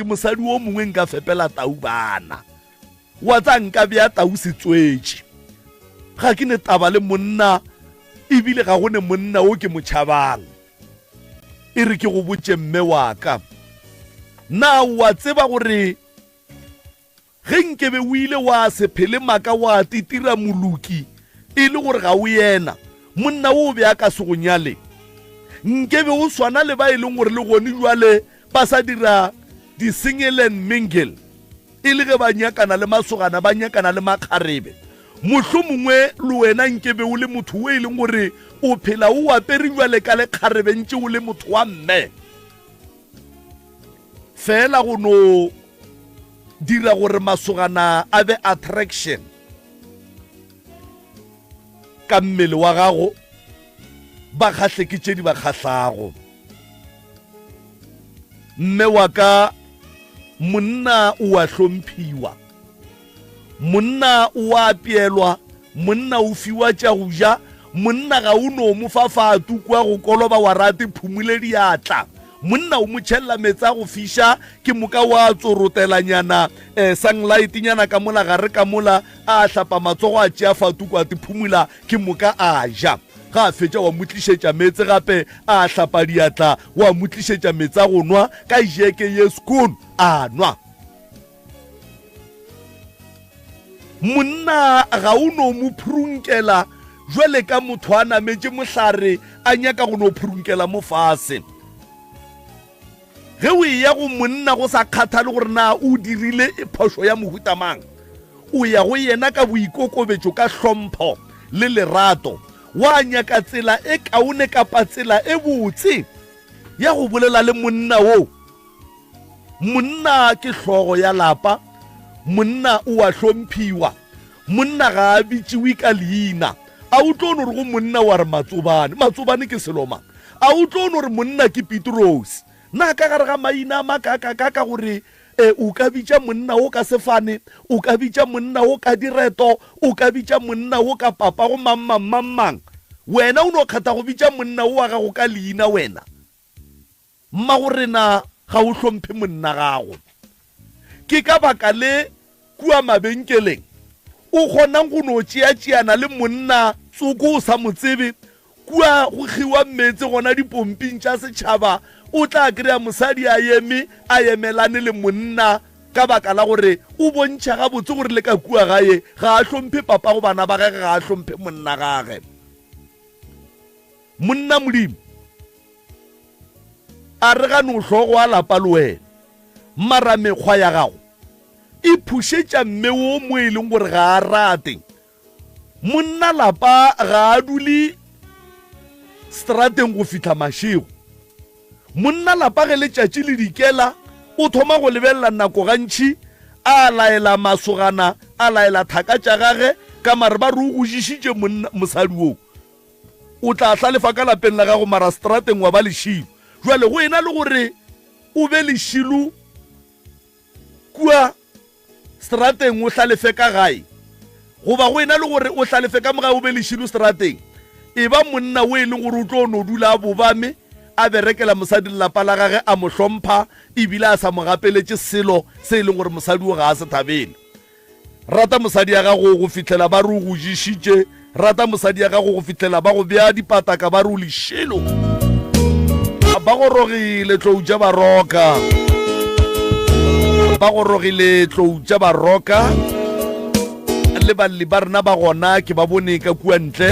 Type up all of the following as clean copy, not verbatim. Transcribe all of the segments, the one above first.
Mosadi wo mongwe nka fepela tau bana. Wa tsa nka bea tau setswetši. Ga ke ne taba le monna ebile ga go ne monna wo ke mo tšhabang. E re ke go botše mme wa ka. Na o a tseba gore Ge nkebe o ile wa se phele maaka wa titira moloki e le gore ga o yena, monna wo o be a ka se go nyale. Nkebe o swana le ba e leng gore le gone jwale ba sa dira di-single and mingle e le ge ba nyakana le masogana, ba nyakana le makgarebe. Mohlomongwe le wena nkebe o le motho wo e leng gore o phela o apere jwale ka lekgarebe ntše o le motho wa mme. Feela go no dira gore masogana a be attraction ka mmele wa gago, ba kgahle ke tše di ba kgahlago. Mme wa ka, monna o a hlomphiwa, monna o a apeelwa, monna o fiwa tša go ja, monna ga o no mo fa fatu kua go koloba wa rate phumule diatla. Monna o mo tšhelela meetse a go fiša, ke moka wa tsorotelanyana eh, sunlight-nyana ka mola gare ka mola, a hlapa matsogo a tšea fatuko a te phumula, ke moka a ja. Ga a fetša wa mo tlišetša meetse gape, a hlapa diatla, wa mo tlišetša meetse a go nwa ka jeke ye skoon, a nwa. Monna ga o no mo phurunkela jwale ka motho a nametše mohlare a nyaka go no phurunkela mo fase. Ge o eya go monna go sa kgathale gore na o dirile phošo ya mohuta mang, o ya go yena ka boikokobetšo, ka hlompho le lerato, wa nyaka tsela e kaone kapa tsela e botse ya go bolela le monna wo. Monna ke hlogo ya lapa. Monna o a hlomphiwa. Monna ga a bitšiwe ka leina. A o tlo no re go monna wa re Matsobane? Matsobane ke selo mang? A o tlo no re monna ke Petrose? Na ka gare ga maina a makaakakaaka gore e, o ka bitša monna wo ka sefane, o ka bitša monna wo ka direto, o ka bitša monna wo ka papago mang mang mang mang. Wena o no kgetha go bitša monna wo wa gago ka leina wena. Mmagorena ga o hlomphe monna gago. Ke ka baka le kua mabenkeleng o kgonang go no tšeatšeana le monna tsoko o sa mo tsebe. Kua go kgiwa meetse gona dipomping tša setšhaba o tla kry-a mosadi a eme a emelane le monna ka baka la gore o bontšha gabotse gore le ka kua gae ga a hlomphe papago bana ba gage, ga a hlomphe monna gage. Monna Modimo a re gane o hlogo a lapa le wena, mara mekgwa ya gago e phušetša mme wo mo e leng gore ga a rate. Monna lapa ga a dule strateng go fihla mašego. Monna lapa ge letšatši le dikela o thoma go lebelela nako gantši, a laela masogana, a laela thaka tša gage ka mare ba re o gojišitše monna mosadi wo. O tla hlalefa ka lapeng la gago, mara strateng wa ba lešilo. Bjale go ena le gore o be lešilo kua strateng o hlalefe ka gae, goba go ena le gore o hlalefe ka mo gae o be lešilo strateng, e ba monna o e leng gore o tlo no dula a bobame, a berekela mosadi le lapa la gage, a mo hlompha ebile a sa mo gapeletše selo se e leng gore mosadi o ga a se thabele. Rata mosadi ya gago go fihlela ba re o go ješitše. Rata mosadi ya gago go fihlela ba go bea dipataka ba re o lešilo. Ba gorogile tlou tša baroka. Ba gorogile tlou tša baroka. Le balli ba rena ba gona ke ba bone ka kua ntle.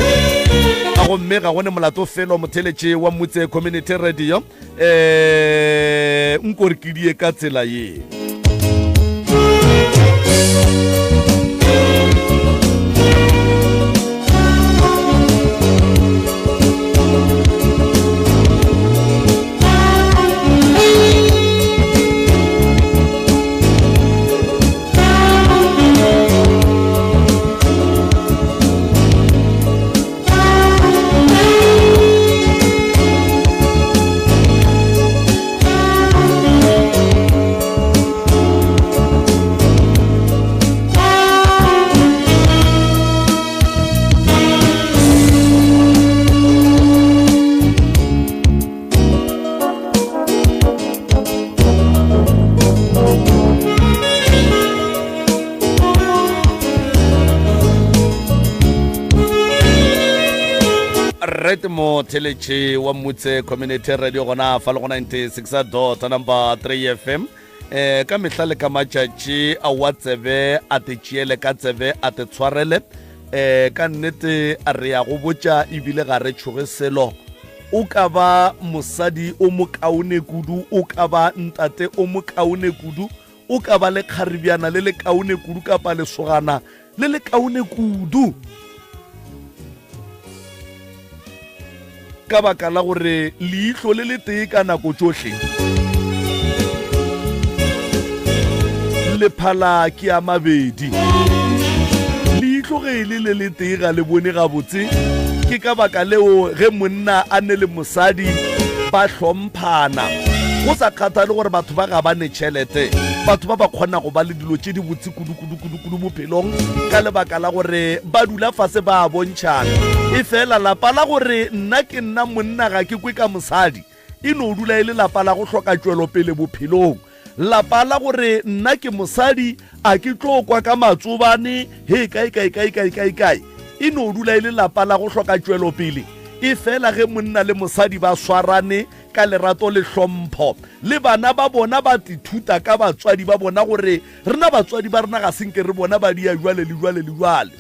A gomme ga gone molato felo motheletše wa Mutse Community Radio. Eh, nko re ke die ka tsela ye. Right mo theletše wa Mmutse Community Radio gona fa le go 96 dot number 3 FM. Eh ka mehla le ka matšatši a wa tsebe a te tšeele ka tsebe a te tshwarele eh ka nnete re ya go botša ebile ga re tšhoge selo o ka ba mosadi o mokaone kudu o ka ba ntate o mokaone kudu o ka ba le kgaribjana le lekaone kudu kapa lesogana le lekaone kudu ka baka la gore leihlo le le tee ka nako tšohle lephala ke a mabedi leihlo ge e le le le tee ga le bone gabotse ke ka baka leo ge monna a ne le mosadi ba hlomphana go sa kgathale gore batho ba ga ba ne tšhelete batho ba ba kgona go ba le dilo tše di botse kudu-kudu-kudu-kudu bophelong ka lebaka la gore ba dula fase ba a bontšhana e fela lapa la gore nna ke nna monna ga ke kwe ka mosadi e no dula e le lapa la go hloka tšwelopele bophelong lapa la gore nna ke mosadi a ke tlo kwa ka matsobane he kae kae kae kae kae kae e no dula e le lapa la go hloka tšwelopele e fela ge monna le mosadi ba swarane ka lerato le hlompho le bana ba bona ba tithuta ka batswadi ba bona gore rena batswadi ba rena ga senke re bona ba dia jwale le jwale le jwale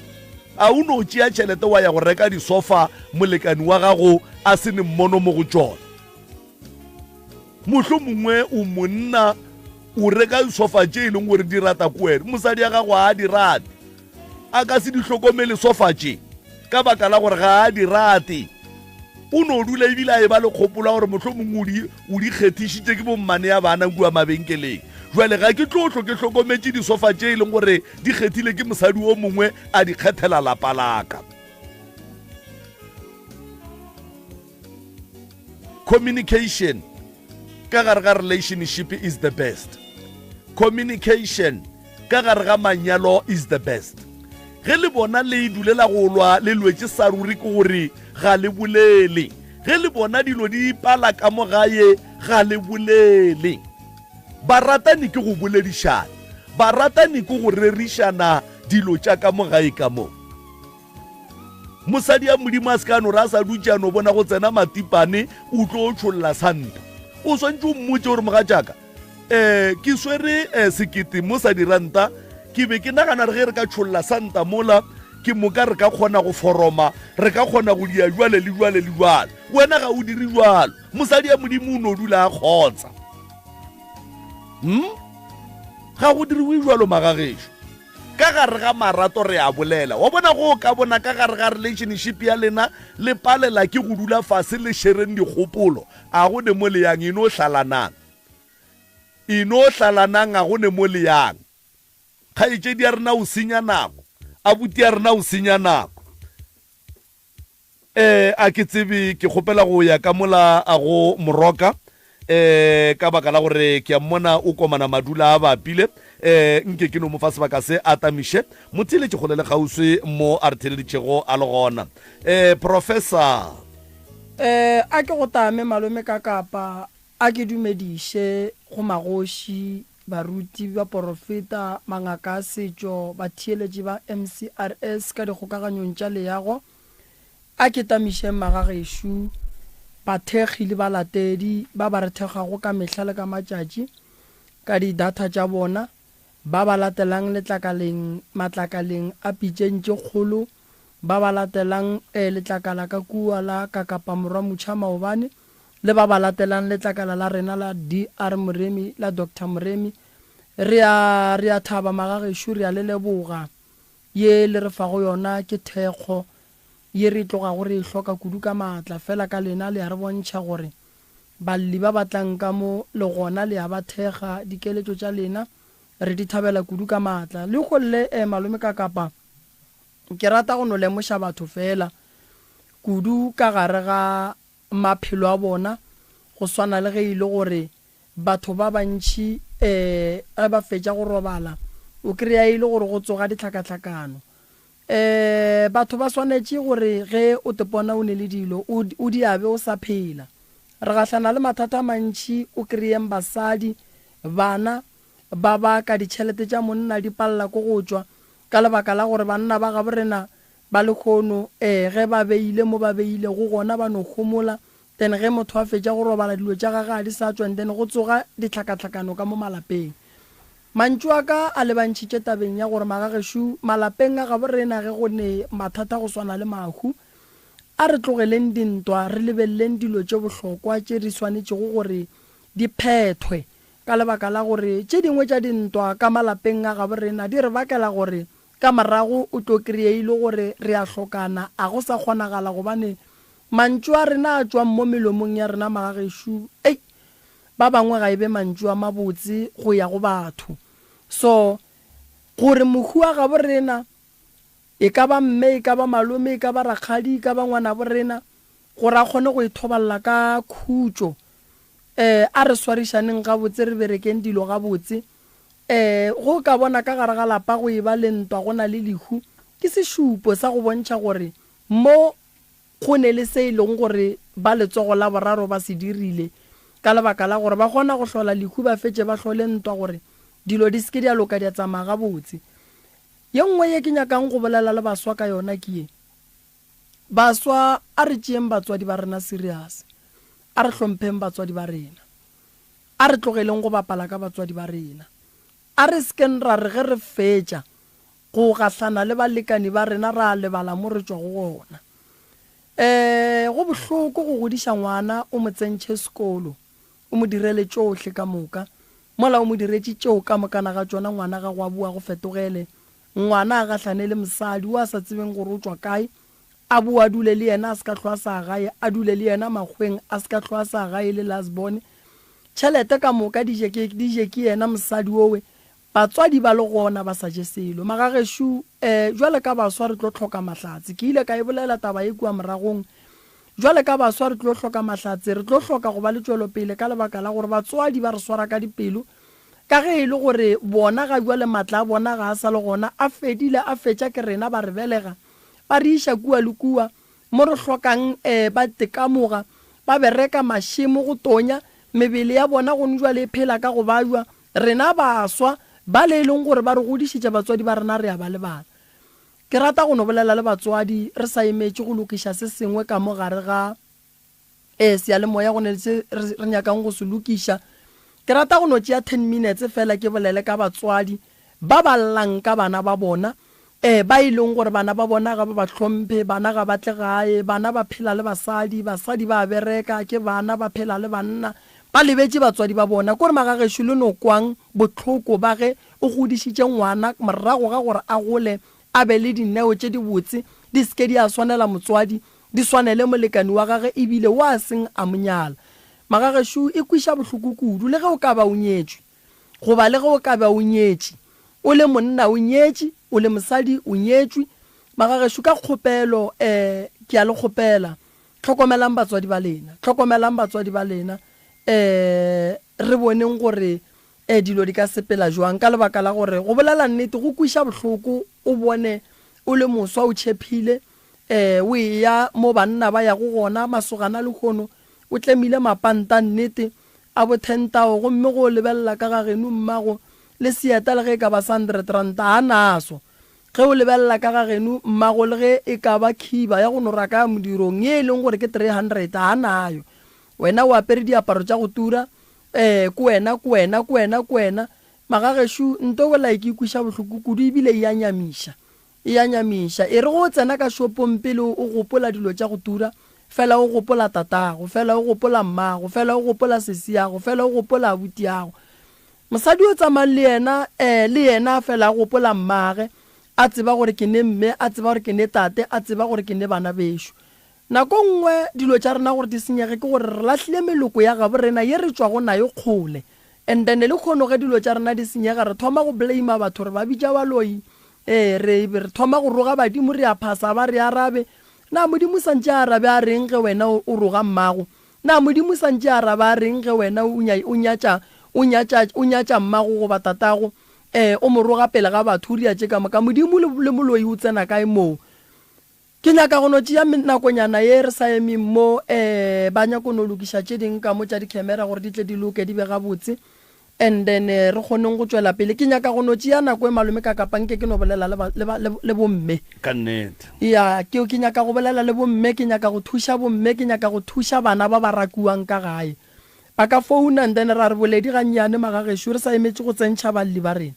a o no tšea tšhelete wa ya go reka disofa molekani wa gago a se ne mmono mo go tšona mohlo mongwe o monna o reka disofa tše e leng gore di rata ko wena mosadi ya gago a di rate a ka se di hlokomele sofa tše ka baka la gore ga a di rate o no dula ebile a e ba le kgopolo ya gore mohlho mongwe o di kgethišitše ke bommane ya bana kua mabenkeleng jale ga ke tlo tlo ke hlokometše disofa tše e leng gore di kgethile ke mosadi o mongwe a di kgethela lapa laka Communication ka gare ga relationship is the best. Communication ka gare ga manyalo is the best. Ge le bona le dulela go lwa le lwetše sa ruri ke gore ga le bolele. Ge le bona dilo di pala ka mo gae ga le bolele. Baratani ke go boledišana. Baratani ke go rerišana dilo tša ka mo gae ka mo. Mosadi ya Modimo a se ka no re a sa dutše a no bona go tsena matipane o tlo tšholla santa. O swantše o mmotše gore mogatšaka um ke swere um sekete mo sa diranta ke be ke nagana re ge re ka tšholla santa mola ke moka re ka kgona go foroma re ka kgona go dia jwale le jwale le jwale wena ga o dire jwalo mosadi ya modimo o no dula a kgotsa hmm? Ga go diriwe jwalo magagešo. Ka gare ga marato re a bolela. Wa bona go ka bona ka gare ga relationship ya lena le palela ke go dula fase le shereng dikgopolo. A go ne mo le yang e no hlalanang. E no hlalanang a go ne mo le yang. Kgaetšedi ya rena o senya nako. Abuti ya rena o senya nako. Eh, a ke tsebe, ke kgopela go ya ka mola a go moroka, eh, ka baka la gore ke a mmona o komana madula a bapile, eh, nke ke no mo fa sebaka se a tamiše motheeletši kgole le kgauswi mo a re theeleditšego a le gona. Eh, Professor. Eh, a ke go tame malome ka kapa a ke dumediše go magoši, baruti, baporofeta, mangaka a setšo, batheeletši ba MCRS ka dikgokaganyong tša leago, A ke tamišeng magagešo, bathekgi le balatedi ba ba re thekgago ka mehla le ka matšatši ka di-data tša bona, ba ba latelang letlakaleng, matlakaleng a pitšeng tše kgolo, ba ba latelang eh, letlakala ka kua la Kakapa Morwa Mutšha maobane, le ba ba latelang letlakala la rena la DR Moremi, la Doctor Moremi. Re a, re a thaba magagešo, re a le leboga. Ye le re fago yona ke thekgo ye re tlogago re e hloka kudu ka maatla. Fela ka lena le a re bontšha gore balli ba ba tlang ka mo le gona le a ba thekga. Dikeletšo tša lena re di thabela kudu ka maatla. Lehono le, eh, malome Kakapa, ke rata go no lemoša batho fela kudu ka gare ga maphelo a bona, go swana le ge e le gore Batho ba bantši um ge ba fetša go robala o kry-a e le gore go tsoga ditlhakatlhakano. Um batho ba swanetše gore ge o tepona o ne le dilo o, o di abe o sa phela. Re gahlana le mathata a mantši o kry-eng basadi, bana ba baka ditšhelete tša monna di palela ko go tšwa ka lebaka la gore banna ba gabo rena. Ba lehono, ee, ge ba beile mo ba beilego gona ba no homola, then ge motho a fetša go robala dilo tša gage ga di sa tšwa and then go tsoga ditlhakatlhakano ka mo malapeng. Mantšu a ka a lebantšhitše tabeng ya gore magagešo malapeng a gabo rena ge go ne mathata go swana le mahu, a re tlogeleng dintwa re lebeleleng dilo tše bohlokwa tše di swanetšego gore di phethwe ka lebaka la gore tše dingwe tša dintwa ka malapeng a gabo rena di re bakela gore Ka morago o tlo kry-a e le gore re a hlokana, a go sa kgonagala gobane mantšu a rena a tšwang mo melomong ya rena magagešo, ei, ba bangwe ga e be mantšu a mabotse go ya go batho. So, gore mohu wa gabo rena, e ka ba mme, e ka ba malome, e ka ba rakgadi, e ka ba ngwanabo rena, gore a kgone go ithoballa ka khutšo, eh, a re swarišaneng gabotse, re berekeng dilo gabotse. Ee, go ka bona ka gare ga lapa go eba le ntwa go na le lehu, ke sešupo sa go bontšha gore mo go ne le se e lego gore ba letsogo la boraro ba se dirile ka lebaka la gore ba kgona go hlola lehu ba fetše ba hlole ntwa gore dilo di se ke di a loka di a tsamaya gabotse. Ye nngwe ye ke nyakang go bolela le baswa ka yona ke ye, Baswa, a re tšeeng batswadi ba rena serious. A re hlompheng batswadi ba rena. A re tlogeleng go bapala ka batswadi ba rena. A re se keng ra re ge re fetša go gahlana le balekani ba rena ra lebala mo re tšwago gona. Ee, go bohloko go godiša ngwana o mo tsentšhe sekolo, o mo direle tšohle ka moka. Mola o mo diretše tšeo ka mokana ga tšona ngwana gago a boa go fetogele. Ngwana a gahlane le mosadi o a sa tsebeng gore o tšwa kae, A boe a dule le yena a se ka hlwa a sa gae, a dule le yena makgweng a se ka hlwa a sa gae le last born. Tšhelete ka moka di je ke di je ke yena mosadi owe, batswadi ba le gona ba sa je selo. Magagešo eh jwale ka baswa re tlo hloka mahlatse. Ke ile ka e bolela taba ye kua moragong. Jwale ka baswa re tlo hloka mahlatse, re tlo hloka go ba le tšwelopele ka lebaka la gore batswadi ba re swara ka dipelo ka ge e le gore bona ga jwale matla a bona ga a sa le gona, a fedile a fetša ke rena ba re belega. Ba re iša kua le kua, mo re hlokang e, ba tekamoga, ba bereka mašemo go tonya, mebele ya bona gone jwale e phela ka go bajwa. Rena baswa, bale e leng gore ba re godišitše batswadi ba rena re a ba lebala. Ke rata go no bolela le batswadi re sa emetše go lokiša se sengwe ka mo gare ga. Ee, seyalemoya go ne le se re, re nyakang go se lokiša. Ke rata go no tšea ten minutes feela ke bolele ka batswadi ba ba llang ka bana ba bona, ee, ba e leng gore bana ba bona ga ba ba hlomphe, bana ga ba tle gae, bana ba phela le basadi, basadi ba a bereka, ke bana ba phela le banna, ba lebetše batswadi ba bona. Kore magagešo le no kwang bohloko ba ge o godišitše ngwana morago ga gore a gole a be le dineo tše dibotse, di se ke di a swanela motswadi, di swanele molekani wa gage e bile wo a seng a mo nyala. Magagešo, e kweša bohloko kudu le ge o ka ba o nyetšwe, goba le ge o ka ba o nyetše, o le monna o nyetše, o le mosadi o nyetšwe. Magagešo, ka kgopelo, eh, ke a le kgopela, hlokomelang batswadi ba lena, hlokomelang batswadi ba lena, eh, re boneng gore eh, dilo di ka sepela jwang, ka lebaka la gore go bolela nnete go kweša bohloko o bone o le moswa o tšhephile, Ee, o eya mo banna ba yago gona, masogana lehono, o tlemile mapanta, nnete, a bo thentao, gomme go o lebelela ka ga geno mmago, le seeta le ge e ka ba sa hundred ranta, ga a naso. Ge o lebelela ka ga geno mmago le ge e ka ba khiba ya go no raka ya modirong, ye e leng gore ke 300, ga a nayo. Wena o apere diaparo tša go tura, ee, ke wena, ke wena, ke wena, ke wena. Magagešo, nto bolai ke e kweša bohloko kudu ebile e a nyamiša. E a nyamiša. E re ge o tsena ka shopong pele o gopola dilo tša go tura, fela o gopola tatago, fela o gopola mmago, fela o gopola sesiago, fela o gopola abutiago. Mosadi o tsamayang le yena, eh, le yena fela a gopola mmage, a tseba gore ke ne mme, a tseba gore ke ne tate, a tseba gore ke ne bana bešo. Nako nngwe dilo tša rena gore di senyege ke gore re lahlile meloko ya gabo rena ye re tšwago nayo kgole and then lekhono ge dilo tša rena di senyega re thoma go blame batho re ba bitša baloi ee re re thoma go roga badimo re a phasa ba re arabe. Na Modimo santše a arabe a reng ge wena o roga mmago? Na Modimo santše a araba a reng ge wena o o nyatša o nyatša o nyatša mmago goba tatago ee o mo roga pele ga batho o ria tše ka moka Modimo le le moloi o tsena kae moo? Ke nyaka go no tšea nakonyana ye re sa emeng mo, ee, ba nyako no lokiša tše ding ka mo tša dikhemera gore di tle di loke di be gabotse. And then re kgoneng go tšwela pele. Ke nyaka go no tšea nako e malome ka kapa nke ke no bolela le ba, le ba, le, le bomme. Ka nnete. Ya, ke, ke nyaka go bolela le bomme, ke nyaka go thuša bomme, ke nyaka go thuša bana ba ba rakuwang ka gae. Ba ka founa and then ra re boledi gannyane magagešo re sa emetše go tsentšha balli ba rena.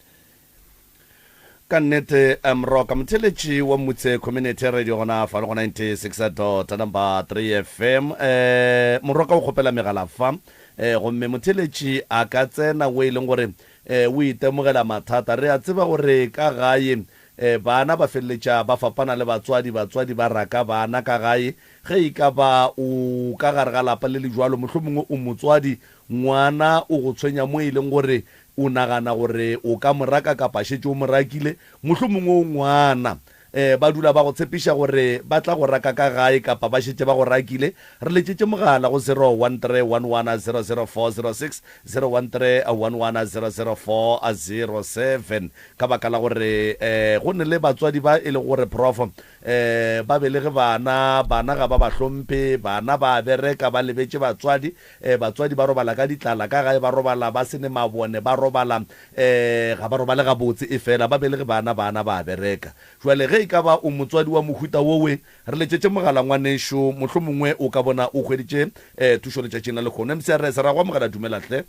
Ka nnete Mroka motheeletši wa Mmutse Community Radio gona fa le go 96 dot number 3 FM. Eh Moroka o kgopela megala fa eh gomme motheeletši a ka tsena o e leng gore eh o itemogela mathata. Re a tseba gore ka gae eh bana ba feleletša ba fapana le batswadi, batswadi ba raka bana ka gae. Ge e ka ba o ka gare ga lapa le le jwalo mohlomongwe o motswadi, ngwana o go tshwenya mo e leng gore O nagana gore o ka mo raka kapa šetše o mo rakile? Mohlomongwe o ngwana. E, ba dula ba go tshepiša gore ba tla go raka ka gae kapa ba šetše ba go rakile. Re letšetše mogala go 0131100406, 0131100407 ka baka la gore e, go ne le batswadi ba e lego gore Prof. E, ba belege bana, bana ga ba ba hlomphe, bana ba a bereka ba lebetše batswadi. E, batswadi ba robala ka ditlala ka gae, ba robala ba se ne mabone, ba robala, e, ga ba robale gabotse, efela ba belege bana, bana ba a bereka. Jwale ge e ka ba o motswadi wa mohuta wowe, re letšetše mogala ngwanešo, mohlomongwe o ka bona o hweditše, e, thušo letšatšing la lehono. MCRS, ra go amogela, dumela hle.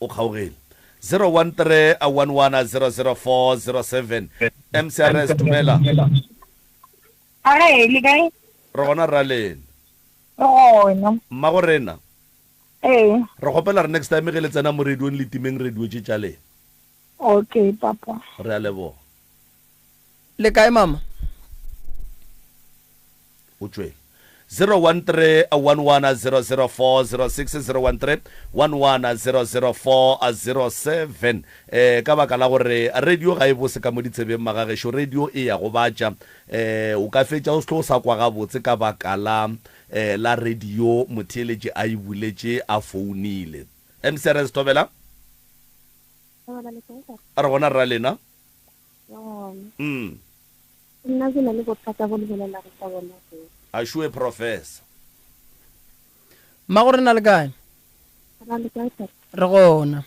O kgaogile. 013 11 004 07. MCRS, dumela. Aree, le kae? Re gona rra lena. Re gona. Mmago rena. Ee. Re kgopela re next time ge le tsena mo radiong le timeng radio tše tša lena. Okay papa. Re a leboga. Le kae mama? O tšwele. 013 11 004 06 013 11 004 07 eh ka baka la gore radio ga e bose ka mo ditsebeng magagešo radio e ya gobatša eh o ka fetša o sehlo o sa kwa gabotse ka baka la eh la radio motheeletši a e buletše a founile MCRS thobela a re gona rra lena mm Nna ke na le bothata bo le bolelago ka bona bo. Ašoe Professor. Mmago rena le kae? Re na le kae tata? Re gona.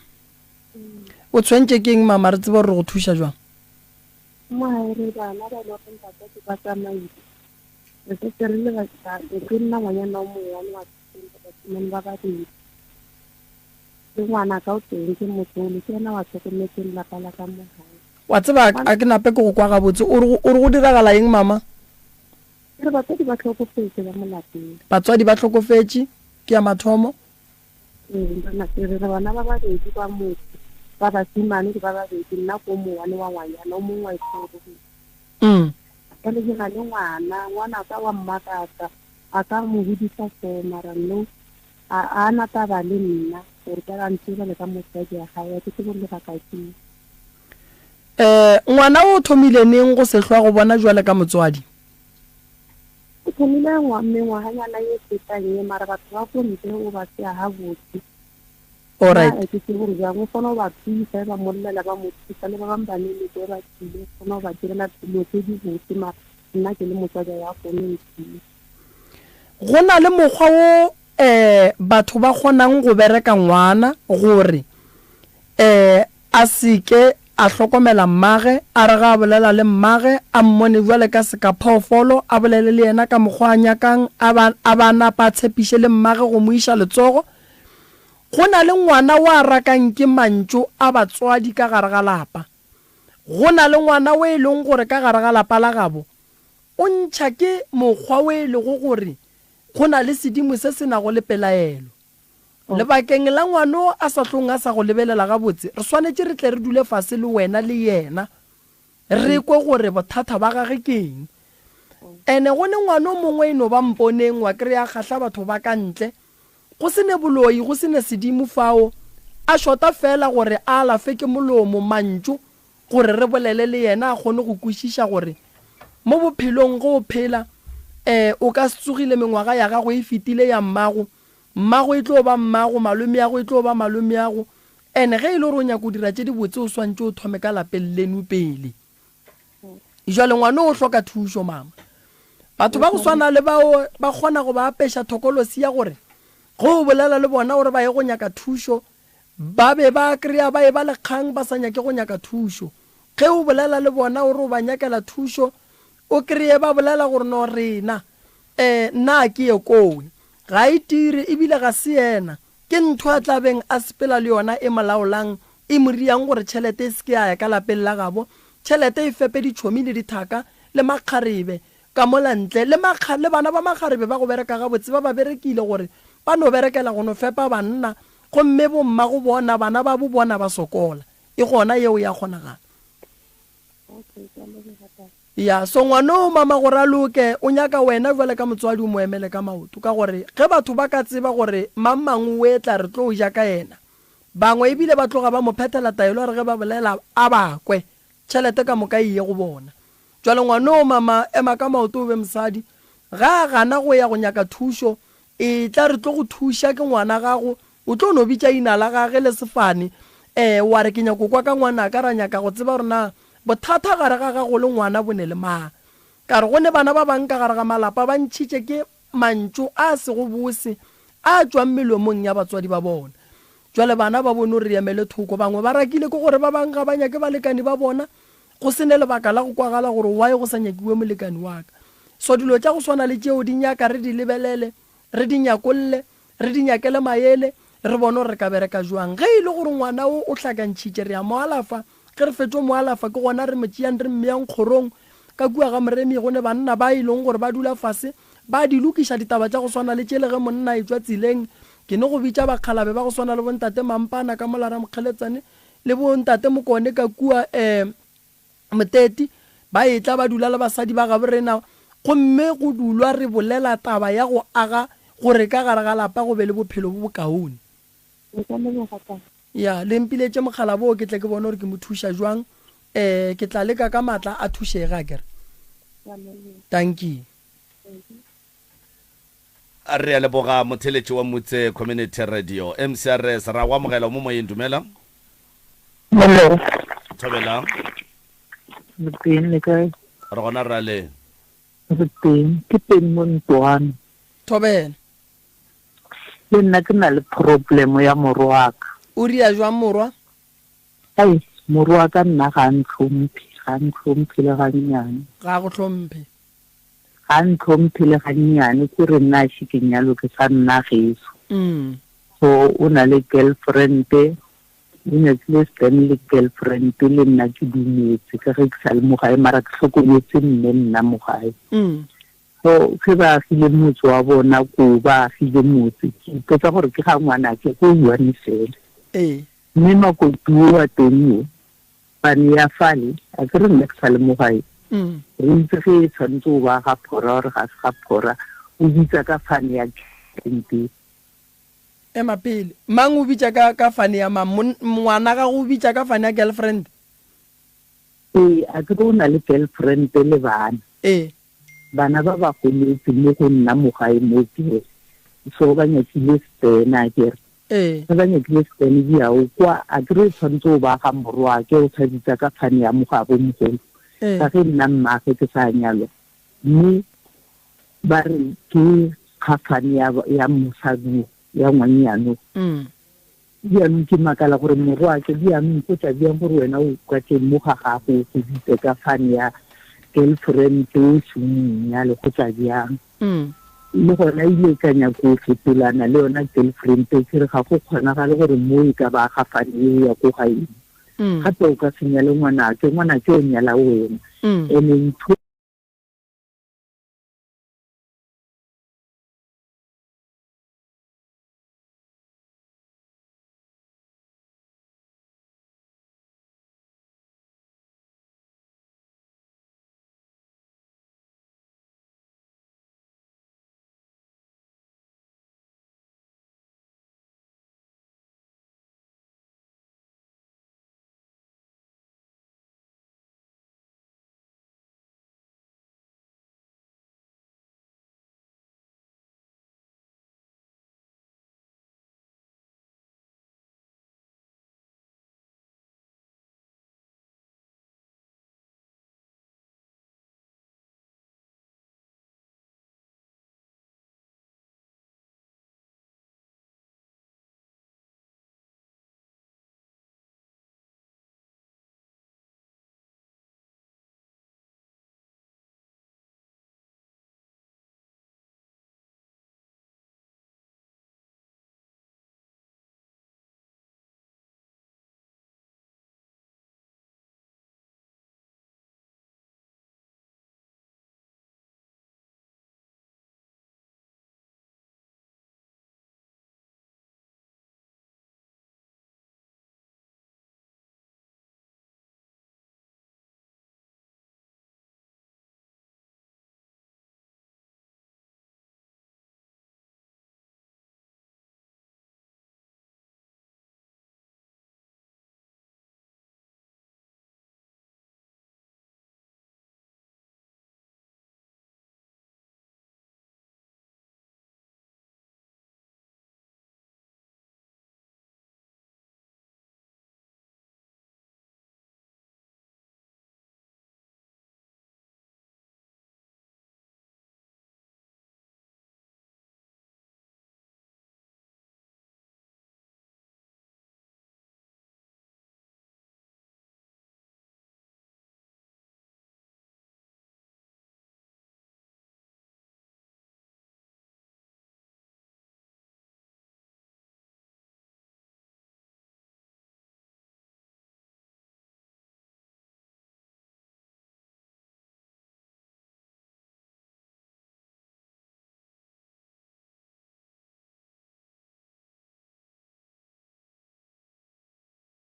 O tshwentše ke eng mama re tsebe gore re go thuša jwang? Mo gae re bana ba e le goreng batswadi ba tsamaile. Re setse re le ba ke nna ngwanyana o mongwe wa basimane ba babedi. Le ngwanaka o teng ke mogolo ke yena wa hlokometseng lapa la ka mo gae. Wa tseba a ke nape ke go kwa gabotse. O re o re go diragala eng mama? Ke re batswadi ba hlokofetše ba mo lapeng. Batswadi ba hlokofetše, ke ya mathomo. Ee mama, ke re re bana ba babedi ba motho, ba basimane ke ba babedi, nna ko mowane wa ngwanyana, o mongwe wa ithorogile. Mm. Jale ke na le ngwana, ngwanaka wa mmakatsa, a ka mo hodisa so mara no A a na taba le nna, gore ka ba ntse bjale ka mosadi wa gae, a ke tsebe gore lebaka ke eng. Eh, ngwana o thomile neng go se hlwa go bona jwale ka motswadi? O thomile ngwa, mengwaganyana ye fetang ye, mara batho ba ko ntle o ba tsea gabotse. Alright. Nna a ke tsebe gore bjang, o kgona go ba thusa, e ba mo llela ba mo thusa, le ba bangwe ba meloko e ba tlile, o kgona go ba direla dilo tse di botse, mara nna ke le motswadi ga ya kgone go nthusa. Go na le mokgwa wo um batho ba kgonang go bereka ngwana gore um a se ke a hlokomela mmage, a re ga a bolela le mmage a mmone bjale ka sekaphoofolo, a bolele le yena ka mokgwa a nyakang, a ba a ba napa a tshepiše le mmage go mo iša letsogo. Go na le ngwana wo a rakang ke mantšu a batswadi ka gare ga lapa. Go na le ngwana wo e leng gore ka gare ga lapa la gabo O ntšha ke mokgwa wo e lego gore go na le sedimo se se nago le pelaelo. Lebakeng la ngwano a sa hlong a sa go lebelela gabotse, re swanetše re tle re dule fase le wena le yena re kwe gore bothata ba gage ke eng. Ene go ne ngwano mongwe e no ba mponeng wa kry-a kgahla batho ba ka ntle, go se ne boloi, go se ne sedimo fao, a šota feela gore a alafe ke molomo, mantšu, gore re bolele le yena a kgone go kwešiša gore mo bophelong ge o phela um o ka se tsogile mengwaga ya gago e fetile ya mmago, mmago e tlo ba mmago, malomeago e tlo ba malomeago and ge e le gore o nyaka go dira tše dibotse o swantše o thome ka lapeng leno pele. Jwale ngwana o hloka thušo mama. Batho ba go swana le bao ba kgona go ba apeša thokolosi ya gore. Ge o bolela le bona gore ba ye go nyaka thušo, ba be ba kry-a ba eba le kgang ba sa nyake go nyaka thušo. Ge o bolela le bona o re o ba nyakela thušo, o kry-e ba bolela gore no rena, um nna a ke ye kowe. Ga e tire ebile ga se yena. Ke ntho a tla beng a sepela le yona e mo laolang, e mo riang gore tšhelete e se ke ya ya ka lapeng la gabo, tšhelete e fepe ditšhomi le dithaka le makgarebe ka mola ntle, le makga, le bana ba makgarebe ba go bereka gabotse ba ba berekile gore ba no berekela go no fepa banna, gomme bommago bona, bana babo bona ba sokola. E gona yeo ya kgonagala. Okay, ke a leboga tata. Ya, so ngwanoo mama gore a loke, o nyaka wena bjale ka motswadi o mo emele ka maoto, ka gore ge batho ba ka tseba gore mang mang o etla re tlo ja ka yena, bangwe ebile ba tloga ba mo phethela taelo ya re ge ba bolela a ba kwe, tšhelete ka moka e ye go bona. Bjale ngwanoo mama ema ka maoto o be mosadi, ge a gana go ya go nyaka thušo, etla re tlo go thuša ke ngwana gago, O tlo no bitša ina la gage le sefane, ee, wa re, Ke nyako kwa ka ngwanaka, ra nyaka go tseba gore na bothata gare ga gago le ngwana bo ne le mang. Ka re, Go ne bana ba bang ka gare ga malapa ba ntšhitše ke mantšu a sego bose a tšwang melomong ya batswadi ba bona. Bjale bana ba bone re emele thoko. Bangwe ba rakile ke gore ba bang ga ba nyake balekani ba bona, go se ne lebaka la go kwagala gore why go sa nyakiwe molekani wa ka. So dilo tša go swana le tšeo di nyaka re di lebelele, re di nyakolle, Re di nyakele maele, re bone gore re ka bereka jwang. Ge e le gore ngwana wo o hlakantšhitše, re a mo alafa. Ge re fetšo mo alafa, ke gona re mo tšeang re mmeyang kgorong. Ka kua ga Moremi go ne banna ba e leng gore ba dula fase, ba di lokiša ditaba tša go swana le tšele ge monna a etšwa tseleng. Ke ne go bitša bakgalabe ba go swana le bontate Mampana ka mola Ramokgeletsane le bontate Mokone ka kua um Moteti, ba etla ba dula le basadi ba gabo rena gomme go dulwa re bolela taba ya go aga gore ka gare ga lapa go be le bophelo bo bokaone. Re ka leboga tate. Ya, le mpiletše mokgalabo wo ke tle ke bone gore ke mo thuša jwang. Eh, ke tla leka ka maatla a thušege, akere? Ke a leboga. Dankie. Re a leboga motheeletši wa Mutse Community Radio. MCRS, ra go amogela o mo moyeng, dumela. Hello. Thobela. Re teng le kae? Re gona ra le. Re teng, ke teng mo ntwane. Thobela. Le nna ke na le problem ya morwaka. O ria jwang morwa? Ai, morwaka nna ga a ntlhomphe, ga a ntlhomphe le gannyane. Ga a go hlomphe. Ga a ntlhomphe le gannyane, ke re nna a še ke nyalo ke sa nna geso. So o na le girlfriend, o nyakile stand le girlfriend le nna ke dumetse ka ge ke sa le mo gae mara ke hlokometse mme nna mo gae. So ge ba agile motse wa bona ko ba agile motse ke ipotsa gore ke ga ngwanake ko one fela. Ee. Mme makoti o wa teng o Pane ya fale, a ke re nna ke sa le mo gae. Re itse ge e tshwanetse o ba ga phora gore ga se ga phora, o bitsa ka fane ya girlfriend. Ema pele. Mang o bitša ka, ka fane ya mang? Mon, ngwana gago o bitša ka fane ya girlfriend? Ee, a ke re o na le girlfriend le bana. Ee. Bana ba ba goletse mo go nna mo gae mo ke so ba nyakile stene a kere. Ee. Ge ba nyakile stene diao kwa a kere o tshwanetse o ba ga morwake o sa bitsa ka fane ya mogabo mogolo. Ee. Ka ge nna mmage ke sa nyalwa mme ba re ke kgafane ya ya mosadi ya ngwannyano. Bjanong ke makala gore morwake bjanong go tla bjang gore wena o ka tle mo ga gago o go bitse ka fane ya girlfriend o seng nyale go tla bjang. Le gona ile ka nyako fetolana le yona girlfriend ke re ga go kgonagale gore mo e ka ba ga fane eo ya ko ga eno. Gape o ka se nyale ngwanake, ngwanake o nyala wena. Ene ntho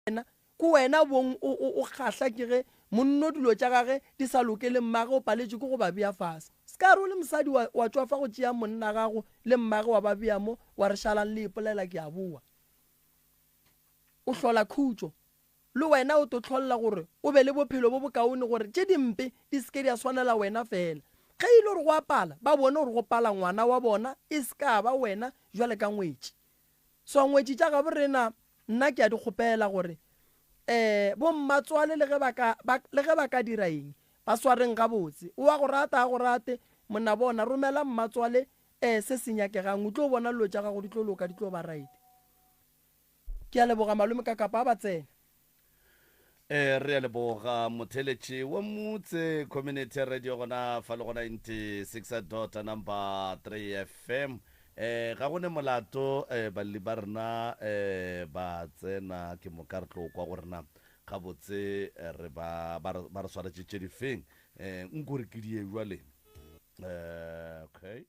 Wena, ke wena bong o, o, o kgahla ke ge monno dilo tša gage di sa loke le mmage o paletšwe ke go ba bea fase. Se ka re o le mosadi wa, wa tšwafa go tšea monna gago le mmage wa ba bea mo, wa re šalang le ipolela ke a boa. O hlola khutšo. Le wena o to hlolla gore o be le bophelo bo bokaone gore tše dimpe di se ke di a swanela wena feela. Ge e le gore go a pala, ba bone gore go pala ngwana wa bona e se ka ba wena bjale ka ngwetši. So ngwetši tša gabo rena nna ke a di kgopela gore um bommatswale le ge ba ka ba le ge ba ka dira eng ba swareng gabotse. O a go rata a go rate monna bona romela mmatswale um se se nyakegang o tlo bona dilo tša gago di tlo loka di tlo ba right. Ke a leboga malome ka kapa a ba tsena. E, re a leboga motheletši wa Motse Community Radio gona fa le go 96 dot number 3 FM. E, ga go ne molato e, balli ba rena e, ba tsena ke moka re tlo kwa gore na gabotse re ba ba re ba re swaretše tše difeng. E, nko re ke die jwale. E, okay.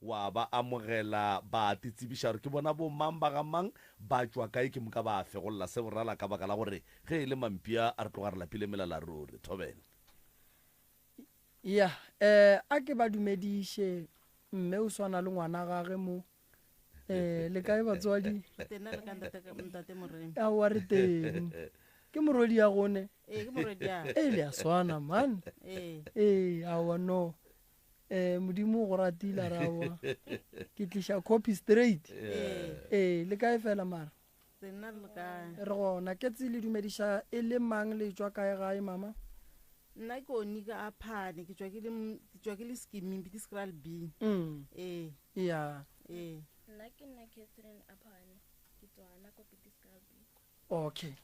wa ba amogela, ba titsebiša gore ke bona bo mang ba ga mang, ba tšwa kae, ke moka ba fegolla se borala ka baka la gore ge e le mampia re tloga re lapile melala ruri. Thobela. Ya, eh, a ke ba dumediše, mme o swana le ngwana gage mo. Eh, le kae batswadi? Re teng na le ka ntate, ntate Moremi? Aowa re teng. Ke morwedi ya gone? Ee, ke morwedi ya. Ee, le a swana man. Ee. Ee, aowa no. Eh, Modimo o go ratile a re aowa. Ke tliša copy straight. Ee. Ee, le kae fela mara? Teng na le kae? Re gona. Ketsi le dumediša e le mang le tšwa kae gae mama? Nna ke Onika Aphane, ke tšwa ke le ke tšwa ke le Skimming, Pitiskraal B. Mm. Ee. Ya. Ee. Nna ke nna Catherine Aphane, ke tswa gona ko Pitiskraal B. Okay.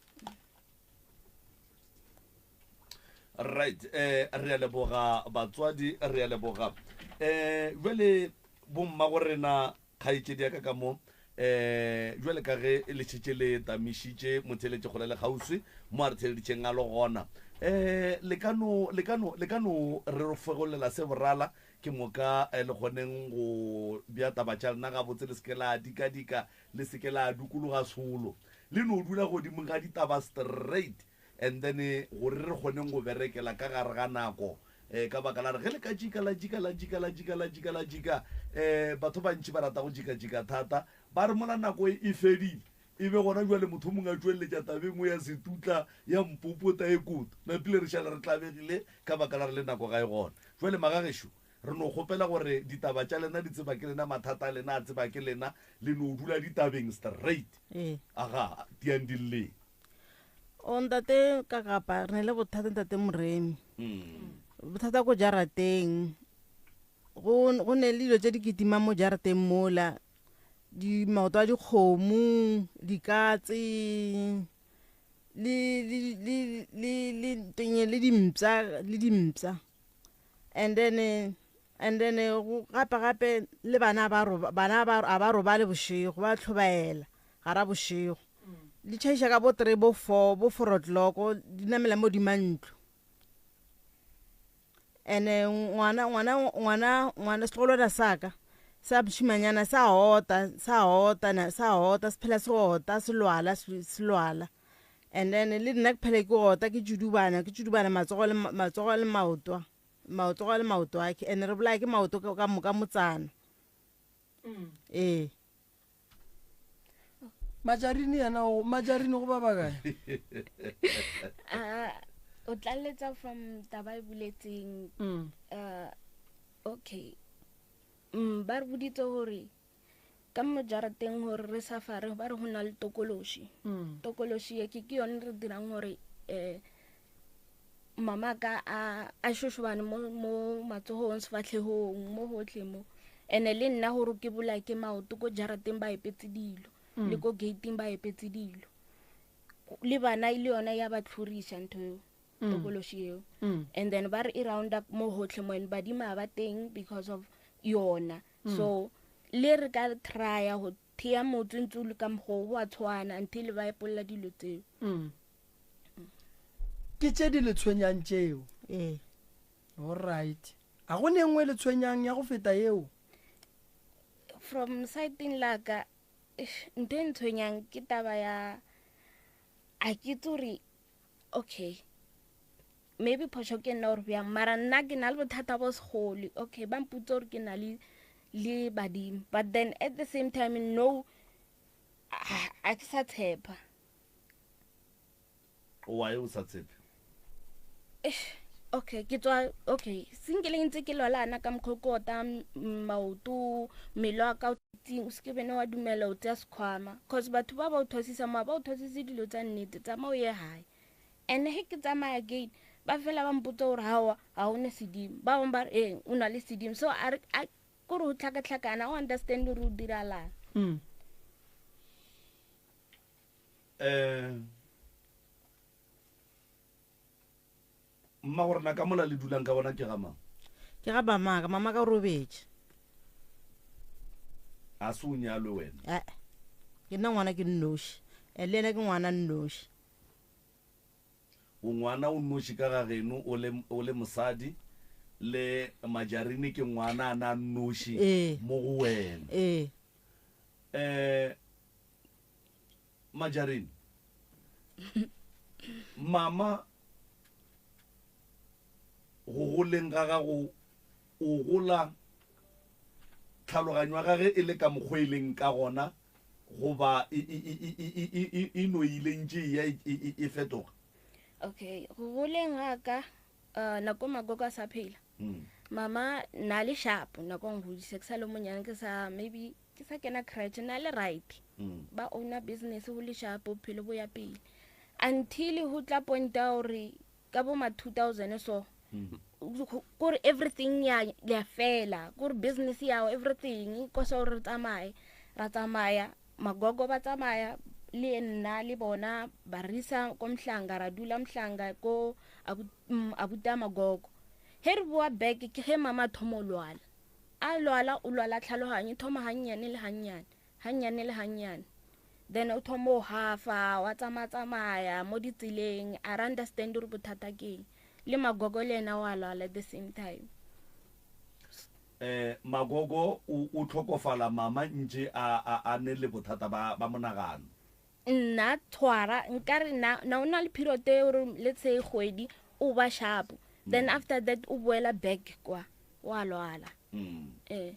Right, eh re a leboga batswadi, re a leboga. Eh jwale bomma go rena Kgaetšedi ya ka ka mo, um bjale ka ge le šetše le tamišitše motheeletši kgole le kgauswi mo a re theeleditšeng a le gona, um le ka no, le ka no, le ka no re fegolela se borala, ke moka le kgoneng go bea taba tša lena gabotse, le se ke la dikadika, le se ke la dukologa solo, le no dula godimo ga ditaba straight. And then gore re kgoneng go berekela ka gare ga nako, um ka baka la re ge le ka jika la jika la jika la jika la jika la jika, um batho bantši ba rata go jika-jika thata, ba re mola nako e fedile, e be gona bjale motho o mongwe a tšweleletša taba e nngwe ya setutla, ya mpopota e koto, napile re šale re tlabegile ka baka la re le nako ga e gona. Jwale magagešo, re no kgopela gore ditaba tša lena di tseba ke lena, mathata a lena a tseba ke lena, le no dula ditabeng straight. Ee. Aga, tiang di lleng. O ntate ka kapa re ne le bothata ntate Moremi. Bothata ko jarateng. Go go ne le dilo tse di kitimang mo jarateng mola. Di maoto a dikgomo, dikatse le le le le le ntwenye le dimpša le dimpša. And then and then gape gape le bana ba bana ba a ba robale bošego ba tlhobaela gara bošego. Di tšhaiša ka bo three bo four bo four o'clock di namela mo di mantlo. Ene ngwana ngwana ngwana ngwana setlogolwana sa ka sa mošimanyana sa ota sa ota na sa ota se phela se ota se lwala se lwala. And then le nna ke phele ke ota ke tšudubana ke tšudubana matsogo le matsogo le maoto maoto le maoto a ke and re bolaya ke maoto ka moka motsana. Ee. Majarini yena o Majarini go ba bakae? Ah, o tlaleletsa from taba e buletseng. Mm. Uh, okay. Mm, ba re boditse gore ka mo jarateng gore re safare ba re go na le tokološi. Mm. Tokološi e ke ke yone re dirang gore eh mama ka a a šošobane mo mo matsogong sefatlhegong mo gotlhe mo ene le nna gore ke bolae ke maoto ko jarateng ba epetse dilo mm. le ko gating ba epetse dilo le bana e le yona ya ba tlhoriša ntho eo mm. tokološi eo mm. and then ba re e round up mo gotlhe mo and badimo ga ba teng because of yona mm. so le re ka trya go thea motse ntse o le ka mokgwa go a tshwana until ba epolla dilo tseo mm. Ke tše di le tshwenyang tšeo? Ee. Alright. A go ne nngwe e le tshwenyang ya go feta yeo? From side-eng la ka, eish, ntho e ntshwenyang ke taba ya a ke itse gore okay maybe phošo ke nna gore bjang mara nna ke na le bothata bo segolo okay ba mpotsa gore ke na le le badimo but then at the same time no a ke sa tshepa Why o sa tshepe? Eish, okay ke tswa okay senke le ntse ke lwalana ka mokgwa ke ota maoto mmele wa ka o tsing o seke bene wa dumela o tseya sekhwama cause batho ba ba o thwasisa mo ba o thwasise dilo tsa nnete tsamaya o ye gae and he ke tsamaya again ba fela ba mpotsa gore gaowa ga o ne sedimo ba bangwe ba re ee o na le sedimo so a re kore o tlhakatlhakana o understand gore o diralang mm. Um mma gore na ka mola le dulang ka bona ke ga mang? Ke ga mamaka, mamaka o robetše. A se o nyalwe wena? Ee, ke nna ngwana ke nnoši, eh, le yena ke ngwana nnoši. O ngwana o nnoši ka ga geno o le, o le mosadi. Le Majarine ke ngwana a na noši Ee. mo go wena. Ee. Eh, Majarine, mama go goleng ga gago o gola tlhaloganyo ya gage e le ka mokgwa e leng ka gona goba e, e, e, e, e, e, e, e no ile ntše e ya e, e, e, e fetoga? Okay, go goleng ga ka uh, nako magogo a sa phela Mm. mama na le sharp nako nghodise ke sa le monyane ke sa maybe ke sa kena crèche na le right Mm. ba owner business go le sharp bophelo bo ya pele until go tla point ya gore ka bo ma 2000 so kore everything ya ya fela kore business yao everything ko sa gore re tsamaye ra tsamaya magogo ba tsamaya le nna le bona ba re isa ko mhlanga ra dula mhlanga ko abuti a magogo he re boa back ke ge mama a thoma o lwala a lwala o lwala tlhaloganyo e thoma gannyane le gannyane gannyane le gannyane then o thoma o hafa wa tsamaya-tsamaya mo ditseleng a re understand gore bothata ke eng le magogo le ena wa lwala at the same time Eh, Magogo o, o tlhokofala mama ntše a, a, a ne le bothata ba, ba monagano. Nna tshwara nkare na na o na le period e gore let's say kgwedi o ba sharp then after that o boela back kwa wa lwala Mm. eh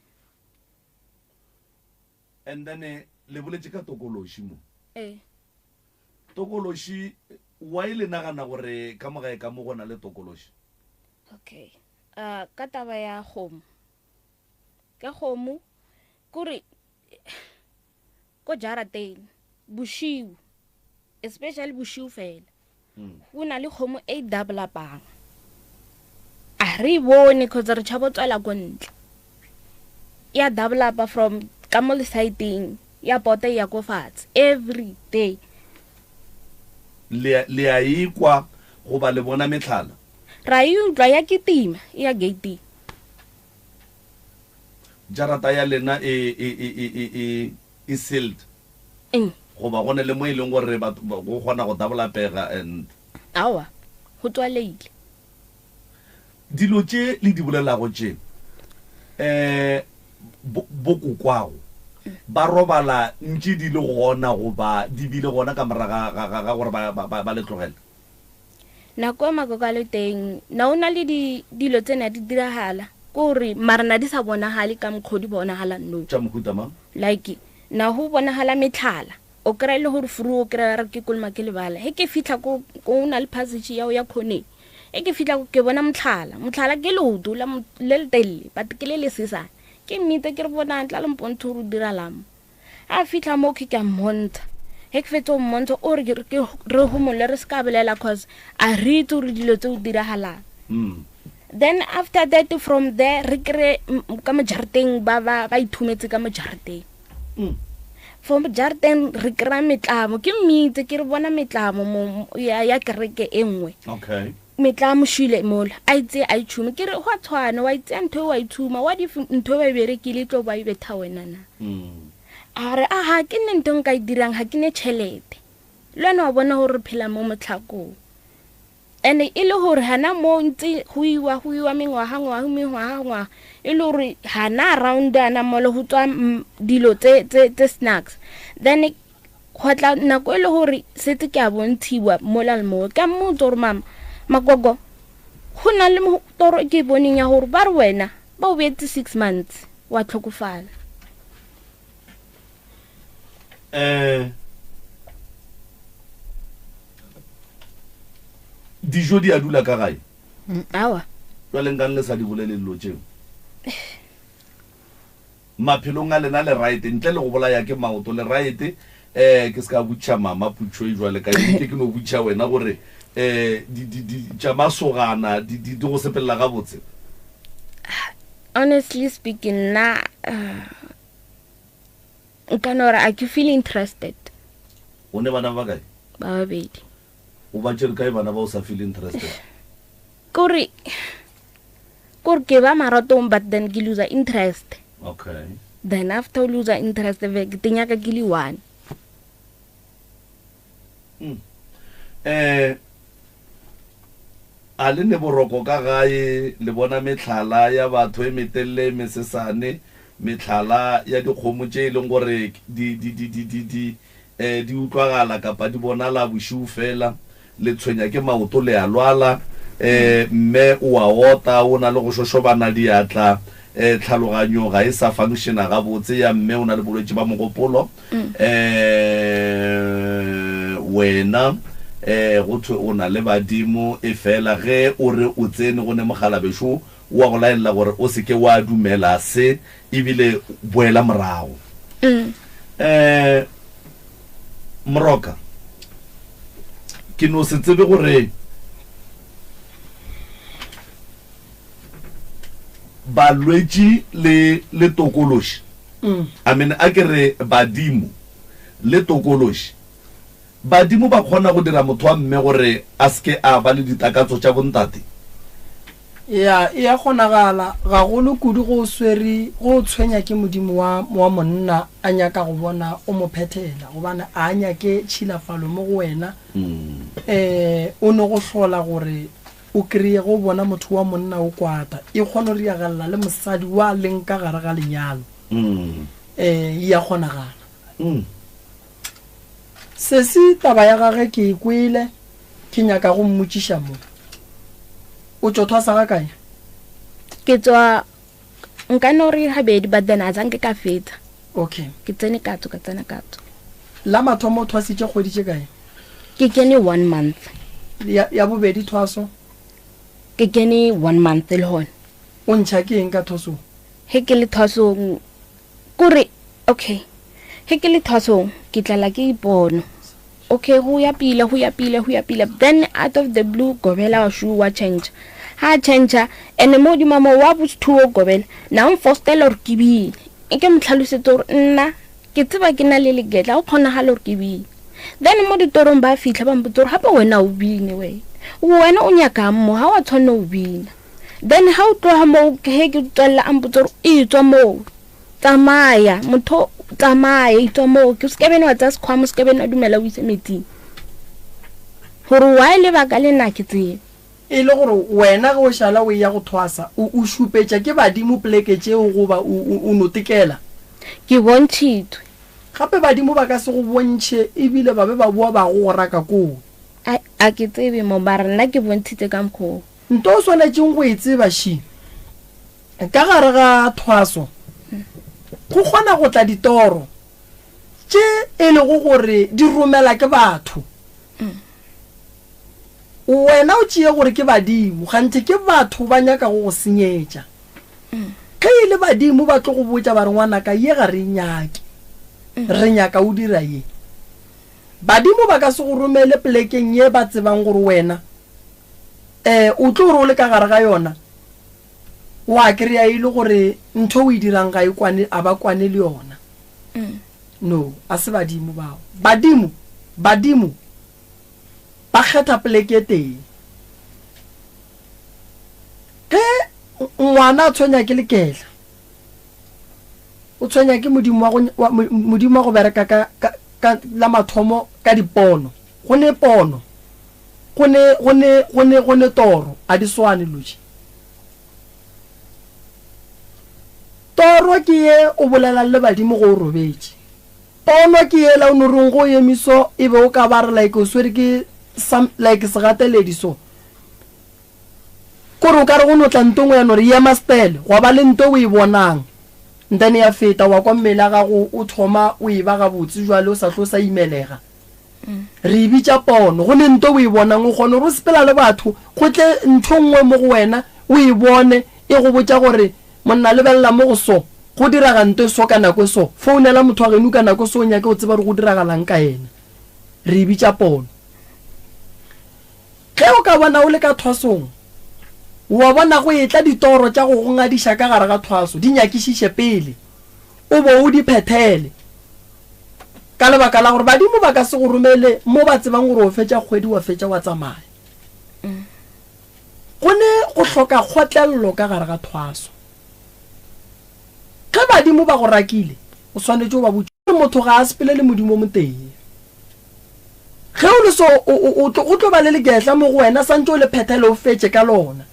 And then eh, le boletše ka tokološi mo. eh Tokološi, why le nagana gore ka mo gae ka mo go na le tokološi? Okay uh, ka taba ya kgomo ka kgomo kore ko jarateng bošiu especially bošiu fela go na le kgomo e developang a re e bone cause re tšhabo tswela ko ntle ya developa from ka mo lesaeteng ya pota e ya ko fatshe every day Le, le a ikwa goba le bona mehlala? Ra e utlwa ya kitima e ya gating. Jarata ya lena e, e, e, e, e, e, e sealed? Eng? Goba go ne le mo e leng gore batho ba- go kgona go developega and. Aowa, go tswaleile. Dilo tše le di bolelago tše, um bo, bokokwago ba robala ntše di le gona goba di bile gona ka morago ga, ga, ga gore ba, ba, ba, ba le tlogele? Nako e makoko a le teng, na o na le di, dilo tse na di diragala, kore mara na di sa bonagale ka mokgwa o di bonagalang nou. Tša mohuta mang? Like, na go bonagala metlhala, o kry-a e le gore furu o kry-a re ke koloma ke lebala. He ke fitlha ko, ko o na le passage ya go ya khoneng, he ke fitlha ko ke bona motlhala, motlhala ke leoto la mo, le le telele but ke le le sesane. Ke mmitse ke re bonang tla le mpontshe gore o diralang mo. A fitlha mo ke ka mmontsha. He ke fetsa go mmontsha o re ke re homole re se ka bolela cause a re itse gore dilo tse o diragalang. Mm. Then after that from there re kry ka mo jarateng ba ba ba ithumetse ka mo jarateng. Mm. From jarateng re kry-a metlamo ke mmitse ke re bona metlamo mo ya ya kereke e nngwe. Okay. Metlamo šile mola a itse a itšhume ke re go a tshwana wa itseya ntho e wa itshuma what if ntho e ba e berekile e tlo ba e betha wena na. Mm. A re a ga ke nne ntho nka e dirang ga ke ne tšhelete. Le wena wa bona gore re phela mo motlhakong. And-e e le gore gana mo ntse go iwa go iwa mengwaga ngwaga mengwaga ngwaga e le gore gana around ana mole go tswa dilo tse tse tse snacks then gwa tla nako e le gore setse ke a bontshiwa mola le mola ka mmotsa gore mama magogo go na le toro e ke e boneng ya gore ba re wena ba o beetse six months wa tlhokofala um dijo di a dula ka gae awa jale nkang le sa di bolele dilo tšeo Maphelong a lena le right ntle le go bolaya ke maoto le right eh ke ska butša mama putšo e jwale ka ke ke no butša wena gore eh di di di tša masogana di di di go sepelela gabotse. Honestly speaking nna uh, nka no re a ke feel interested. O ne bana ba kae? Ba babedi. O ba tšere kae bana ba o sa feel interested? Kore kore ke ba maratong but then ke loser interest. Okay. Then after o loser interest be ke tenyaka ke le one. Mm. Eh. A le ne boroko ka gae, le bona mehlala ya batho e metelele e mesesane, mehlala ya dikgomo tše e leng gore di, di, di, di, di, di, eh, di utlwagala kapa di bonala bošego fela. Le tshwenya ke maoto, le a lwala, eh, mme o a ota, o na le go šošobana diatla, eh, tlhaloganyo ga e sa functiona gabotse ya mme o na le bolwetši ba mogopolo. Eh, wena, eh, go thwe o na le badimo, efela ge o re o tsene go ne mokgalabešo o a go laelela gore o se ke wa dumela se, ebile boela morago. Eh, Moroka, ke no se tsebe gore balwetši le, le tokološi, I mean, a ke re badimo le tokološi, badimo ba kgona go dira motho wa mme gore a se ke a ba le ditakatso tša bontate? Ya, e a kgonagala, gagolo kudu ge o swere, ge o tshwenya ke modimo wa, wa monna a nyaka go bona o mo phethela, gobane a a nyake tšhilafalo mo go wena. Um, o no go hlola gore o kreye ge o bona motho wa monna o kwata, e kgona go riagalla le mosadi wa leng ka gare ga lenyalo. Um, e a kgonagala. Sesi taba ya gage ke e kwele, ke nyaka go mmotšiša mo. O tšo thwasa ga kae? Ke tswa nka no re gabedi but then a zanke ka fetsa. Okay. Ke tsene ka tswa ka tsena ka tswa. La mathomo o thwasitše kgwedi tše kae? Ke kene one month. Ya, ya bobedi thwaso? Ke kene one month le gone. O ntšha ke eng ka thwasong? He ke le thwasong Kore okay ge ke le thwasong ke tlala ke dipono okay go ya pila go ya pila go ya pila then out of the blue gobela wa shu wa change ha change ene mo godimo mo wa botho o gobela na o mfostela gore ke bine e ke mo tlhalosetse gore nna ke tseba ke na le legetla go kgonagala gore ke bine then mo ditorong ba fitlha ba mpotsa gore gape wena o bine wena wena o nyakang mo ga wa tshwanne o bina Then ha o tloga moo he ke tswelela a mpotsa gore e tswa moo tsamaya motho tsamaya e tswa moo ke seke bene wa tsaya sekgwamo seke bene wa dumela o ise metsing gore why lebaka le nna ke tsebe e le gore wena ge o šala o eya go thwasa o o šupetša ke badimo poleke tšeo goba o o o no tekela? Ke bontšhitswe. Gape badimo ba ka se go bontšhe ebile ba be ba boa ba go go raka koo. Ai a ke tsebe mo mara nna ke bontshitse ka mokgwa oo. Nto o swanetšeng go e tseba še, ka gare ga thwaso go kgona go tla ditoro tše e lego gore di romela ke batho. Wena o tšee gore ke badimo, kganthe ke batho ba nyakago go senyetša. Ge e le badimo ba tlo go botša ba re ngwanaka ye ga re e nyake, re nyaka o dira ye. Badimo ba ka se go romele polekeng ye ba tsebang gore wena um o tlo re o le ka gare ga yona wa kry-a e le gore ntho o e dirang ga e kwane, a ba kwane le yona. No, a se badimo bao. Badimo, badimo ba kgetha poleke e tee. Ge ngwana a tshwenya ke lekehla, o tshwenya ke modimo wa go, wa, modimo wa go bereka ka, ka, ka la mathomo ka dipono. Go ne pono. Go ne, go ne, go ne, go ne toro. A di swane, Luci. Toro ke ye o bolelang le badimo ge o robetše. Pono ke yela o no reng ge o eme so, e be o ka ba re like o swere ke some, like segateledi so. Kore o ka re go no tla nto nngwe ya no re ema stele, gwa ba le nto o e bonang. Then ya feta, wa kwa mmele ya gago o thoma o e ba gabotse jwale o sa hlo sa imelega. Re e bitša pono. Go ne nto o e bonang, o kgona gore o sepela le batho, go tle ntho nngwe mo go wena, o e bone, e go botša gore, Monna, lebelela mo go so, go diraga nto e so ka nako e so, founela motho wa geno ka nako e so o nyake go tseba gore go diragalang ka yena. Re e bitša pono. Ge o ka bona o le ka thwasong, wa bona go etla ditoro tša go go ngadiša ka gare ga thwaso, di nyakišiše pele, o bo o di phethele. Ka lebaka la gore badimo ba ka se go romele mo ba tsebang gore o fetša kgwedi wa fetša wa tsamaya. Go ne go hloka kgotlello ka gare ga thwaso. Ge badimo ba go rakile, o swanetše o ba botše gore motho ga a sepele le Modimo o motee. Ge o le so, o, o, o tlo, go tlo ba le lekehla mo go wena, santše o le phethele o fetše ka lona.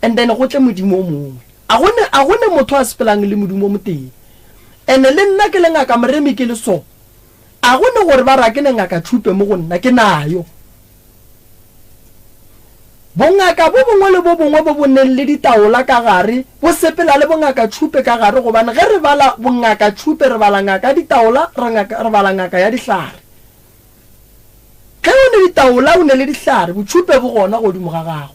And then go tle modimo o mongwe. A go ne, a go ne motho a sepelang le modimo o motee. And le nna ke le Ngaka Moremi ke le so, a go ne gore ba re a ke ne Ngaka Tšhupe mo go nna, ke nayo. Bongaka bo bongwe le bo bongwe bo bo neng le ditaola ka gare bo sepela le bongaka tšhupe ka gare gobane ge re bala bongaka tšhupe re bala ngaka ya ditaola, re, ngaka, re bala ngaka ya dihlare. Ge o ne ditaola o ne le dihlare, botšhupe bo gona godimo ga gago.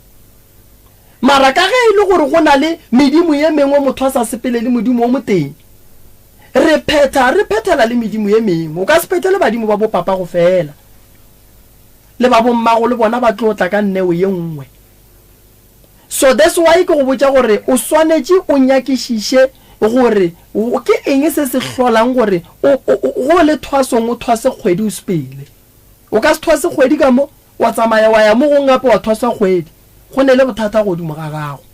Mara ka ge e le gore go na le medimo ye mengwe motho a sa sepele le modimo o motee, re phetha re phethela le medimo ye mengwe. O ka se phethele badimo ba bopapago feela. Le ba bommago le bona ba tlo tla ka neo ye nngwe. So that's why ke go botša gore o swanetše o nyakišiše gore ke eng se se hlolang gore o, o, o, go le thwasong o thwase kgwedi o sepele. O ka se thwase kgwedi ka mo, wa tsamaya wa ya mo gongwe gape wa thwaswa kgwedi. Go ne le bothata godimo ga gago.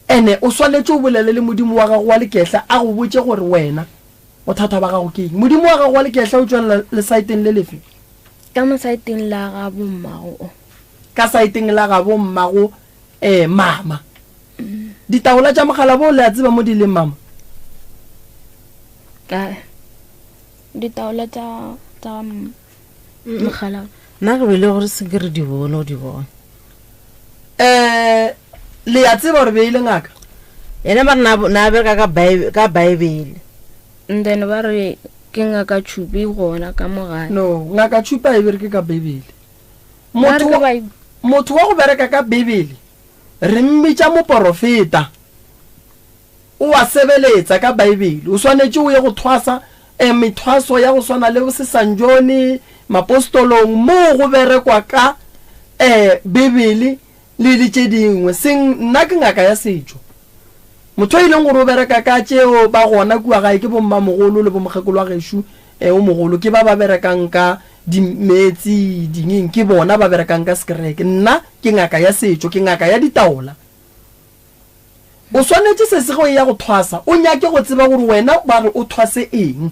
Ene o swanetše o bolele le Modimo wa gago wa lekehla a go botše gore wena bothata ba gago ke eng. Modimo wa gago wa lekehla o tšwelela lesaeteng le lefe? Ka mo saeteng la gabo mmago o. Ka saeteng la gabo mmago eh mama. Ditaola tša mogala bo le a tseba mo di leng mama? Ka ditaola tša tša mogala. Nna ke bile gore se ke re di bone o di bone. Eh le a tseba gore be e le ngaka? Yena ba re na na bereka ka ka Bible. And then ba re ke ngaka Tšhupi gona ka mo gae. No, ngaka Tšhupi a e bereke ka Bibele. Motho wa, motho wa go bereka ka Bibele re mmitša moporofeta. O a sebeletsa ka Bibele. O swanetše o ye go thwasa eh, methwaso ya go swana le Sesanjone, Mapostolong, moo go berekwa ka eh, Bibele le, le tše dingwe. Seng, nna ke ngaka ya setšo. Motho e leng gore o bereka ka tšeo ba gona kua gae ke bommamogolo le bomokgekolo wa gešo eh, o mogolo, ke ba ba berekang ka dimeetsi, dingeng, ke bona ba berekang ka sekereke. Nna ke ngaka ya setšo, ke ngaka ya ditaola. O swanetše sese ge o eya go thwasa o nyake go tseba gore wena ba re o thwase eng.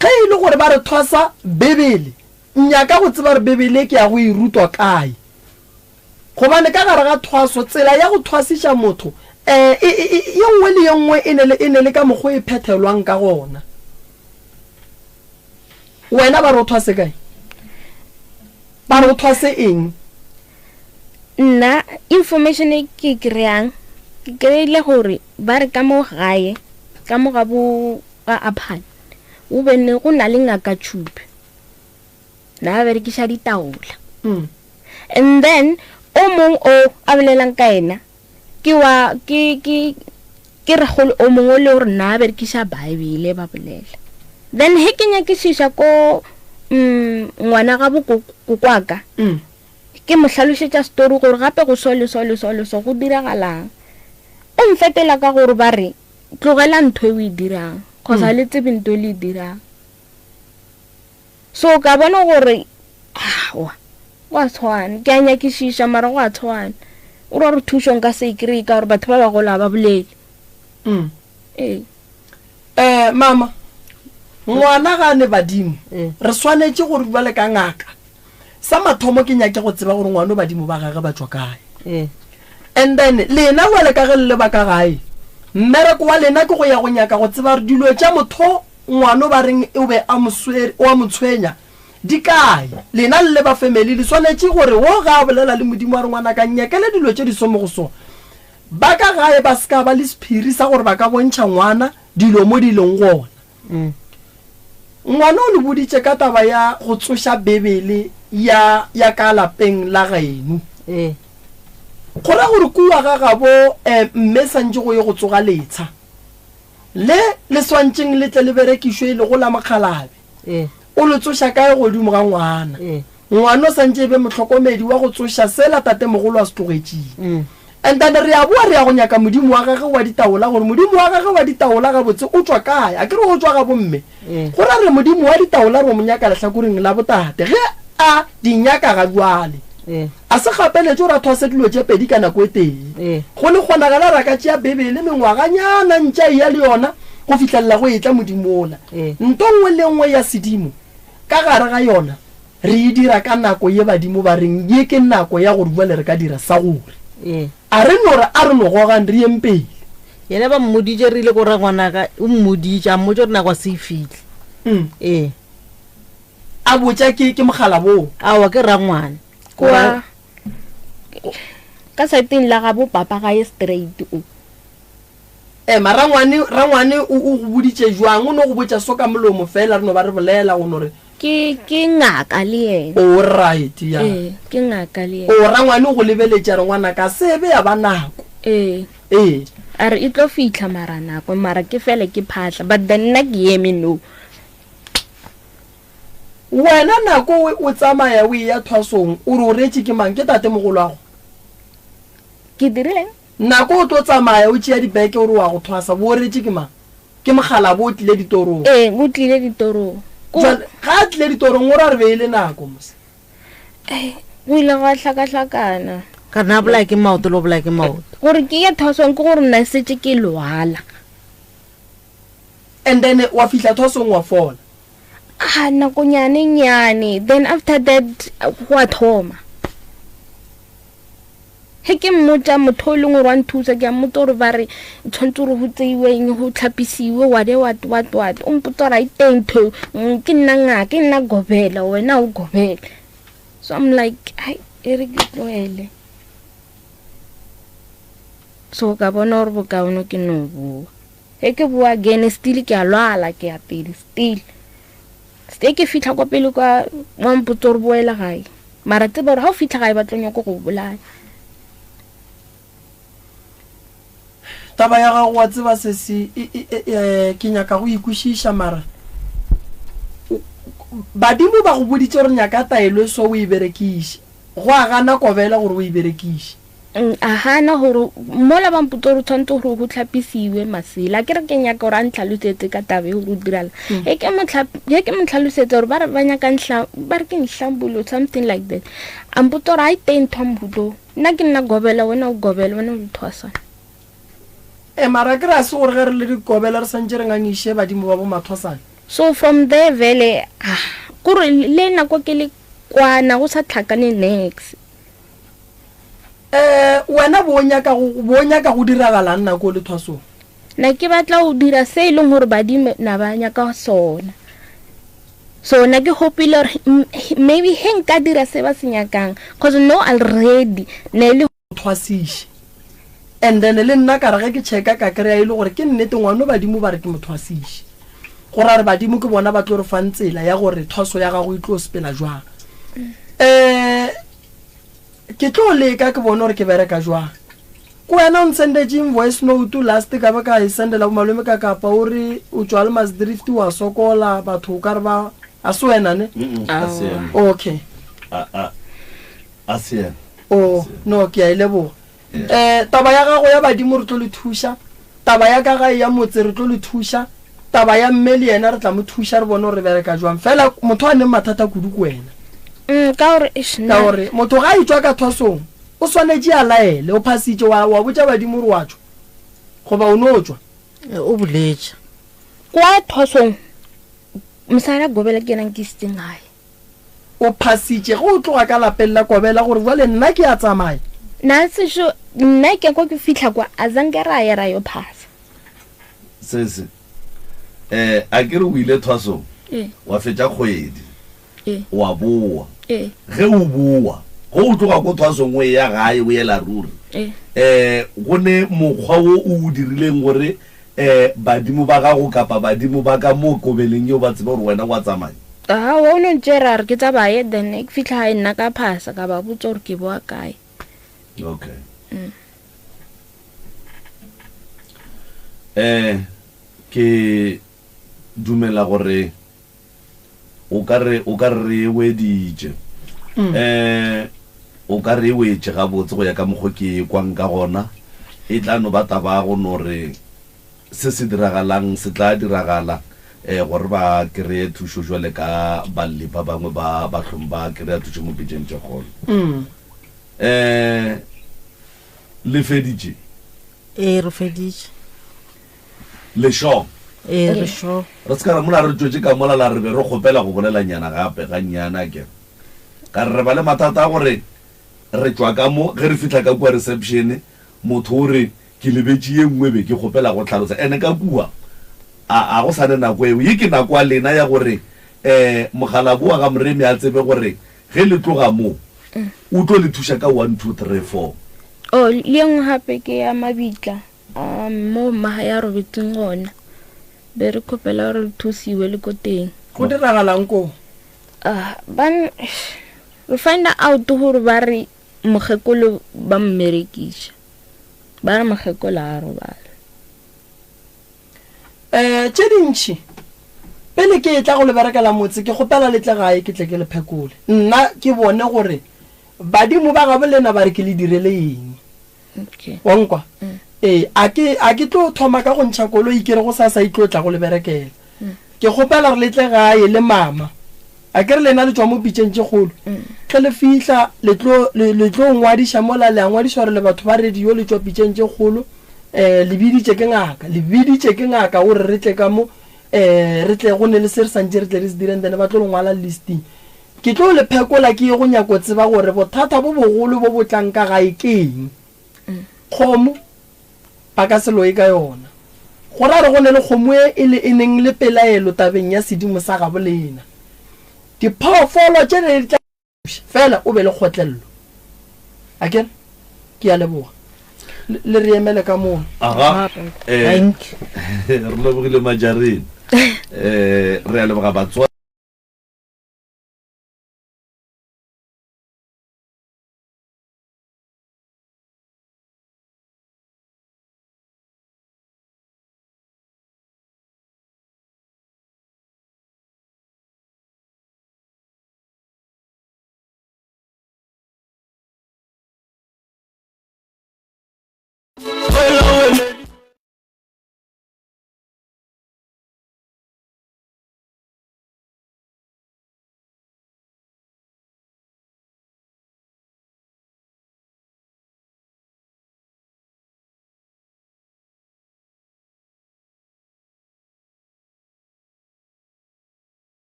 Ge e le gore ba re thwasa Bibele, nyaka go tseba gore Bibele ke ya go e rutwa kae. Gobane ka gare ga thwaso, tsela ya go thwasiša motho, e, e, e, ye nngwe le ye nngwe e ne le, e ne le ka mokgwa o e phethelwang ka gona. Wena ba re o thwase kae? Ba re o thwase eng? Nna information e ke e kry-ang, ke kry-ile gore ba re ka mo gae, ka mo ga bo ga Aphane, go be ne go na le ngaka Tšhupe. Na ba berekiša ditaola. And then o mong o a bolelang ka yena ke wa ke ke ke rakgolo o mongwe o le gore na berekiša Bible ba bolela. Then he ke nyakišiša ko mm, ngwana ga bo kokwaka ke mo hlalošetša story gore gape go so le so le so le so go diragalang. O mfetola ka gore ba re tlogela ntho e o e dirang cause ga le tsebe ntho e le e dirang. So ka bona gore aowa go a tshwana, ke a nyakišiša mara go a tshwana. O ra gore thušo nka se e kry-e ka gore batho ba bagolo ga ba bolele. Mm. Ee. Eh, mama, ngwana ga a ne badimo, re swanetše gore bjale ka ngaka, sa mathomo ke nyake go tseba gore ngwano badimo ba gage ba tšwa kae. And then lena bjale ka ge le le ba ka gae, mmereko wa lena ke go ya go nyaka go tseba gore dilo tša motho Ngwano ba reng o be a mo swere, o a mo tshwenya, di kae? Lena le le ba family le swanetše gore wo ge a bolela le Modimo a re ngwanaka nnyakele dilo tše di so mo go so. Ba ka gae ba se ka ba le sephiri sa gore ba ka bontšha ngwana dilo mo di leng gona. Ngwana o le boditše ka taba ya go tsoša Bibele ya ya ka lapeng la geno. Go ra gore kua ga gabo mme santše go ye go tsoga letsha. Le le swantšeng le tle le berekišwe e lego la mokgalabe. O le tsoša kae godimo ga ngwana? Ngwana o santše e be mohlokomedi wa go tsoša sela tatemogolo a se tlogetšeng. And then re a boa re ya go nyaka modimo wa gage wa ditaola gore modimo wa gage wa ditaola gabotse o tšwa kae? A ke re o tšwa ga bomme. Go ra re modimo wa ditaola re o mo nyaka lehlakoreng la botate ge a di nyaka ga bjale. A se gapeletše gore a thwase dilo tše pedi ka nako e tee. Go le kgonagala re ka tšea Bibele mengwaganyana ntše a eya le yona go fihlelela go etla Modimo wola. Nto nngwe le nngwe ya sedimo. Ka gare ga yona re e dira ka nako ye badimo ba reng ye ke nako ya gore bjale re ka dira sa gore. A re no re a re no gogang re yeng pele. Yena ba mmoditše re ile ko rangwanaka o mmoditše a mmotša gore nako a se e fihle. Ee. A botša ke ke mogala boo. Aowa ke rangwane. Kwa ka saeteng la gabo papa ga ye straight o. Ema, rangwane, rangwane o, o go boditše jwang? O no go botša so ka molomo feela, re no ba re bolela, o no re. Ke, ke ngaka le yena. O right, ya. Ee, ke ngaka le yena. O, rangwane o go lebeletše, a re, Ngwanaka, se be ya ba nako. Ee. Ee. A re, E tlo fihla mara nako, mara ke fele ke phahla, but then nna ke eme no. Wena nako o, o tsamaya o eya thwasong, o re o retše ke mang? Ke tatemogolwago? Ke dirileng? Nako o tlo tsamaya o tšea dibeke o re wa go thwasa, bo oretše ke mang? Ke mokgalabo o tlile ditorong. Ee, o tlile ditorong. Ko. Jwale ga a tlile ditorong o ra re be e le nako mos. Ei, go ile gwa hlakahlakana. Ka re na bolaya ke maoto le go bolaya ke maoto. Gore ke ye thwasong ke gore nna setše ke lwala. And then wa fihla thwasong wa fola. Ah, nakonyane nyane, then after that gwa thoma. Ge ke mmotša motho o e leng gore wa nthusa, ke a mmotsa gore ba re tshwanetse gore go tseiwe eng, go tlhapisiwe, what what what what. O mpotsa gore a e teng ntho eo, mm, ke nna ngaka, ke nna gobela, wena o gobela. So I'm like, hai, e re ke tlohele. So ka bona gore bokaone ke no boa. Ge ke boa again, still ke a lwala, ke ya pele, still. Ste ke fihla kwa pele kwa wa mpotsa gore boela gae. Mara tseba gore ga o fihla gae ba tlo nyaka go bolaya. Taba ya gago wa tseba sesi e, e, e, e, ke nyaka go ikwešiša mara badimo ba go boditše gore nyaka taelo e so o e berekiše. Go a gana kobela gore o e berekiše. A gana gore mola ba mpotsa gore o tshwanetse gore go tlhapisiwe masela, ke re ke nyaka gore a ntlhalosetse ka taba e gore o dirala. Ge ke mo ge ke mo tlhalosetsa gore ba re ba nyaka nhla, ba re ke nhlambulo something like that. A mpotsa gore a e teng ntho ya mohuta o. Nna ke nna gobela, wena o gobela, wena o thwasana. E mara ke re a se gore ge re le dikobela re santše re ngangiše badimo ba bo mathwasana. So from there vele, ah, kore le nako ke le kwana go sa tlhakane niks. Eh, wena bo nyaka go, bo nyaka go diragalang nako o le thwasong? Na ke batla go dira se e leng gore badimo na ba nyaka sona. So na ke hopile gore maybe he nka dira se ba se nyakang, cause no already ne le. Thwasiše. And then le nna ka re ge ke checka ka kry-a e le gore ke nnete ngwano badimo ba re ke mo thwasiše. Go ra re badimo ke bona ba tlo re fang tsela ya gore thwaso ya gago e tlo sepela jwang. Eh, Ke tlo leka ke bone gore ke bereka jwang. Ke wena o nsendetšeng voice note last ka ba ka e sendela bo malome ka kapa o re o tšwa Almasdrift wa sokola batho o ka re ba a se wena ne? A se yena. Okay. A a a se yena. Oh no ke a e leboga. Eh taba ya gago ya badimo re tlo le thuša. Taba ya ka gae ya motse re tlo le thuša. Taba ya mme le yena re tla mo thuša re bone gore re bereka jwang. Fela motho a neng mathata kudu ke wena. Mm, ka gore eish Ka nna. gore motho ga a etšwa ka thwasong o swanetše a laele. O phasitše wa, wa botša badimo gore wa tšwa goba o no tšwa. E, o boletše. Kwa thwasong mosadi a gobela ke yena a nkisitseng gae. O phasitše ge o tloga ka lapeng la Kobela gore bjale nna ke a tsamaya. Na sešo nna ke kwa ke fihla kwa a zanke ra ya ra yo phasa. Sese, Eh, a ke re o ile thwasong Ee. wa fetša kgwedi Ee. wa boa. Ee. Ge o boa, ge o tloga ko thwasong o eya gae o yela ruri, Ee. eh, go ne mokgwa wo o o dirileng gore eh, badimo ba gago kapa badimo ba ka mo kobeleng yeo ba tsebe gore wena wa tsamaya? Aowa, o no ntšere a re ke tsamaye then ke fihla gae nna ka phasa ka ba botsa gore ke boa kae. Okay. Eh, ke dumela gore o ka re o ka re re e weditše. Eh, o ka re e wetše gabotse go ya ka mokgo ke e kwang ka gona. E tla no ba taba ya go no re se se diragalang se tla diragala eh, gore ba kry-e thušo jwale ka balli ba bangwe ba ba hlong ba kry-a thušo mo pitšeng tše kgolo. Eh, le feditše? Ee, re feditše. Le sure? Ee, re sure. Re se ka re mola re tšwetše ka mola la re be re kgopela go bolelanyana gape gannyane akere. Ka re re ba le mathata a gore re tšwa ka mo, ge re fihla ka kua reception, motho o re ke lebetše ye nngwe be ke kgopela go hlalosa. Ene ka kua a, a go sa ne nako eo. Ye ke nako ya lena ya gore um mokgalabo wa ga Moremi a tsebe gore ge le tloga mo, o tlo le thuša ka one, two, three, four. Oh, le ye nngwe gape ke ya mabitla. Um, mo mmaga ya robetseng gona. Be re kgopela gore re thusiwe le ko teng. Go diragalang koo? Ah, ba re find out gore ba re mokgekolo ba mmerekiša. Ba re mokgekolo a robala. Um tše dintši pele ke etla go le berekela motse ke kgopela le tle gae ke tle ke le phekole. Nna ke bone gore badimo ba gabo lena ba re ke le direle eng. Okay. Wa nkwa? Ee, a ke, a ke tlo thoma ka go ntšha koloi ke re gosasa e tlo tla go le berekela. Ke kgopela gore le tle gae le mama. A ke re lena le tšwa mo pitšeng tše kgolo. Ge le fihla le tlo, le, le tlo ngwadiša mola, le a ngwadiša gore le batho ba radio le tšwa pitšeng tše kgolo. Eh, le biditše ke ngaka, le biditše ke ngaka gore re tle ka mo, eh, re tle go ne le se re santše re tle re se dire, and then ba tlo le ngwala listing. Ke tlo le phekola ke ye go nyako tseba gore bothata bo bogolo bo bo tlang ka gae ke eng. Kgomo, ba ka se loye ka yona. Go ra re go ne le kgomo e e le e neng le pelaelo tabeng ya sedimo sa gabo lena. Diphoofolo tše di tla thuša, fela o be le kgotlello. Akere? Ke a leboga. Le, le re emele ka mono. Aga, eh, re lebogile Majareng. Eh, re a leboga batswadi.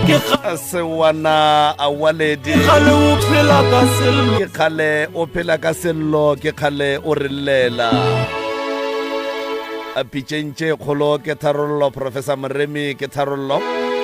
Sewana a waledi. Ke kgale o phela ka sello, ke kgale o re llela. A pitšeng tše kgolo ke tharollo, Professor Moremi ke tharollo.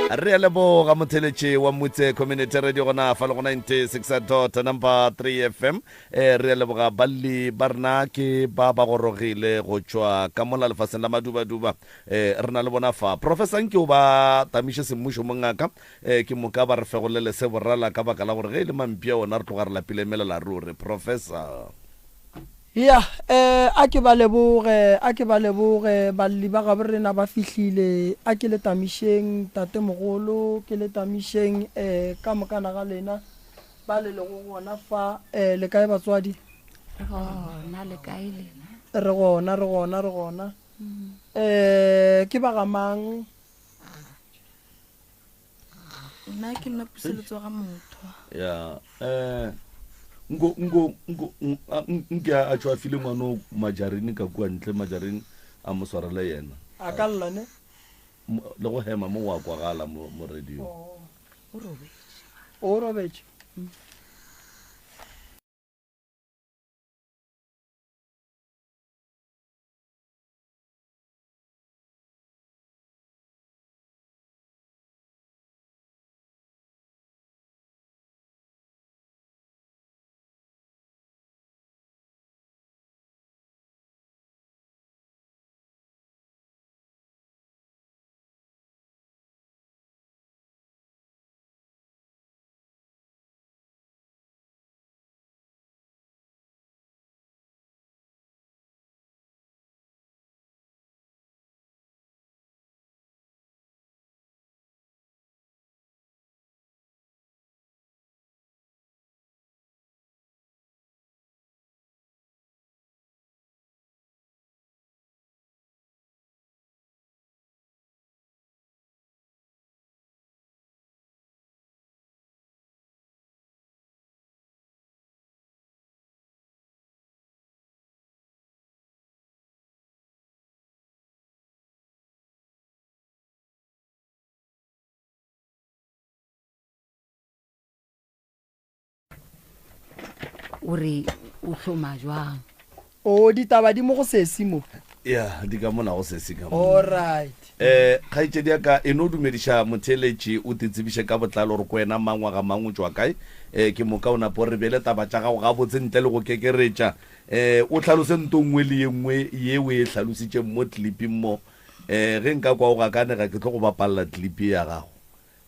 Re a leboga motheletši wa Mutse Community Radio gona fa le go 96 dot number 3 FM. E, re a leboga balli ba rena ke ba ba gorogile go tšwa ka mola lefaseng la madubaduba. E, re na le bona fa. Professor nke o ba tamiše semmušo mongaka, e, ke moka ba re fegolele se borala ka baka la gore ge e le mampia ona re tloga re lapile melela ruri. Professor. Ya, e, a ke ba leboge, a ke ba leboge, balli ba gabo rena ba fihlile, a ke le tamišeng, tatemogolo, ke le tamišeng, e, ka mokana ga lena. Ba le lego gona fa, eh, le kae batswadi? Re gona, le kae lena? Re gona, re gona, re gona. Eh, ke ba ga mang? Nna ke nna Puseletso ga motho. Ya, eh nko nko nko nke a tšwa file ngwano majarini ka kua ntle majarini a mo swarele yena. A ka lla ne? Le go hema mo wa kwagala mo mo radio. Oh. O robetše. O robetše. O re o hloma jwang? O ditaba di mo go sesi mo. Ya, di ka mona go sesi ka mo. Alright. Eh, kgaetšedi ya ka, e no dumediša motheeletši, o te tsebiše ka botlalo gore ke wena mang, wa ga mang, o tšwa kae. Eh, ke moka o nape o re beele taba tša gago gabotse ntle le go kekeretša. Eh, o hlalose nto nngwe le ye nngwe ye o e hlalositšeng mo cliping mo. Eh, ge nka kwa o gakanega ke tlo go bapalela clip ye ya gago.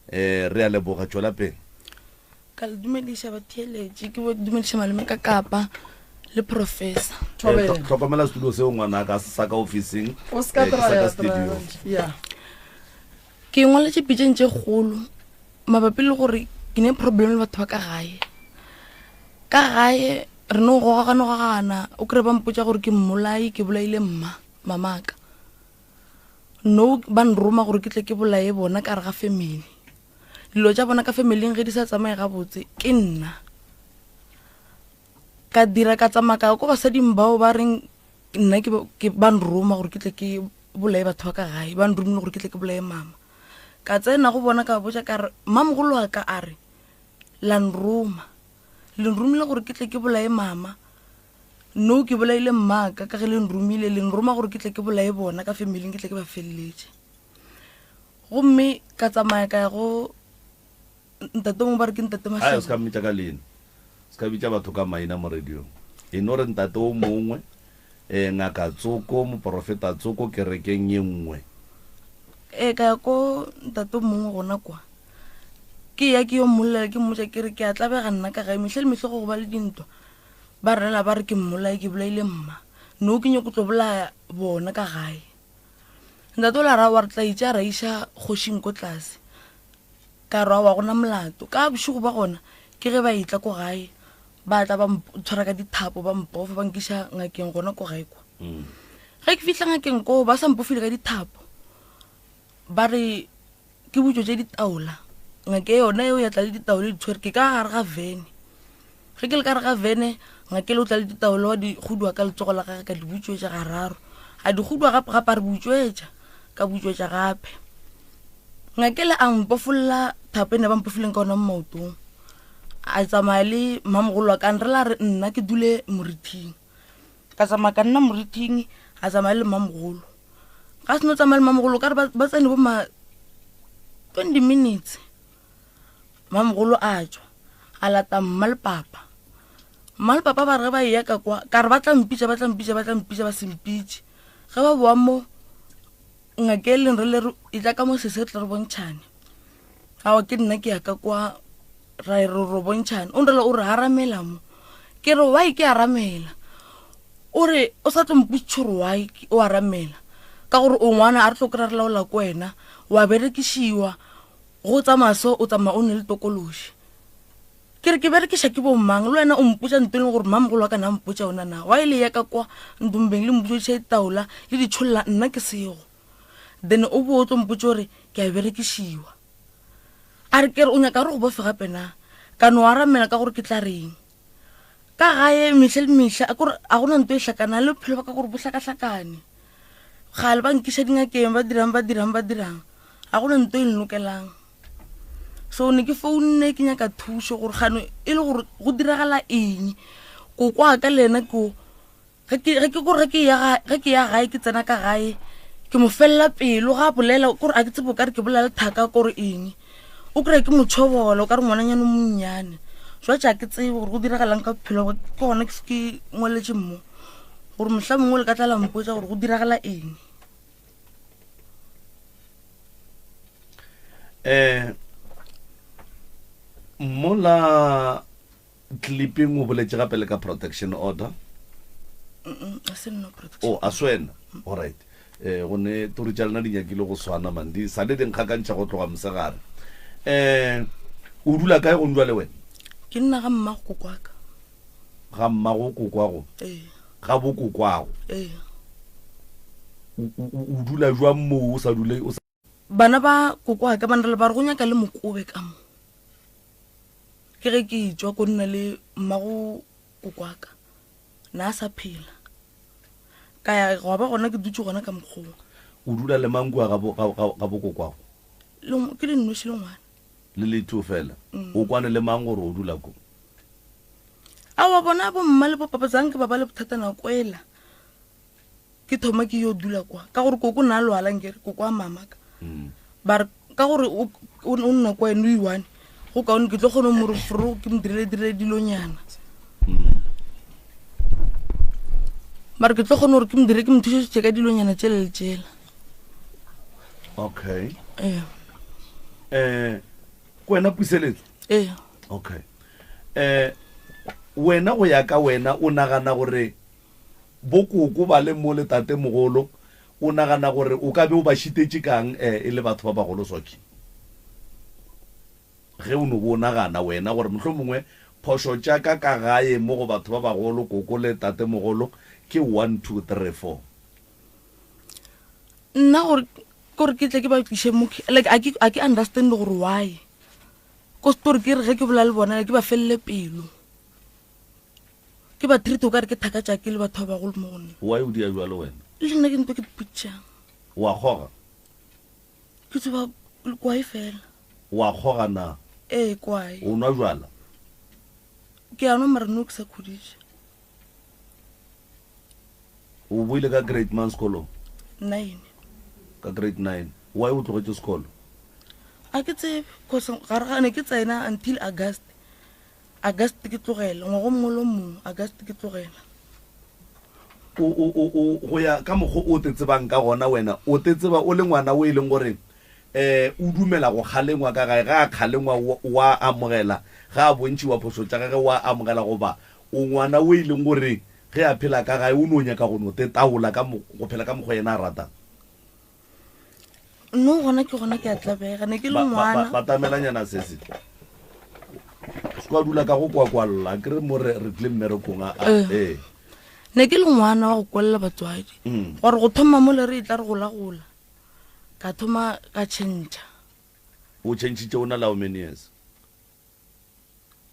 Eh, re a leboga, tšwela pele. Ka le dumediša batheeletši, ke bo dumediša malome ka kapa le professor. Eh, hlokomela setulo seo ngwanaka sa ka ofising. O se ka eh, ke sa traya, ka studio. traya, ya. Ke ngwaletše pitšeng tše kgolo mabapi le gore ke ne problem le batho ba ka gae. Ka gae re no gogagana-gogagana, o kry ba mpotša gore ke mmolai, ke bolaile mma, mamaka. No ba nroma gore ke tle ke bolaye bona ka re ga family. Dilo tša bona ka familing ge di sa tsamaye gabotse ke nna. Ka dira ka tsamaya ka ya ko basading bao ba reng nna ke ke ba nroma gore ke tle ke bolaye batho ba ka gae, ba nromile gore ke tle ke bolaye mama. Ka tsena go bona ka ba botša ka re mamogolo wa ka a re la nroma, le nromile gore ke tle ke bolaye mama. No ke bolaile mmaka ka ge le nromile, le nroma gore ke tle ke bolaye bona ka familing, ke tle ke ba feleletše. Gomme ka tsamaya ka ya go ntate mongwe ba re ke ntate Ai, o Mahlaba. se ka mmitša ka leina, se ka bitša batho ka maina mo radiong. E no re ntate o mongwe, eh, ngaka tsoko, moporofeta tsoko kerekeng ye nngwe. Ee, ka ya ko ntate o mongwe gona kwa. Ke ya ke yo mmolelela, ke mmotša ke re ke a tlabega nna ka gae, mehle le mehle go go ba le dintwa. Ba rela ba re ke mmolai, ke bolaile mma. No ke nyoko tlo bolaya bona ka gae. Ntate o la ra wa re tla itša ra iša kgošing ko tlase. Ka re wa gona molato. Ka bošego ba gona ke ge ba etla ko gae, ba tla ba ntshwara ka dithapo, ba mpofa, ba nkiša ngakeng gona ko gae kwa. Ge ke fihla ngakeng koo, ba sa mpofile ka dithapo. Ba re ke butšwetše ditaola. Ngake yona eo ya tla le ditaola di tshwere, ke ka gare ga vene. Ge ke le ka gare ga vene, ngake le o tla le ditaola wa di gudwa ka letsogo la gage, ka di butšwetša gararo. A di gudwa gape gape a re butšwetša, ka butšwetša gape. Ngake le a mpofolla thapo e ne ba mpofileng ka ona mo maotong. A tsamaya le mmamogolo wa ka nre la re nna ke dule morithing. Ka tsamaya ka nna morithing a tsamaya le mmamogolo. Ga seno tsamaya le mmamogolo ka re ba tsene bo ma 20 minutes. Mmamogolo a tswa a lata mma le papa. Mma le papa ba re ba eya ka kwa ka re ba tla mpitša ba tla mpitša ba tla mpitša ba se mpitše. Ge ba boa mo ngaka e leng re le re e tla ka mo sese re tle re bontšhane. Aowa ke nna ke ya ka kwa ra e re ro bontšhane. O nrela o re aramela mo. Ke re why ke aramela? O re o sa tlo mpotšiša gore why o aramela. Ka gore o ngwana a re tlo kry-a re laola ko wena. Wa berekišiwa go tsamaya so o tsamaya o ne le tokološi. Ke re ke berekiša ke bo mang? Le wena o mpotša nto e leng gore mmamogolo wa ka na mpotša yona na? Why le ya ka kwa ntombeng le mpotšodiša ditaola le di tšholla nna ke sego? Then o bo o tlo mpotša gore ke a berekišiwa. A re ke re o nyaka re go bofe gape na? Ka no aramela ka gore ke tla reng? Ka gae mehla le mehla a kore a gona nto e hlakanang le bophelo ba ka gore bo hlakahlakane. Kgale ba nkiša dingakeng ba dirang ba dirang ba dirang a gona nto e nlokelang. So ne ke founne ke nyaka thušo gore gano e le gore go diragala eng. Koko wa ka le ena ko ge ke ge ke kore ge ke ya ge ke ya gae ke tsena ka gae ke mo felela pelo ga a bolela kore a ke tsebe o kare ke bolela le thaka kore eng. O kry-e ke mo tšhobola o kare ngwananyana o monnyane. Jwatše ga ke tsebe gore go diragalang ka bophelo ke gona ke ngwaletše mo gore mohla mongwe le ka tla la mpotša gore go diragala eng. Eh mola clipping o boletše gape le ka protection order. O oh, a swena. All right. Eh go ne tori tša lena di nyakile go swana man di sale di nkgakantšha go tloga mosegare. Eh o dula kae go ndwa le wena? Ke nna ga mmago kokwaka. Ga mmago kokwago? Ee. Ga bo kokwago? Ee. O dula jwang moo o sa dule o sa Bana ba kokwaka ba nrela ba re go nyaka le mokobe ka mo. Ke ge ke tšwa ko nna le mmago kokwaka na a sa phela. Ka ya gwa ba gona ke dutše gona ka mokgowa. O dula le mang kua ga bo ga ga bo kokwago? Le ke le nnoši le ngwana. Le le two fela. O kwane le mang gore o dula ko? Aowa bona bo mma le bo papa zanke ba ba le bothata nako ela. Ke thoma ke yo dula kwa ka gore koko na lwala nkere koko a mama ka. Mm. Ba re ka gore o o nna kwa ene o iwane go kaone ke tlo kgona mo re fro ke mo dirile dirile dilonyana. Mm. Ba re ke tlo kgona gore ke mo dire ke mo thusetse ka dilonyana tšela le tšela. Okay. Ee. Eh ko wena puseletso? Ee. Okay. Eh wena go ya ka wena o nagana gore bo koko ba le mo le tatemogolo o nagana gore o ka be o ba šitetše kang eh e le batho ba bagolo Soki? Ge o no bo o nagana wena gore mohlomongwe phošo tša ka ka gae mo go batho ba bagolo koko le tatemogolo ke 1 2 3 4. Nna gore kore ke tle ke ba tliše mo like a ke a ke understand gore why. Ko story ke re ge ke bolela le bona ke ba felele pelo. Ke ba treat o ka re ke thaka tša ke le batho ba bagolo mo go nna. Why o dia jwalo wena? Le nna ke ntho ke dipotšišang. Wa kgoga? Ke tsuba kwae fela. Wa kgoga na? Ee, kwae. O nwa jwala? Ke a nwa mara no ke sa khodiša. O boile ka grade mang sekolong? Nine. Ka grade 9. Why o tlogetše sekolo? A ke tsebe, cause gare ga ne ke tsena until August. August ke tlogela, ngwaga o mongwe le o mongwe August ke tlogela. O, o, o, o, go ya ka mokgo o te tsebang ka gona wena, o te tseba o le ngwana o e leng gore um o dumela go kgalengwa ka gae, ga a kgalengwa o, o a amogela, ga a bontšhiwa phošo tša gage o a amogela, goba o ngwana o e leng gore ge a phela ka gae o no nyaka go no te taola ka mo, go phela ka mokgo yena a ratang? No gona ke gona ke a tlabega ne ke le ngwana. Batamelanyana sese se kwa dula ka go kwakwalla ke re mo re re tle mmerekong a eh. ee ne ke le ngwana wa go kwalela batswadi mm. gore go thoma mo le re e tla re gola-gola ka thoma ka change o changitše o na le how many years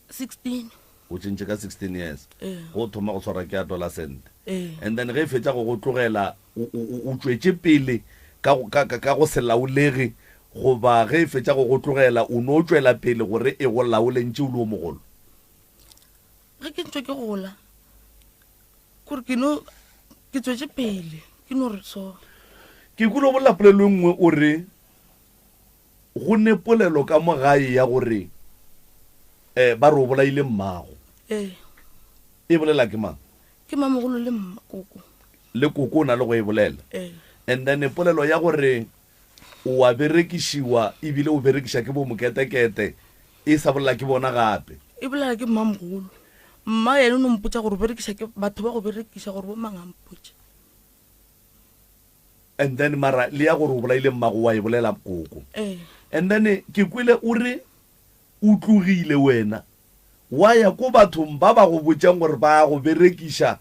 16 o tšentše ka 16 years Ee. go thoma go tshwara ke adolescent Ee. and then ge e fetša go go tlogela o- o o- o tšwetše pele ka go- ka- ka- ka go se laolege goba ge e fetša go go tlogela o no tšwela pele gore e go laole ntše o le o mogolo? Ge ke ntše ke gola, kore ke no ke tswetše pele ke no re so. Ke kwele o bolela polelo e nngwe o re go ne polelo ka mo gae ya gore um ba re o bolaile mmago. Ee. E bolela ke mang? Ke mamogolo le mma koko. Le koko o na le go e bolela. Ee. And then polelo ya gore o a berekišiwa ebile o berekiša ke bo moketekete e sa bolela ke bona gape. E bolela ke mmamogolo. Mma yena o no mpotša gore o berekiša ke batho ba go berekiša gore bo mang a mpotše. And then mara le ya gore o bolaile mmago wa e bolela koko. Ee. And then ke kwele o re o tlogile wena wa ya ko bathong ba ba go botšang gore ba go berekiša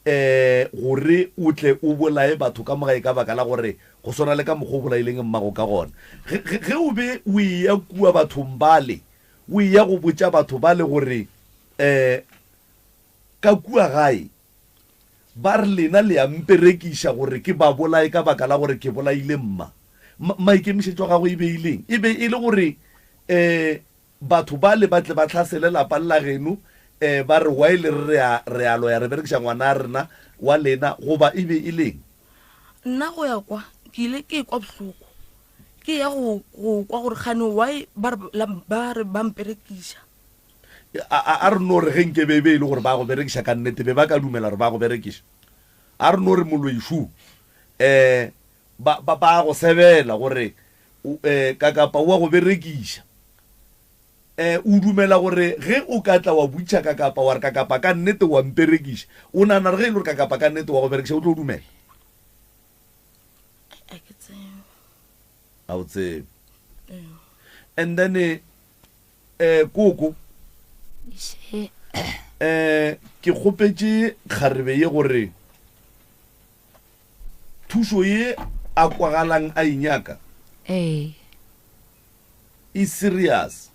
um gore o tle o bolaye batho ka mogae ka baka la gore go swana le ka mokgwa o bolaileng mmago ka gona. Ge, ge, ge o be o eya kua bathong bale, o eya go botša batho bale gore um ka kua gae ba re lena le a mperekiša gore ke ba bolaye ka baka la gore ke bolaile mma. Ma, maikemišetšo a gago e be e leng? E be e le gore um Batho bale ba tle ba hlasele lapa le la geno, eh, ba re, Why le re re a, re a loya, re berekiša ngwana rena wa lena, goba e be e leng? Nna go ya kwa, ke ile ke ekwa bohloko. Ke ya go, go kwa gore kgane why ba re, la, ba re ba mperekiša. A, a, a re no re ge nke be e be e le gore ba go berekiša ka nnete, be ba ka dumela gore ba go berekiša. A re no re moloi šu, eh, ba, ba, ba go sebela gore O, eh, Kakapa o a go berekiša. Eh, o dumela gore ge o ka tla wa butša Kakapa, wa re Kakapa ka nnete wa mperekiša, o nagana gore ge e le gore Kakapa ka nnete wa go berekiša o tlo dumela? A ke tsebe. A o tsebe. Ee. And then, eh, koko, Še. eh, ke kgopetše kgarebe ye gore Thušo ye a kwagalang a e nyaka Ee. e serious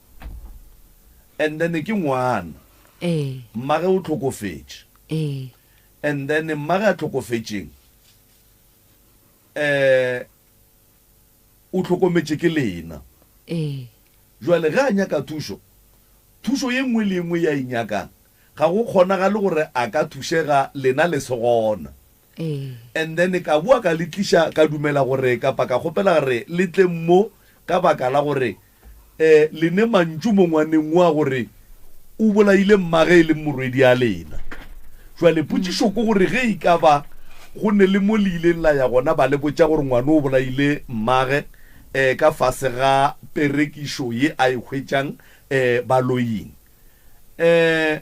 and then ke ngwana. Ee. Mmage o hlokofetše. Ee. And then mmage a hlokofetšeng eh o hlokometše ke lena. Ee. Jwale ge a nyaka thušo, thušo ye nngwe le ye nngwe ye a e nyakang ga go kgonagale gore a ka thušega lena le se gona. Ee. And then ka boa ka le tliša, ka dumela gore kapa ka kgopela gore le tleng mo ka baka la gore um le ne mantšu mo ngwaneng wa gore o bolaile mmage e leng morwedi a lena. Jwale potšišo ke gore ge e ka ba go ne le mo le ileng la ya gona ba le botša gore ngwana o bolaile mmage um ka fase ga perekišo ye a e hwetšang um baloying um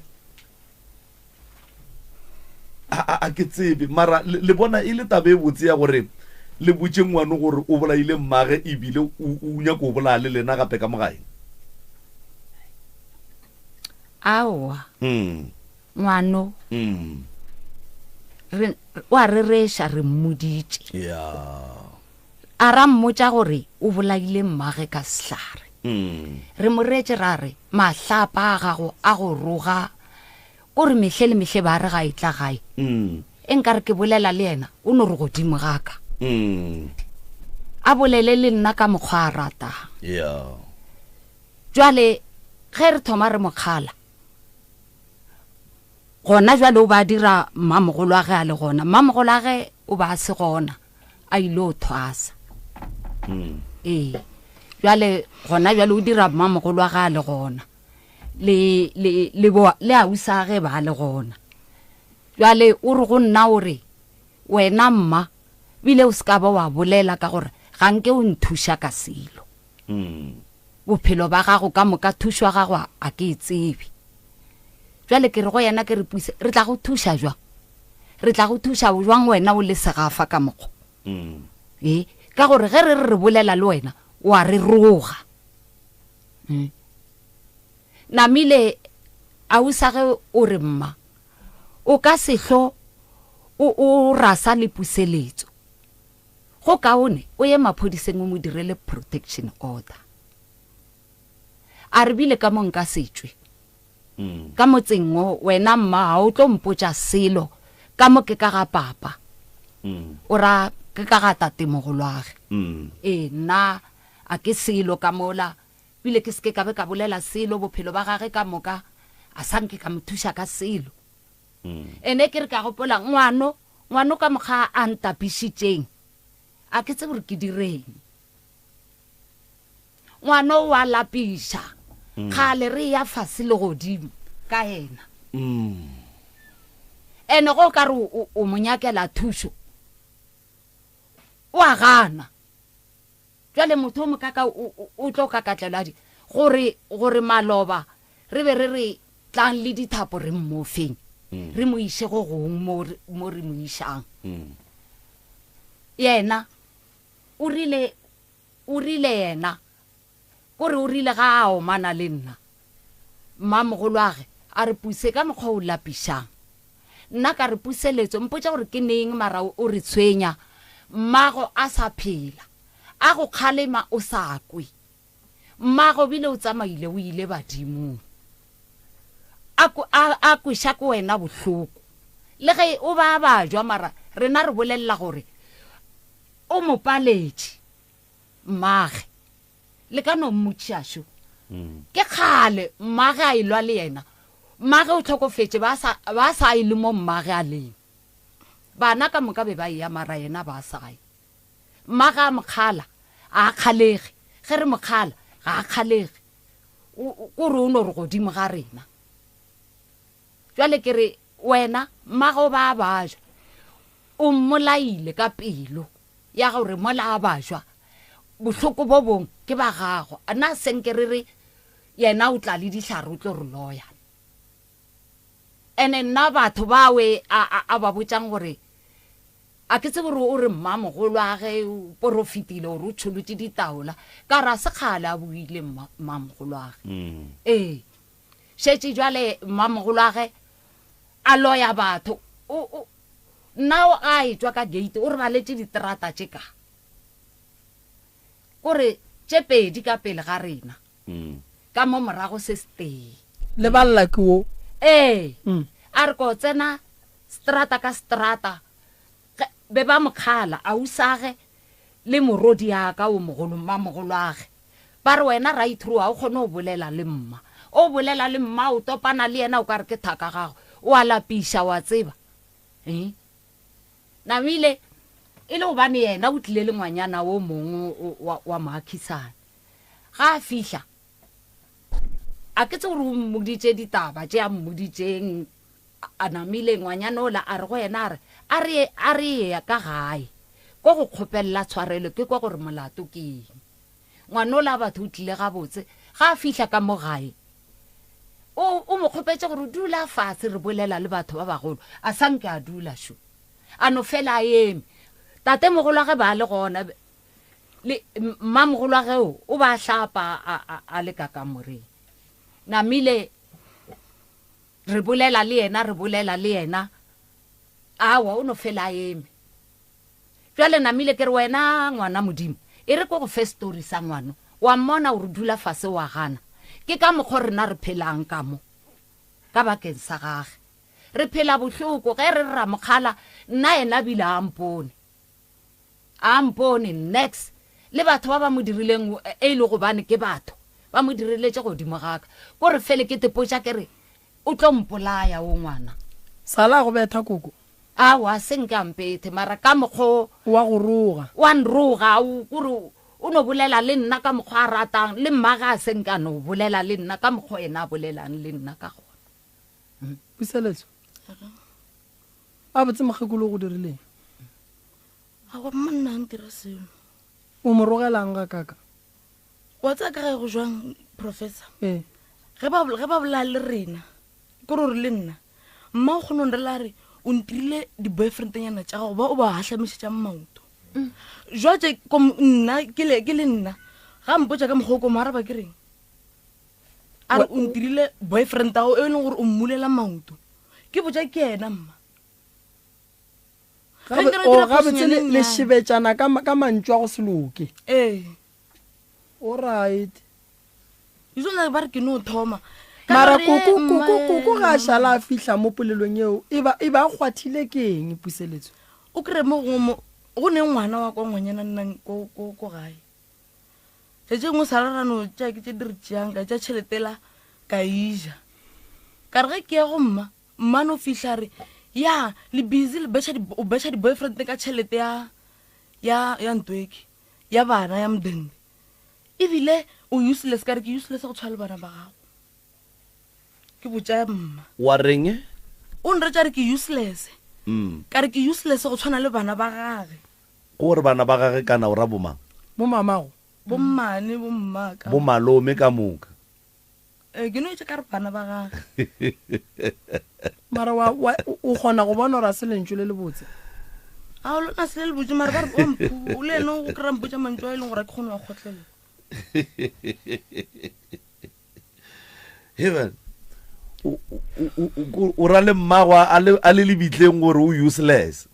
a, a, a ke tsebe mara le, le bona e le taba e botse ya gore le botše ngwano gore o bolaile mmage ebile o, o nyaka o bolaya le lena gape ka mogae Aowa. Mm. Ngwano. Mm. Re, o a rereša re mmoditše. Ya. A ra mmotša gore o bolaile mmage ka sehlare. Mm. Re mo reetše ra re, Mahlapa a gago a go roga, o re mehle le mehle ba re ga e tla gae. Mm. E nka re ke bolela le yena, o no re godimo ga ka. Mm. A bolele le nna ka mokgwa a ratang. Yeah. Jwale ge re thoma re mo kgala, gona jwale o ba dira mmamogolo wa ge a le gona. Mmamogolo wa ge o ba a se gona, a ile o thwasa. Mm. Ee. Jwale gona jwale o dira mmamogolo wa ge a le gona. Le le le bo le ausa ge ba le gona. Jwale o re go nna o re wena mma bile o se ka ba wa bolela ka gore ga nke o nthuša ka selo. Mm. Bophelo ba gago ka moka thušo ya gago a ke e tsebe. Jwale ke re go yena ke re puse re tla go thuša jwang? Re tla go thuša jwang wena o le segafa ka mokgo? Mm. Ee, ka gore ge re re re bolela le wena o a re roga. Mm. Namile ausa ge o re mma o ka se hlo o o rasa le puseletso. Go kaone o ye maphodiseng o mo direle protection order. A re bile ka mo nka se tšwe ka motseng wo, wena mma ga o tlo mpotša selo ka mo ke ka ga papa. O ra ke ka ga tatemogolwage. Ee, nna. A ke selo ka mola, bile ke se ke ka be ka bolela selo bophelo ba gage ka moka, a sa nke ka mo thuša ka selo. Ene ke re ka gopola ngwano, ngwano ka mokgwa a ntapišitšeng, a ke tsebe gore ke direng. Ngwano o a lapiša, kgale re eya fase le godimo ka yena. Ene ge o ka re o mo nyakela thušo, o a gana. Bjale motho o mokaka o, o, o tlo kakatlelwa di, gore, gore maloba re be re re tlang le dithapo re mmofeng, re mo iše go gong mo, mo re mo išang. Yena o rile, o rile yena, kore o rile ga a omana le nna, mmamogolwage a re puse ka mokgwa o lapišang. Nna ka re puseletso, mpotša gore ke neng mara o re tshwenya, mmago a sa phela, a go kgalema o sa kwe. Mmago bile o tsamaile o ile badimong. A, a, a kweša ke wena bohloko. Le ge o ba bajwa mara rena re bolelela gore o mo paletše mmage. Le ka no mmotšiša šo. Ke kgale mmage a elwa le yena. Mmage o hlokofetše ba sa, ba sa ye le mo mmage a leng. Bana ka moka be ba eya mara yena ba sa ye. Mmage a mo kgala, ga a kgalege. Ge re mo kgala, ga a kgalege. O, o, kore o no re godimo ga rena. Bjale ke re, wena, mmage o ba a bajwa. O mmolaile ka pelo ya gore mola a bajwa, bohloko bo bong ke ba gago. Na senke re re yena o tla le dihlare o tlo re loya? Ene nna batho bawe a, a, a ba botšang gore a ke tsebe gore o re mmamogolwage o porofetile gore o tšholotše ditaola, ka re a se kgale a buile mma, mmamogolwage. Ee. Šetše bjale mmamogolwage a loya batho. O, o, nna o a etšwa ka gate o re baletše diterata tše ka. Kore tše pedi ka pele ga rena. Ka mo morago se setee. Leballa ke wo. Ee. A re ko tsena strata ka strata. Ge, be ba mo kgala, ausage le morwediaka o mogolo, mmamogolwage. Ba re, Wena right through ga o kgone go bolela le mma. O bolela le mma, o topana le yena o ka re ke thaka gago. O a lapiša, wa tseba. Eng? Namile, e le gobane yena o tlile le ngwanyana o mongwe wa, wa moakhisane. Ga a fihla, a ke tsebe gore o mmoditše ditaba tše a mmoditšeng, A namile ngwanyana ola a re go yena a re, A re, a re ye ka gae, ko go kgopelela tshwarelo ke kwa gore molato ke eng. Ngwana ola batho o tlile gabotse, ga a fihla ka mo gae, o, o mo kgopetše gore dula fase re bolela le batho ba bagolo, a sa nke a dula šo. A no fela a eme. Tatemogolwage ba le gona, le mmamogolwage o, o ba hlapa a, a, a le ka kamoreng. Namile Re bolela le yena, re bolela le yena. Aowa, o no fela a eme. Bjale namile ke re, Wena ngwana Modimo, e re ko go fe story sa ngwano. Wa mmona o re dula fase wa gana. Ke ka mokgo rena re phelang ka mo, ka bakeng sa gage. Re phela bohloko, ge re re ra mo kgala, nna yena bile a mpone. A mpone, nex. Le batho ba ba mo dirileng, e le gobane ke batho, ba mo direletše godimo ga ka. Ko re fele ke tepotša ke re, O tlo mpolaya wo ngwana. Sala a go betha, koko. Aowa, se nke a mpethe, mara ka mokgwa o. O a go roga. O a nroga, o, ko re o no bolela le nna ka mokgwa a ratang, le mmage a se nke a no bolela le nna ka mokgwa yena a bolelang le nna ka gona. Puseletso. Gabotse mokgekolo o go dirileng? Aowa mma nna a ntira selo. O mo rogelang ga kaka? Wa tsaya ka gae go jwang professor? Ee. Ge ba ge ba bolaya le rena, ke gore le nna mma o kgone re la re o ntirile di-boyfriendnyana tša gago ba o ba gahlamišetša maoto. Jwatše kom nna ke le ke le nna ga mpotša ka mokgwa o ko mo araba ke reng? A re o ntirile boyfriend ya gago e leng gore o mmulela maoto. Ke botša ke yena mma. Ge nkare o dira Gabotse phošonyana e le nnyane. šebetšana ka, ka mantšu a go se loke. Ee. Alright. Jwale ba re ke no thoma. Ka Mara re, koko, mma, koko, koko ga a eh, šala a fihla mo polelong yeo, e ba, e ba a kgwathile ke eng puseletso? O kry-e mo gongwe mo, go ne ngwana wa kwa ngwanyana nnang ko, ko, ko gae. Tšatši engwe sa ra no tša ke tše di re tšeang ka tša tšhelete la ka ija. Ka re ge ke ya go mma, mma no fihla re ya le busy le betšha di o betšha di boyfriend ka tšhelete ya ya ya ntweke ya bana ya mdende. Ebile o useless ka re ke useless go tshwana le bana ba gago. Ke botša mma. Wa reng? O nretša re ke useless. Mm. Ka re ke useless go tshwana le bana ba gage. Ko gore bana ba gage kana o ra bomang? Bo mamago. Bo mmane, bo mmaka. Bo malome ka moka. Ee, ke no etša ka re bana ba gage. Mara wa, wa, o kgona go bona gore a se lentšu le lebotse. A o lona se le lebotse mara ba re o mphu, le ene o kry-a mpotša mantšu a e leng gore a ke kgone wa kgotlelela. Heaven o ra le mmago a le lebitleng gore o useless.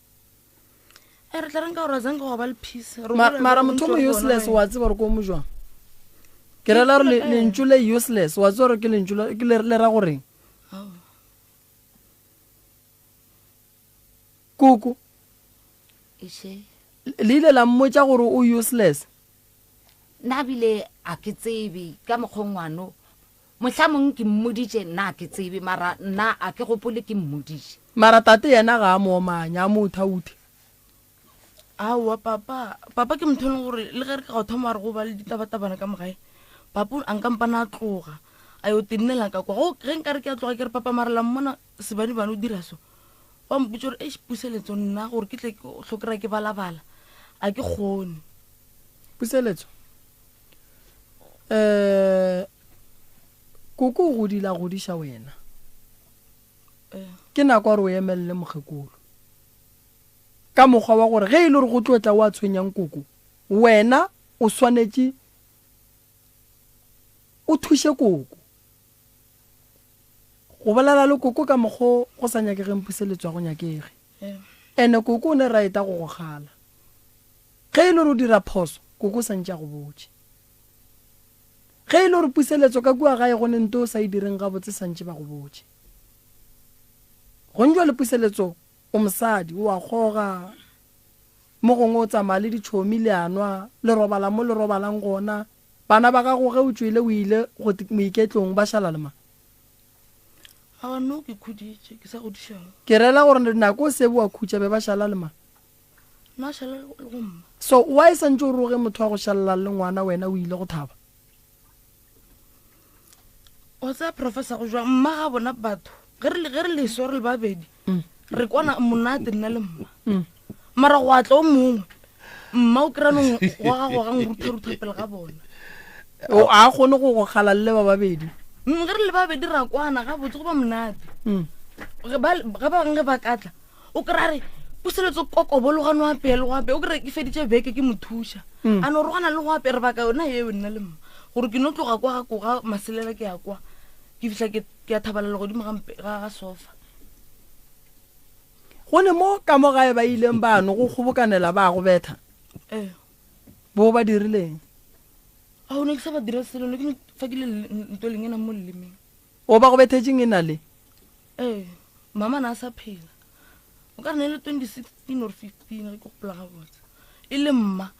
E re tla reng ka gore azanke go ba le peace. Mara motho mo useless wa tseba gore ko mo jwang. Ke rela gore lentšu le useless wa tseba gore ke lentšu ke le ra goreng. Koko. Le ile la mmotša gore o useless. Nna bile a ke tsebe ka mokgwa ngwano Mohlamong ke mmoditše, nna a ke tsebe, mara nna a ke gopole ke mmoditše. Mara tate yena ga a mo omanye, a mo uthauthe. Aowa, papa, papa ke motho e leng gore le ge re ka go thoma re go ba le ditabatabana ka mo gae, papa a nka mpana a tloga a yo tennela ka kwa. Go ge nka re ke a tloga ke re papa mara la mmona sebanibane o dira so, wa mpotša gore eish Puseletso nna gore ke tle ke hlo kry-a ke balabala a ke kgone. Puseletso, um koko o godile a godiša wena ke nako ya gore o emelele mokgekolo ka mokgwa wa gore ge e le gore go tlo tla o a tshwenyang koko wena o swanetše o thuše koko go bolela le koko ka mokgo go sa nyakegeng puseletso go nyakege ene koko o ne right go go kgala Ge e le gore o dira phoso, koko o sa ntše a go botše. Ge e le gore puseletso ka kua gae go ne nto o sa e direng gabotse sa ntše ba go botše. Gong jwale puseletso o mosadi, o a kgoga, mo gongwe o tsamaya le ditšhomi le a nwa, le robala mo le robalang gona. Bana ba gago ge o tšwele o ile go moiketlong ba šala le mang? Aowa no ke khuditše, ke sa godišang. Ke rela gore nako o sebe wa khutša be ba šala le mang? Nna šala le go mma. So why santše o roge motho wa go šalela le ngwana wena o ile go thaba? O tsaya professor go jwang mma ga bona batho ge re ge re leso re le babedi mm. re kwana monate nna le mma mm. mara go atla o mongwe mma o kry-a nong wa gago ga ngrutha rutha pele ga bona o a kgone go go kgala le ba babedi mm, ge re le babedi ra kwana ga botse go ba monate ge ba bangwe ge ba katla o kry-a re puseletso kokobologa no apea le go apea o kry ke feditše beke ke mo thuša mm. a no rogana le go apea re baka yona eo nna le mma gore ke no tloga kwa ga koga maselela ke ya kwa ke fihla ke ya thabalela godimo ga ga sofa go ne mo ka mo gae ba ileng ba no go kgobokanela ba go betha ee bo ba dirileng a o ne ke sa ba dira selo ne ke fa ke le nto leng ena mo lelemeng O ba go bethetšeng e na le? Ee, mama na a sa phela. O ka re ne le 2016 or 15 ge ke gopola gabotse. E le mma,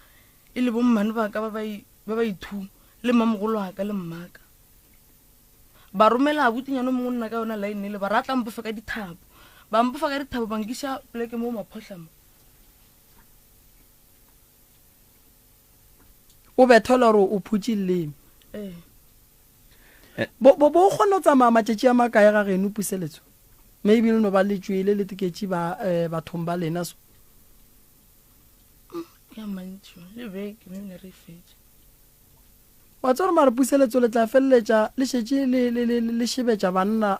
e le bommane ba ka ba ba ba ithu le mmamogolo wa ka le mmaka. Ba romela abutinyana o mongwe nna ka yona line le ba re a tla mpofa ka dithapo. Ba mpofa ka dithapo ba nkiša poleke mo maphohla mo. O bethelwa gore o phutše leleme. Ee. Eh. Bo, bo, bo kgona go tsamaya matšatši a makae ga geno puseletso? Maybe le no ba le tšwele le teketše ba, eh, bathong ba lena so. Mm, ya mantši, le beke, maybe ne re e fetše. Wa tseba gore mara puseletso le tla feleletša le šetše le, le, le, le šebetša banna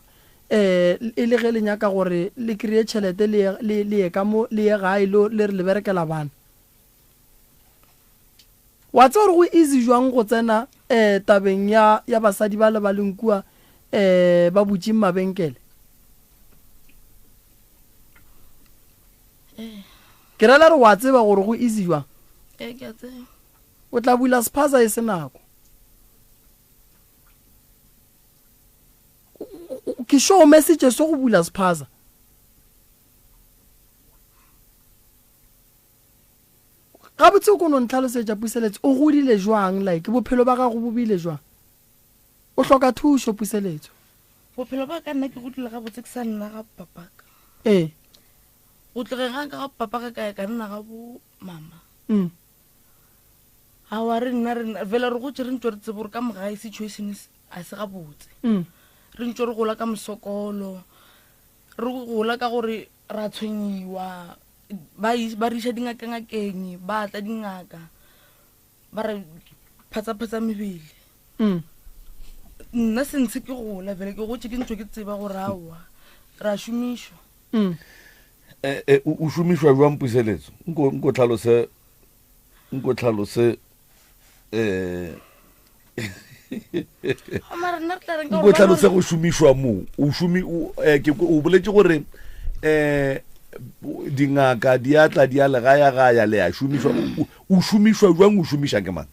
eh, e le ge le nyaka gore le kry-e tšhelete le ye, le, le ye ka mo, le ye gae lo, le re le berekela bana. Wa tseba gore go easy jwang go tsena eh tabeng ya ya basadi ba le ba leng kua eh ba butšeng mabenkele? Ke rela re wa tseba gore go easy jwang? Ee, ke a tseba. O tla bula sephaza e se nako. Ke sure o message so go bula sephaza. Gabotse Gabotse o ko no ntlhalosetša Puseletso, o godile jwang, like bophelo ba gago bo bile jwang? O hloka thušo Puseletso. Bophelo ba ka nna ke godile gabotse ke sa nna ga papaka. Ee. Go tlogeng ga nka ga papa ka ka ya ka nna ga bo mama. Mm. Aowa re nna re fela re gotse re ntse re tsebe gore ka mogae situation a se gabotse. Mm. Re ntse re gola ka mosokolo. Re gola ka gore ra tshwenyiwa ba ba re iša dingakengakeng ba tla dingaka ba re phatsaphatsa mebele. Mm. Nna sentshe ke gola fela ke gotse ke ntse ke tseba gore aowa ra šomišwa. Mm. Eh, eh, o šomišwa jwang puseletso nko nko tlhalose nko tlhalose eh nko tlhalose go šomišwa mo o šomi o eh, ke o boletse gore eh dingaka di a tla di a legaya-gaya le a šomišwa o šomišwa jwang o šomiša ke mang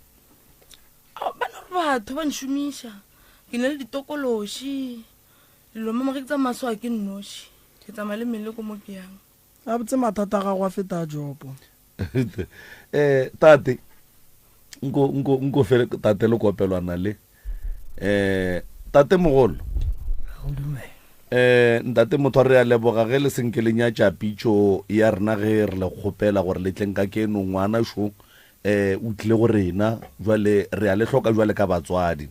ba no re batho ba nšomiša ke na le ditokološi dilo mama ge ke tsamaya so a ke nnoši ke tsamaya le meleko mo ke yang Gabotse mathata a gago a feta a Jobo. Eh, tate, nko, nko, nko fe tate le kopelwana le. Eh, tate mogolo. Eh, ntate motho re a leboga ge le senke le nyatša pitšo ya rena ge re le kgopela gore le tleng ka keno ngwana šo eh o tlile go rena jwale re a le hloka jwale ka batswadi.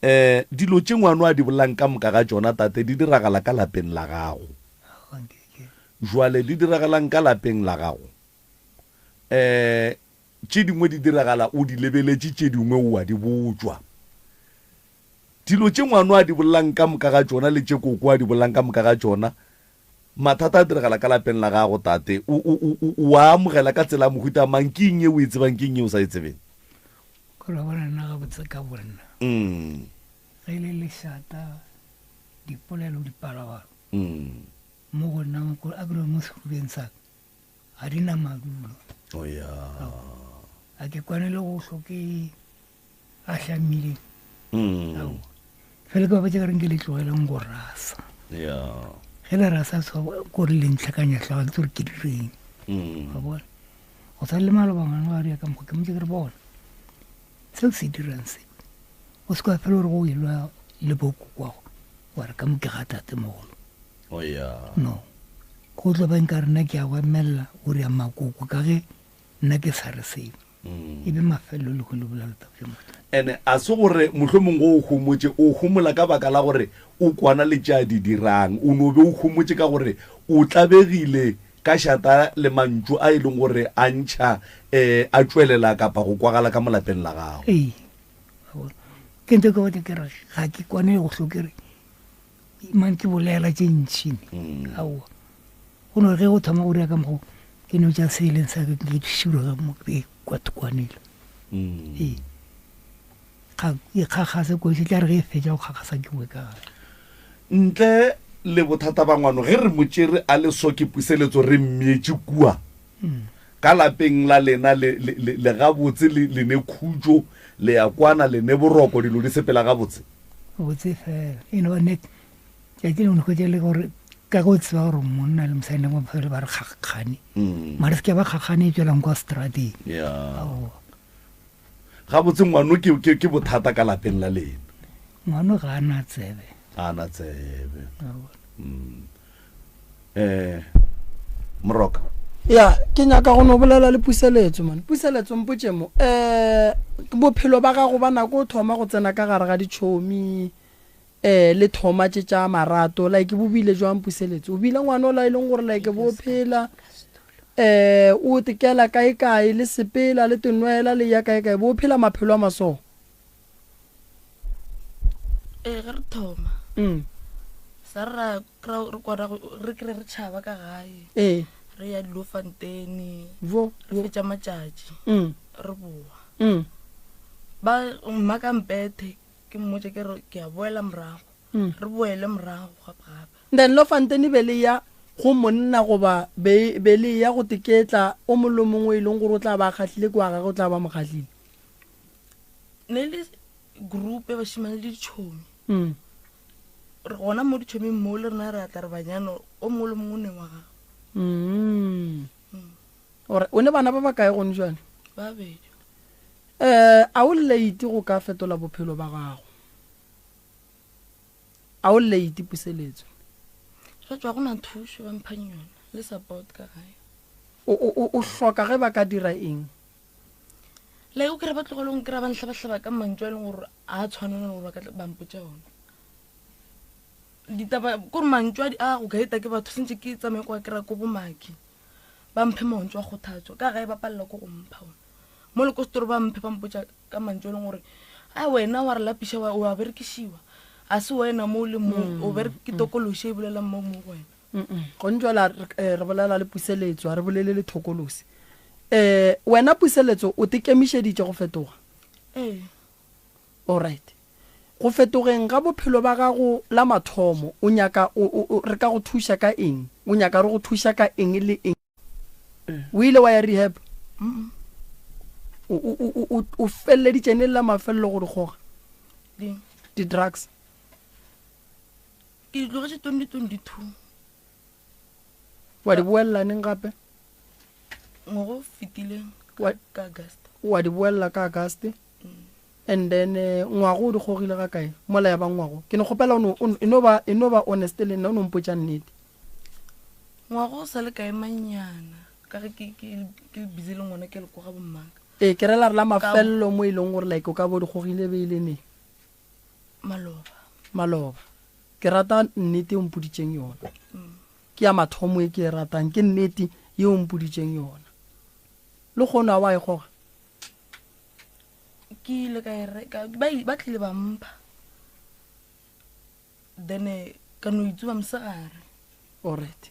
Eh, dilo tše ngwano a di bolang ka moka ga tšona tate di diragala ka lapeng la gago. Jwale di diragalang ka lapeng la gago? Eh, tše dingwe di diragala o di lebeletše, tše dingwe o a di botšwa. Dilo tše ngwano a di bolang ka moka ga tšona le tše koko a di bolang ka moka ga tšona, mathata a diragala ka lapeng la gago tate. O, o, o, o a amogela ka tsela ya mohuta mang? Ke eng ye o e tsebang, ke eng ye o sa e tsebeng? Gore wa bona nna gabotse ka bonna mm. ge e le lešata dipolelo dipalabalo mm. mo go nna a kere mo sehubeng sa ka ga di na madulo oh, a ke kwane le go hloke a hlamile mm. fela ke ba botse ka reng ke le tlogeleng go rasa ge le rasa kore le ntlhakanya tlhoga ke tse gore ke direng wa bona Go tshwana le maloba ngwana wa ria ka mokgwa ke motse ke re bona seo se dirang se o se kwa fela gore go elwa le bokokwago wa re ka mo ke ga tate mogolo oh, yeah. no go tlo beng ka rena ke a go emelela o rea makoko ka ge nna ke sa re seo mm. e be mafelelo le go le bolela taba motho ene a se gore mohlomong go o homotše o homola ka baka la gore o kwana le tše a di dirang o no be o homotše ka gore o tlabegile Ka šata le mantšu a e leng gore a ntšha um a tšwelela kapa go kwagala ka mo lapeng la gago. Ee, ke ntho ke batla ke re ga ke kwane go hlo ke re man ke bolela tše ntši ne mm. aowa go no ge go thoma go dira ka mokgo ke no tša se e leng sa ke ke široga mo ke kwathokwanele mm. ee Ga e kgakgase kotsi tla re ge e fetša go kgakgasa ke boe ka gae. Ntle le bothata ba ngwano ge re mo tšere a le so ke puseletso re mmeetše kua ka lapeng la lena le, le, le, le gabotse le, le ne khutšo le ya kwana le ne boroko dilo di sepela gabotse. Botse fela e no ba nnete tšatši lengwe hwetša le gore ka go tseba gore monna le mosadi nako fela ba re kgakgane mara se ke ba kgakgane e tswelang kwa strateng. Yeah. Aowa. Gabotse ngwano ke, ke, ke bothata ka lapeng la lena. Ngwano ga a na tsebe. Ga a na tsebe. Mm. Eh, Moroka. Ya, ke nyaka go no bolela le Puseletso man. Puseletso mpotše mo. Eh, bophelo ba gago ba nako o thoma go tsena ka gare ga ditšhomi eh le thoma tše tša marato like bo bile jwang Puseletso? O bile ngwana o la e leng gore like bo phela eh o tekela kae kae le sepela le tenwela le ya kae kae bo phela maphelo a maso ee ge re thoma mm. sa re ra kry- re kwana go- re kry re tšhaba ka gae ee re ya dilofantene vo re fetša matšatši mm. re boa mm. ba mma ka mpethe ke mmotše ke re ke a boela morago Mm. re boele morago gape gape Then Lofantene be le ya go monna goba be, be le ya go teketla o mongwe le o mongwe e leng gore o tla ba a kgahlile ke wa gagwe o tla ba mo kgahlile. Ne le group ya bašemane le ditšhomi. Mm. Re gona mo ditšhoming mo le rena re a tla re banyana o mongwe le mongwe o ne wa gagwe. Mm. Ore o ne bana ba bakae gone jwale? Babedi. Eh, a o late go ka fetola bophelo ba gago? A o late puseletso? Ba tšwa go na thušo ba mphang yona le support ka gae. O, o, o, o hloka ge ba ka dira eng? Like o kry ba tlogele go nkry-a ba nhlabahlaba ka mantšu a e leng gore a tshwanela gore ba ka ba mpotša ona. Ditaba kore mantšu a a go gaeta ke batho sentse ke tsamaye kwa kry-a ko bomaki ba mphe mantšu a kgothatso ka gae ba palela ko go mpha ona. Mo le ko setoro ba mphe ba mpotša ka mantšu e leng gore a wena wa re lapiša wa wa berekišiwa a se wena mo le mo o bere ke tokološi e bolelang mo mo go wena. Gone jwale re eh, bolela le puseletso a re bolele le thokolosi. Eh wena puseletso o tekemišeditše go fetoga? Ee. All right. Go fetogeng ga bophelo ba gago la mathomo o nyaka re ka go thuša ka eng? O nyaka re go thuša ka eng le eng? O ile wa ya rehab? O feleleditše neng la mafelelo go di kgoga? Di-drugs. Ke di tlogetše 2022. Wa di boelela neng gape? Ngwaga o fetileng ka August. Wa di boelela ka August? And then eh, ngwago o di gogile ga kae? Mola ya ba ngwago. Ke ne kgopela o e no ba e no ba honest le nna o no mpotša nnete. Ngwago o sa le kae manyana ka ge ke ke ke busy le ngwana ke le ko ga bommaka. Ee, ke rela re la mafelelo mo e leng gore like o ka bo di gogile be e le neng? Maloba. Maloba. Ke rata nnete o mpoditšeng yona. Ke ya mathomo e ke e ratang, ke nnete ye o mpoditšeng yona. Le kgono a wa e goga? Ke ile ka e reka, ba ba tlile ba mpha. Then eh, ka no itsuba mosegare. Alright.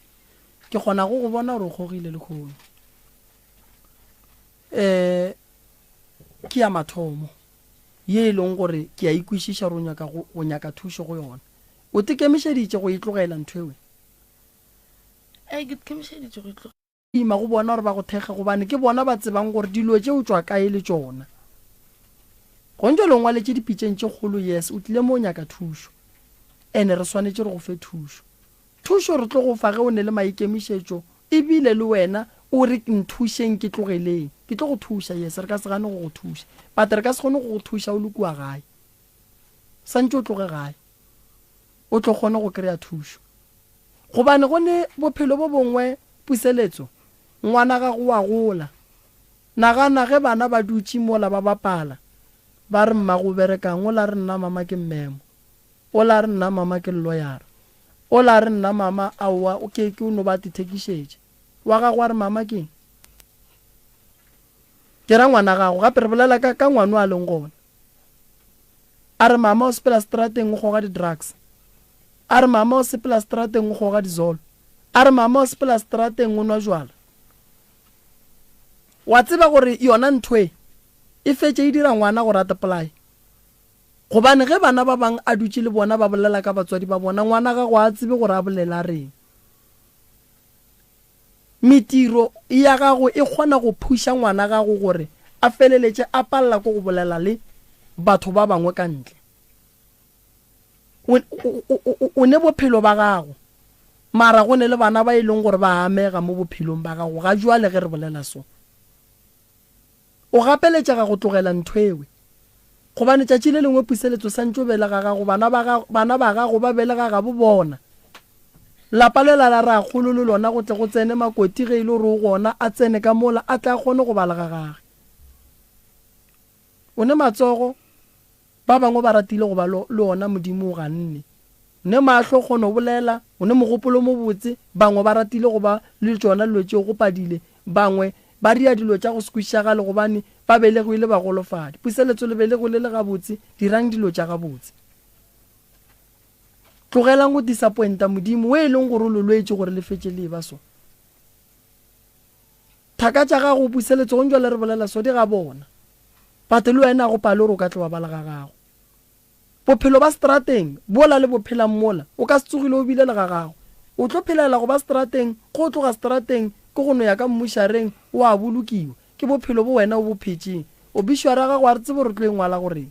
Ke kgona go go bona gore o gogile le kgono. Eh ke ya mathomo. ye e leng gore ke a ikwešiša gore o nyaka go, go nyaka thušo go yona. O tekemišeditše go e tlogela ntho ewe? Ee, ke tekemišeditše go e tlogela. Ima go bona gore ba go thekge gobane ke bona ba tsebang gore dilo tše o tšwa kae le tšona. Gong jwale o ngwaletše dipitšeng tše kgolo yes o tlile mo o nyaka thušo. Ene re swanetše re go fe thušo. Thušo re tlo go fa ge o ne le maikemišetšo ebile le wena o re nthušeng ke tlogeleng. Ke tlo go thuša yes re ka se gane go go thuša but re ka se kgone go go thuša o le kua gae. Santše o tloge gae o tlo kgone go kry-a thušo. Gobane go ne bophelo bo bongwe puseletso ngwana gago wa gola. Nagana ge bana ba dutše mola ba bapala ba re mmago o berekang o la re nna mama ke mmemo. O la re nna mama ke lloyara. O la re nna mama aowa o ke ke o no ba tithekišetše. Wa gago a re mama keng? Ke ra ngwana gago gape re bolela ka ka ngwano a leng gona. A re mama o sepela strateng o goga di drugs. A re mama o sepela strateng o goga dizolo. A re mama o sepela strateng o nwa jwala. Wa tseba gore yona ntho e e fetše e dira ngwana gore a tepolaye. Gobane ge bana ba bang a dutše le bona ba bolela ka batswadi ba bona, ngwana gago a tsebe gore a bolele a reng. Mediro ya gago e kgona go phuša ngwana gago gore a feleletše a palela ke go bolela le batho ba bangwe ka ntle. O, o, o, o ne bophelo ba gago, mara go ne le bana ba e leng gore ba amega mo bophelong ba gago ga jwale ge re bolela so. O gapeletšega go tlogela ntho ewe. Gobane tšatši le lengwe puseletso santše o belega gago, bana ba gago, bana ba gago ba belega gabo bona. Lapa lela la rakgolo le lona go tle go tsene makoti ge e le gore o gona, a tsene ka mola, a tle a kgone go bala ga gage. O ne matsogo, Ba bangwe ba ratile go ba le, le ona, Modimo o ganne. O ne mahlo, kgono bolela, o ne mogopolo o mobotse, bangwe ba ratile go ba le tšona dilo tšeo, go padile. Bangwe ba ria dilo tša go se kwešišagale gobane ba belegwe e le bagolofadi. Puseletso le belegwe le le gabotse, dirang dilo tša gabotse. Tlogelang go disappointa Modimo, we e leng gore o le lwetše gore le fetše le eba so. Thaka tša gago, puseletso, gong jwale re bolela so, di ga bona. But le wena go pale gore o ka tlo wa ba le ga gago. Bophelo ba strateng, bola le bo phelang mola, o ka se tsogile o bile le ga gago. O tlo phelela go ba strateng, go tloga strateng ke go no ya ka mmušareng o a bolokiwa. Ke bophelo bo wena o bo phetšeng. Obituary ya gago a re tsebe gore o tlo e ngwala goreng.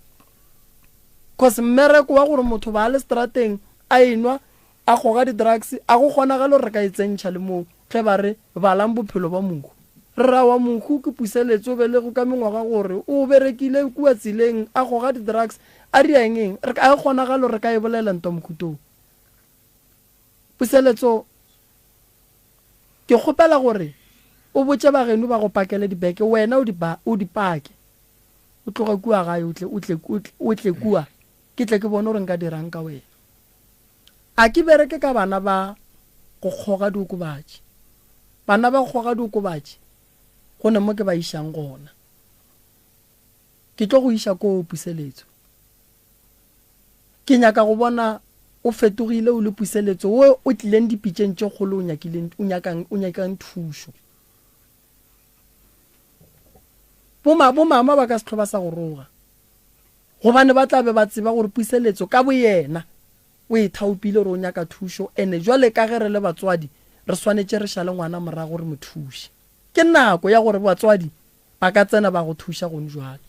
Cause mmereko wa gore motho ba a le strateng a enwa, a goga di drugs, a go kgonagale gore re ka e tsentšha le moo ge ba re balang bophelo ba mohu. Rra wa mohu ke Puseletso o belego ka mengwaga gore o berekile kua tseleng a goga di-drugs a ria eng eng. Re ka, a e kgonagalo re ka e bolela ntwa mohuto wo? Puseletso, ke kgopela gore o botše bageno ba go pakele dibeke wena o di ba, o di pake. O tloge kua gae o tle, o tle, o tle, o tle kua ke tle ke bone gore nka dirang ka wena. A ke bereke ka bana ba go kgoga diokobatši. Bana ba go kgoga diokobatši go ne mo ke ba išang gona. Ke tlo go iša koo Puseletso. Ke nyaka go bona o fetogile o le Puseletso wo o tlileng dipitšeng tše kgolo o nyakileng, o nyakang, o nyakang thušo. Boma, bomama ba ka se hlwe ba sa go roga. Gobane ba tla be ba tseba gore Puseletso ka boyena o ithaopile gore o nyaka thušo ene jwale ka ge re le batswadi re swanetše re šale ngwana morago re mo thuše. Ke nako ya gore batswadi ba ka tsena ba go thuša gone jwale.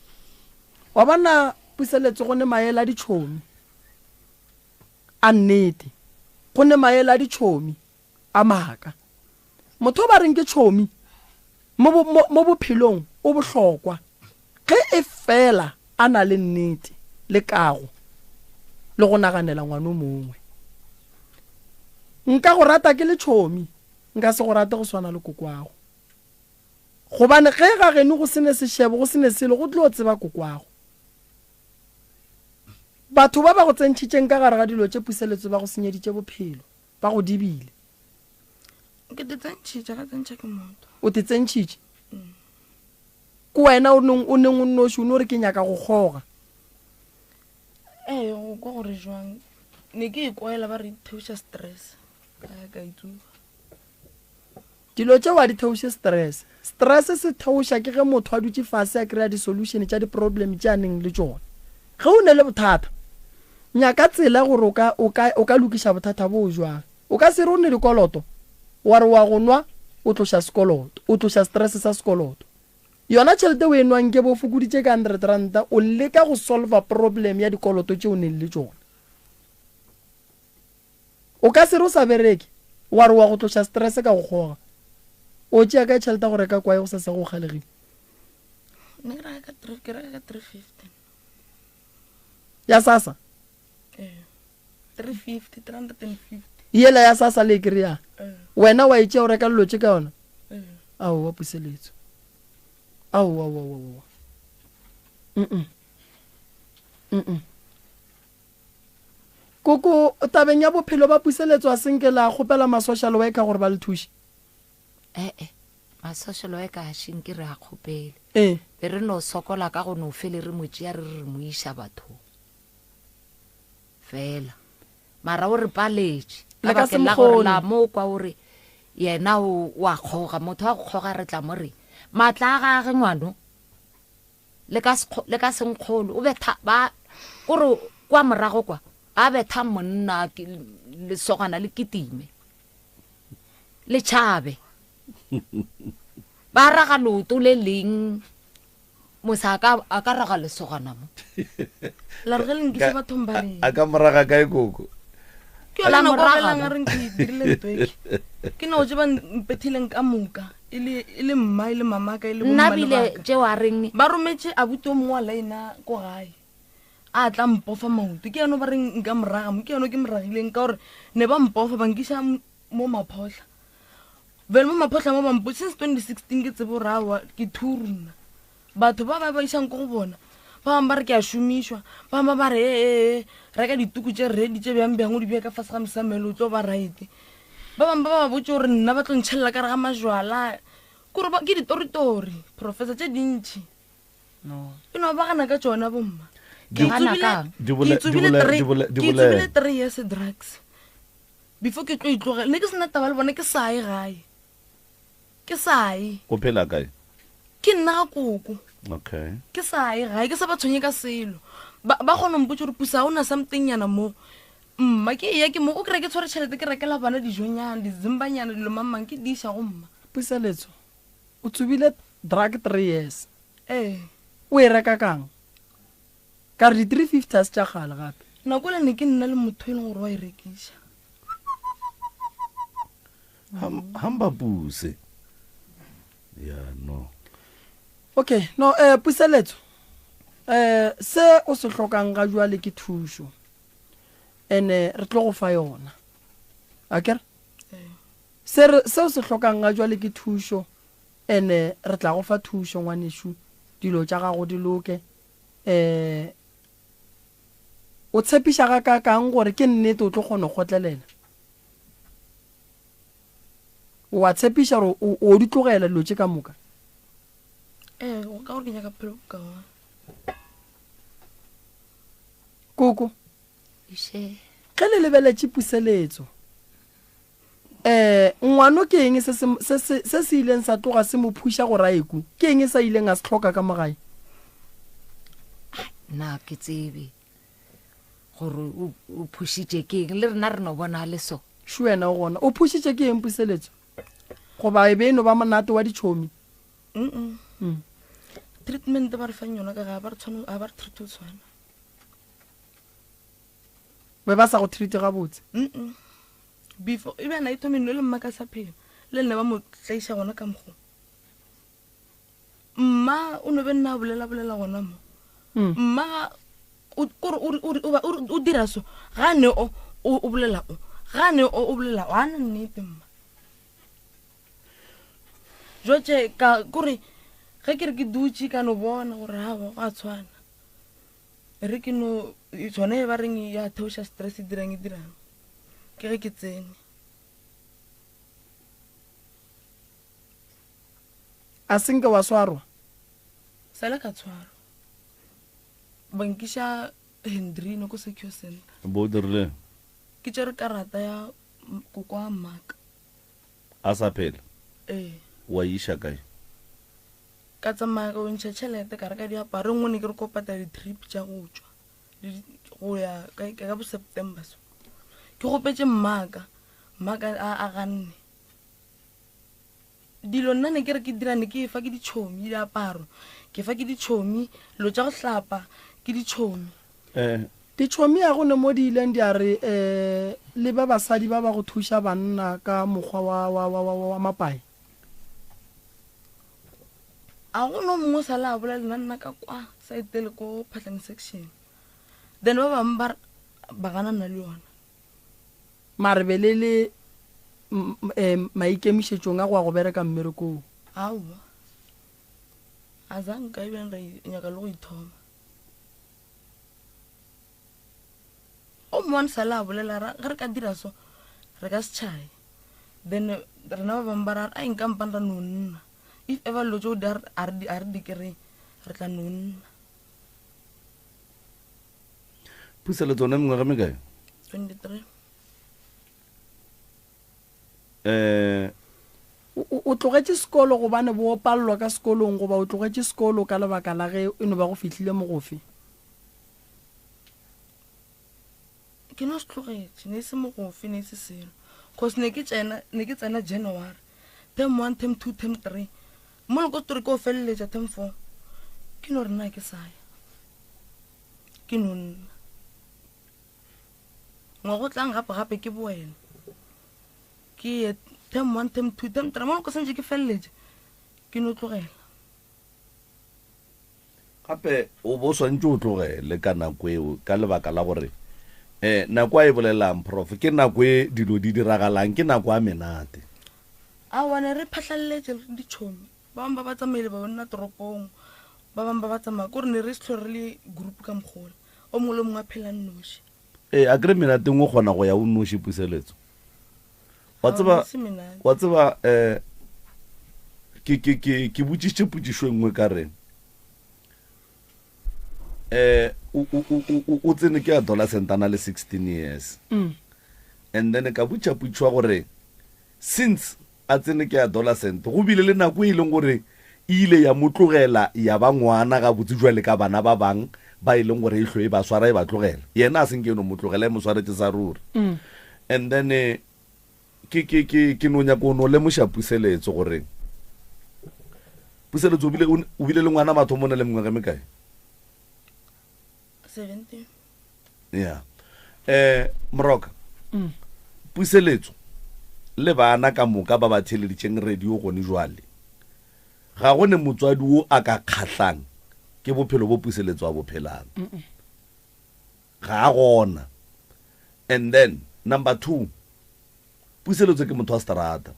Wa bona Puseletso go ne maele a ditšhomi a nnete, go ne maele a ditšhomi a maaka. Motho o ba reng ke tšhomi mo, mo, mo bophelong o bohlokwa ge e fela a na le nnete le kago le go naganela ngwana o mongwe. Nka go rata ke le tšhomi, nka se go rate go swana le kokwago. Gobane ge ga geno go se ne sešebo, go se ne selo, go tlo tseba kokwago. Batho ba ba go tsentšhitšeng ka gare ga dilo tše puseletso ba go senyeditše bophelo. Ba go dibile. Ke te tsentšhitše, ka tsentšha ke motho. O te tsentšhitše? Ke wena o neng o neng o nnoši o no re ke nyaka go kgoga. Ee, go kwa gore jwang. Ne ke ikwela ba re theoša stress. Ka ya ka itsuba. Dilo tšeo ga di theoše stress. Stress se theoša ke ge motho a dutše fase a kry-a di-solution tša di-problem tše a neng le tšona. Ge o ne le bothata, nyaka tsela gore o ka, o ka, o ka lokiša bothata boo jwang. O ka se re o ne dikoloto, wa re wa go nwa o tloša sekoloto, o tloša stress sa sekoloto. Yona tšhelete o e nwang nke be o fokoditše ka hundred ranta, o leka go solver problem ya dikoloto tše o neng le tšona. O ka se re o sa bereke, wa re wa go tloša stress ka go kgoga. O tšea kae tšhelete ya go reka kwae go sa sa go kgalegile? Ne ke reka ka three, ke reka ka 350. Ya sasa? Eh. 350, 350. Yela ya sasa le e kry-a? Eh. Wena wa e tšea o reka dilo tše ka yona? Eh. Aowa puseletso. Aowa, aowa, aowa, aowa. Mm-mm. Mm-mm. Koko, tabeng ya bophelo ba puseletso a senke la kgopela ma social worker gore ba le thuše? Ee, ma social worker a šenke re a kgopele. Ee. Be re no sokola ka go no fele re mo tšea re re re mo iša bathong. Fela. Mara o re paletše. Le Ka ka se bakeng mo la gore kgone. la mo kwa o re yena o o a kgoga, motho wa go kgoga re tla mo reng? Matla a gage ngwano. Le ka se, le ka se nkgolwe. O betha, ba, kore kwa morago kwa, ba betha monna, ke, lesogana le kitime. Le tšhabe. Ba raga leoto le leng, mosa a ka, a ka raga lesogana mo. La re ge le nkisa bathong ba reng? A ka moraga kae koko? Ke yona La nako moraga felang mo. a reng ke dirile ntho e. Ke nako tše ba mpethileng ka moka. E le, e le mma, e le mamaka, e le Nna bomma le bile baka. tšeo a reng. Ba rometše abuti o mongwe wa laena ko gae. A tla mpofa maoto. Ke yena o ba reng nka moraga mo. Ke yena o ke mo ragileng ka gore ne ba mpofa ba nkiša mo Maphohla. Bjale mo Maphohla mo ba mpo, since 2016 ke tsebe gore aowa ke thuru nna. Batho ba ba ba išang ko go bona, ba bangwe ba re ke a šomišwa, ba bangwe ba re ee, ee, ee, reka dituku tše ready tše bjang bjang o di bee ka fase ga mosamelo o tlo ba right. Ba bangwe ba ba botše gore nna ba tlo ntšhelela ka re ga majwala. Kore ba, ke ditoritori, professor, tše dintši. No. E no ba gana ka tšona bomma. Di- Ke Gana tsubile- kang? Di bole- ke tsubile di bole- three- di bole- di ke bole. tsubile 3 years drugs. Before ke tlo itlogela, ne ke sena taba le bona ke sa ye gae. Ke sa ye. O phela kae? Ke nna ga koko. Okay. Ke sa ye gae, ke sa ba tshwenye ka selo. Ba, ba kgona go mpotša gore Pusa ga o na something nyana mo. Mma, ke eya ke mo, o kry-e ke tshwere tšhelete ke rekela bana dijonyana, dizimbanyana, dilo mang mang, ke di iša go mma. Puseletso, o tsubile drug 3 years. Ee. O e reka kang? Ka re di 350 a se tša kgale gape. Nako ele ne ke nna le motho e leng gore wa e rekiša. Ham, hamba puse. Ya no. Okay, no eh puseletso. Eh se o se hlokang ga jwale ke thušo. Ene re tlo go fa yona. Akere? Se re se o se hlokang ga jwale ke thušo. Ene re tla go fa thušo ngwanešu. Dilo tša gago di loke. Eh o tshepiša ga kakang gore ke nnete o tlo kgona go kgotlelela? O a tshepiša gore o o di tlogela dilo tše ka moka? Ee, ka gore ke nyaka bophelo bo kaone. Koko, Še. ge le lebeletše puseletso, um ngwano ke eng se se, se, se, se se ileng sa tloga se mo phuša gore a ye ku? Ke eng sa ileng a se hloka ka mo gae? Nna ke tsebe. Gore o, o phušitše ke eng, le rena re no bona a le so. Šo wena o gona. O phušitše ke eng Puseletso? Goba e be e no ba monate wa ditšhomi? Mm-mm. Mm. Treatment ba re fang yona ka ga ba re tshwane, ga ba re treat go tshwana. Be ba sa go treat gabotse? Mm-mm. Before, e bjana e thome no le mma ka sa phela, le nna ba mo tlaiša gona ka mokgo. Mma o no be nna a bolela bolela gona mo. Mm. Mma ga o kore o o o o o dira so ga ne o o bolela o ga ne o o bolela o ana nnete mma. Jotse ka kore ge ke re ke dutše ka no bona gore ha go a tshwana. Re ke no tshwane e ba reng ya theoša stress e dirang e dirang. Ke ge ke tsene. A se nke wa swarwa? Sa le ka tshwarwa. Ba nkiša Hendrina ko Secure Center. Bo o dirileng? Ke tšere karata ya koko wa mmaka. A sa phela? Ee. Wa e iša kae? Ka tsamaya ka yo ntšha tšhelete ka reka diaparo. E nngwe ne ke re ko patela di-trip tša go tšwa go ya ka ka bo September so. Ke kgopetše mmaka, mmaka a ganne. Dilo nna ne ke re ke dira ne ke fa ke ditšhomi diaparo, ke fa ke ditšhomi dilo tša go hlapa, ke ditšhomi. Eh. Ditšhomi a go ne mo di ileng di a re eh le ba basadi ba ba go thuša banna ka mokgwa wa wa wa wa wa mapai. A go no mongwe o sa le a bolela nna nna ka kwa side le ko Phatlane section. Then ba bangwe ba ba gana nna le yona. Mare be le le maikemišetšong a go ya go bereka mmerekong? Aowa. A zanka ebile re nyaka le go ithoma. O mongwe sa le a bolela ra ge re ka dira so re ka se tšhaye. Then rena ba bangwe ba ra ai nka mpang ra no nna. If ever dilo tšeo di a re di kry-e re tla no nna. Puseletso one mengwaga mekae? 23. Eh O tlogetše sekolo gobane bo opallwa ka sekolong goba o tlogetše sekolo ka lebaka la ge e no ba go fihlile mogofe? Ke no se tlogetše, ne e se mogofe, ne e se selo. Cause ne ke tsena, ne ke tsena January, term 1, term 2, term 3. Mola ko story ke o feleletša term 4. Ke no re nna ke sa ya. Ke no nna. Ngwaga o tlang gape gape ke boela. Ke ye term 1, term 2, term 3. Mola ko santše ke feleletše, ke no tlogela. Gape o bo swantše o tlogele ka nako eo ka lebaka la gore um nako a e bolelang prof ke nako e dilo di diragalang, ke nako a menate. Aowa ne re phatlhalletše re ditšhomi, ba bangwe ba ba tsamaile ba nna toropong, ba bangwe ba ba tsamaya, kore ne re se hlwe re le group ka mokgola, o mongwe le o mongwe a phela nnoši. Ee, akere menateng o kgona go ya o nnoši Puseletso. Wa tseba, wa tseba eh ke ke ke ke botšišitše potšišo e nngwe ka re eh o o o o tsene ke adolescent a na le 16 years. Mm. And then ka botša potšišo gore since a tsene ke adolescent go bile le nako e leng gore e ile ya mo tlogela ya ba ngwana gabotse jwale ka bana ba bang ba e leng gore e hlo e ba swara e ba tlogela yena a senke e no mo tlogela e mo swaretše sa ruri mm. and then eh, ke ke ke ke no nyaka o no lemoša puseletso gore puseletso o bile o bile le ngwana mathomo o na le mengwaga e mekae 17 ya eh moroka mm. puseletso le bana ka moka ba ba theleditšeng radio gone jwale. Ga go ne motswadi wo a ka kgahlang ke bophelo bo Puseletso a bo phelang. Ga a gona. And then number 2, Puseletso ke motho wa seterata.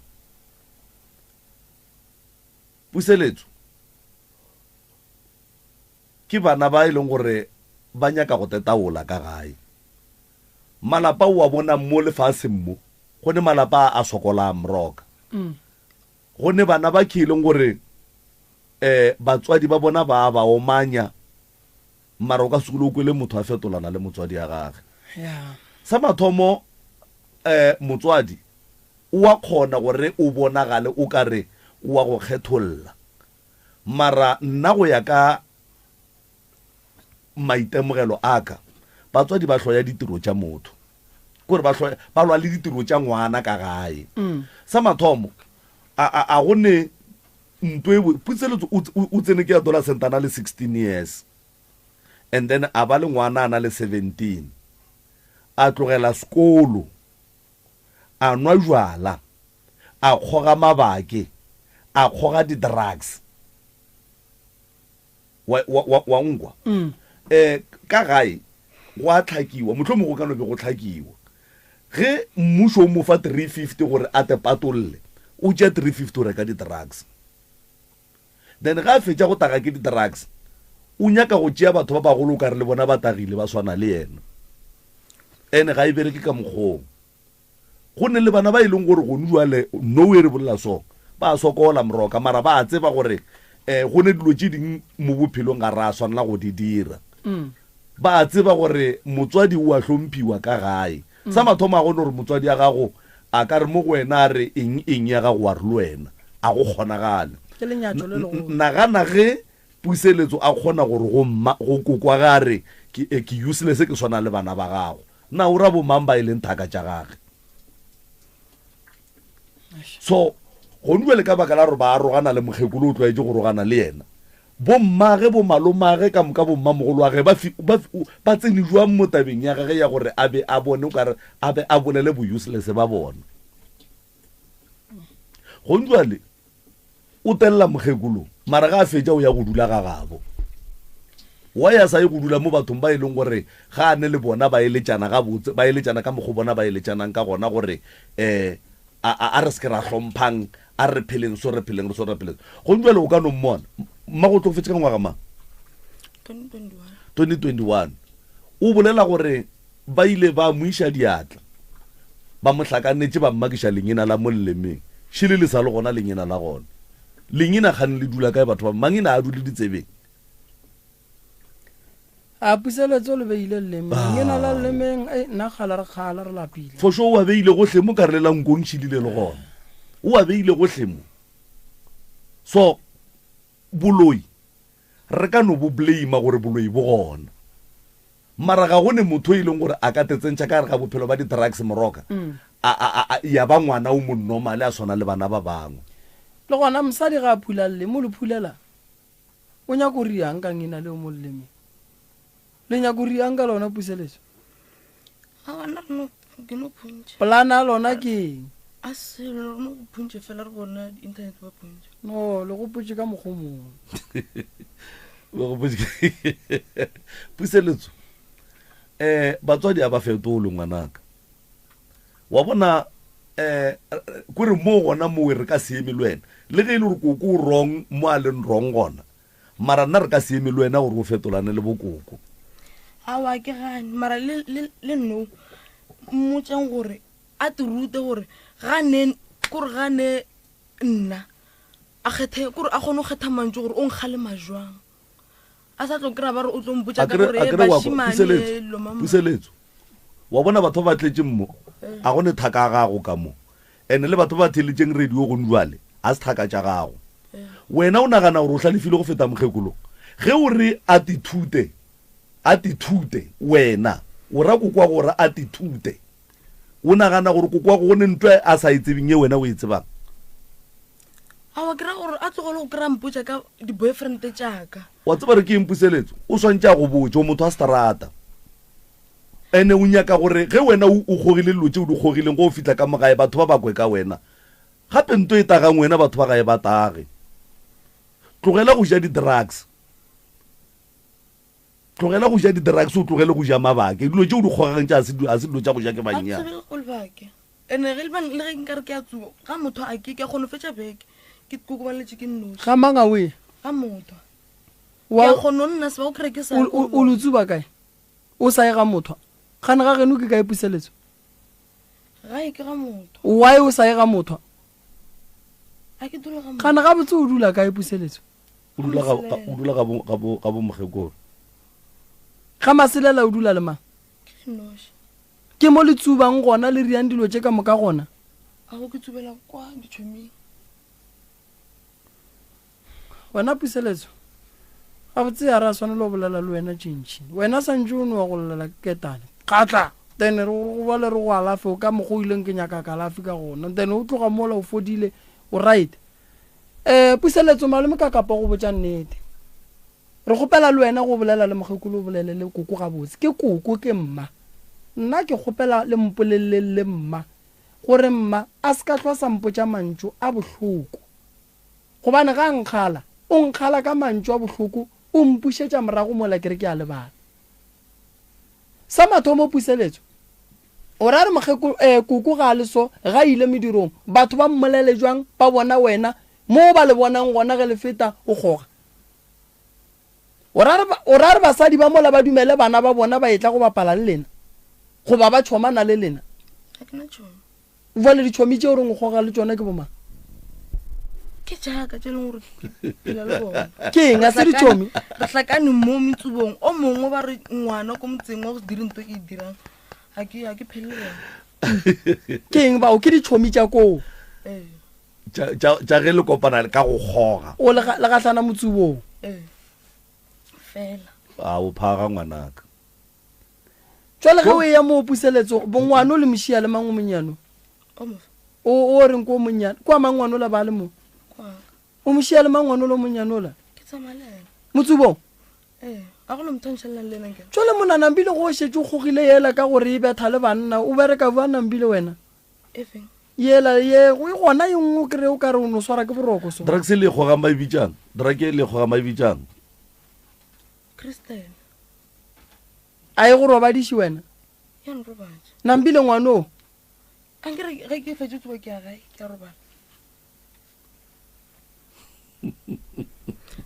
Puseletso ke bana ba e leng gore ba nyaka go tetaola ka gae. Malapa o a bona mo lefaseng mo, go ne malapa a a sokolang mroka. Go ne bana ba ke e leng gore um batswadi ba bona ba ba omanya, mara o ka se o kwele motho a fetolana le motswadi ya gage. Sa mathomo um motswadi o a kgona gore o bonagale o ka re o wa go kgetholla, mara nna go ya ka maitemogelo a ka, batswadi ba hloya ditiro tša motho. Kore ba hloya, ba lwa le ditiro tša ngwana ka gae. Sa mathomo, a, a, a go ne nto e bo-, Puseletso o, o, o tsene ke adolescent a na le 16 years. And then a ba le ngwana a na le 17. A tlogela sekolo, a nwa jwala, a kgoga mabake, a kgoga di-drugs. Wa, wa, wa, wa nkwa? Mm. Eh, ka gae go a tlhakiwa, mohlomongwe go ka no be go tlhakiwa. Ge mmušo o mo fa 350 gore a te patolle, o tšea 350 o reka di-drugs. Then ge a fetša go taga ke di-drugs, o nyaka go tšea batho ba bagolo o kare le bona ba tagile ba swana le yena. Ene ga e bereke ka mokgong. Go ne le bana ba e leng gore gone jwale no e re bolela so, ba a sokola moroka, mara ba a tseba gore um go ne dilo tše ding mo bophelong ga ra swanela go di dira. Ba a tseba gore motswadi o a hlomphiwa ka gae. Sa mathomo a gone gore motswadi ya gago a ka re mo go wena a re eng eng ya gago wa re le wena, a go kgonagale. Ke lenyatšo le legolo. Nagana ge Puseletso a kgona gore go mma, go kokwa ge a re ke, ke useless ke swana le bana ba gago. Na o ra bo mang ba e leng thaka tša gage? So, gone bjale ka baka la gore ba arogana le mokgekolo o tlwaetše go rogana le yena, bo mmage, bo malomage, ka moka bo mmamogolo wa ge ba, ba, ba tsene jwang mo tabeng ya gage ya gore a be a bone o kare a be a bolele bo useless ba bona? Gone bjale O telela mokgekolo, mara ga a fetša o ya go dula ga gabo. Why a sa ye go dula mo bathong ba e leng gore ga a ne le bona ba eletšana gabotse, ba eletšana ka mokgo bona ba eletšanang ka gona gore um a, a, a re se ke ra hlomphang, a re pheleng so re pheleng re so re pheleng. Gong jwale o ka no mmona. Mmago o hlokofetše ka ngwaga mang? 2021. 2021. O bolela gore Ba ile ba mo iša diatla, ba mo hlakanetše, ba mmakiša lengina la mo lelemeng. Šele le sa le gona lengina la gona. Lengina kgane le dula kae batho ba? Mangina a dule ditsebeng. A puseletso le beile lelemeng. Lengina la lelemeng, ei nna kgala re kgala re lapile. Fošo o a beile gohle mo ka re le la nkong šilile le gona. O a beile gohle mo. So boloi re ka no bo blame gore boloi bo gona. Mara ga go ne motho e leng gore a ka te tsentšha ka gare ga bophelo ba di-drugs moroka, a, a, a, a, ya ba ngwana o mo normal a swana le bana ba bangwe. Le gona mosadi ga a phula leleme o le phulela? O nyaka go riang ka ngina leo mo lelemeng? Le nyaka go riang ka lona puseletso? Aowa, nna re no, ke no phuntšha. Polana ya lona ke eng? A selo, re no go phuntšha fela re bona di-internet ba phuntšha. No, le gopotše ka mokgwa o mongwe. Le gopotše ka Puseletso, eh, batswadi a ba fetolwe ngwanaka. Wa bona, eh, kore mo gona mowe re ka se eme le wena. Le ge e le gore koko o wrong mo a leng wrong gona, Mara nna re ka se eme le wena gore o fetolane le bokoko. Aowa ke gane, mara le, le, le nno mmotšeng gore a te rute gore ga ne, kore ga ne nna a kgethe, kore a kgone go kgetha mantšu gore o nkgalema jwang. A sa tlo kry-a ba re o tlo mpotša ka gore Akere wa kwa, bašemane, Puseletso, lo mang mang. Puseletso, wa bona batho ba ba tletšeng mo, a go ne thaka ya gago ka mo. Ene le batho ba ba theeletšeng radio gone jwale, a se thaka tša gago. Wena o nagana gore o hlalefile go feta mokgekolo? Ge o re a tithute, a tithute, wena o ra kokwa gore a tithute. O nagana gore kokwa go ne ntwa a sa e tsebeng ye wena o e tsebang? Aowa, ke ra gore a tlogele go kry-a mpotša ka di-boyfriend tša ka. Wa tseba re ke eng Puseletso? O swantše a go botše, o motho wa seterata. Ene o nyaka gore ge wena o kgogile dilo tše o di kgogileng go fihla ka mo gae batho ba ba kwe ka wena. Gape nto e tagang wena batho ba gae ba tage. Tlogela go ja di-drugs. Tlogela go ja di-drugs, o tlogele go ja mabake. Dilo tše o di kgogang tše a se dilo tša go ja ke bannyane. A tsebe go lebake. Ene ge le ge nkare ke a tsuba, ga motho a ke ke a kgona go fetša beke ke kokobaletše ke nnoši. Ga mang a o e? Ga motho. Ke a kgona go nna seba o kry ke sa. O lo tsuba kae? O sa ye ga motho. Gane ga geno ke kae puseletso? Gae ke ga motho. Why o sa ye ga motho? A ke dula ga motho. Gane gabotse o dula kae puseletso? O dula ga o dula ga bo ga bo ga bo mokgekolo. Ga Maselela o dula le mang? Ke noši. Ke mo le tsubang gona le riang dilo tše ka moka gona? A go ke tsubela kwa ditšhoming. Wena Puseletso, gabotse ya re a swanela go bolela le wena tšintši. Wena santše o no wa go llela ke ketane. Kgatla! Then re go bale re go alafe o ka mokgwa o ileng ke nyaka kalafi ka gona. Then o tloga mola o fodile o right. Eh Puseletso malome ka kapa go botša nnete. Re kgopela le wena go bolela le mokgekolo o bolele le koko gabotse. Ke koko ke mma. Nna ke kgopela le mpoleleng le mma gore mma a se ka hlwa sa mpotša mantšu a bohloko. Gobane ge a nkgala, o nkgala ka mantšu a bohloko, o mpušetša morago mola ke re ke a lebala. Sa mathomo puseletso, o ra re mokgeko, eh, koko ga a le so, ga a ile medirong, batho ba mmolele bjang ba bona wena, mo ba le bonang gona ge le feta, o kgoga? O ra re, o ra re basadi ba mola ba dumele bana ba bona ba etla go bapala le lena, goba ba tšhomana le lena? Ga ke na tšhomo. Bjale ditšhomi tše o reng o kgoga le tšona ke bomang? Ke tšaka tše e leng gore ke phela le bona. Ke eng a se ditšhomi? Re hlakane mo metsubong o mongwe ba re ngwana ko motseng wa go se dire nto ke e dirang ga ke ga ke phele le bona. Ke eng bao ke ditšhomi tša koo? Ee. Tša ge le kopana ka go kgoga. O le gahlana motsubong. Ee. Fela. A o phaga ngwanaka. Jwale ge o eya moo puseletso, bongwano le mošia le mang o monnyano? O o reng ko o monnyane? Kwa mang ngwano la ba le mo? O mošia le mang ngwano lo monnyano la? Motsubong? Jwale mona Nambile go o šetše o kgogile yela ka gore e betha le banna, o bereka bjang Nambile wena? Yela ye e gona e nngwe o kry-e o ka re o no swara ke boroko so. Drugs e le kgogang ba e bitšang? Drug e le kgogang ba e bitšang? Kristen. A e go robadiše wena? Ya nrobatša. Nampile ngwano. A nke re ge ke fetše tsoa ke ya gae ke a robala.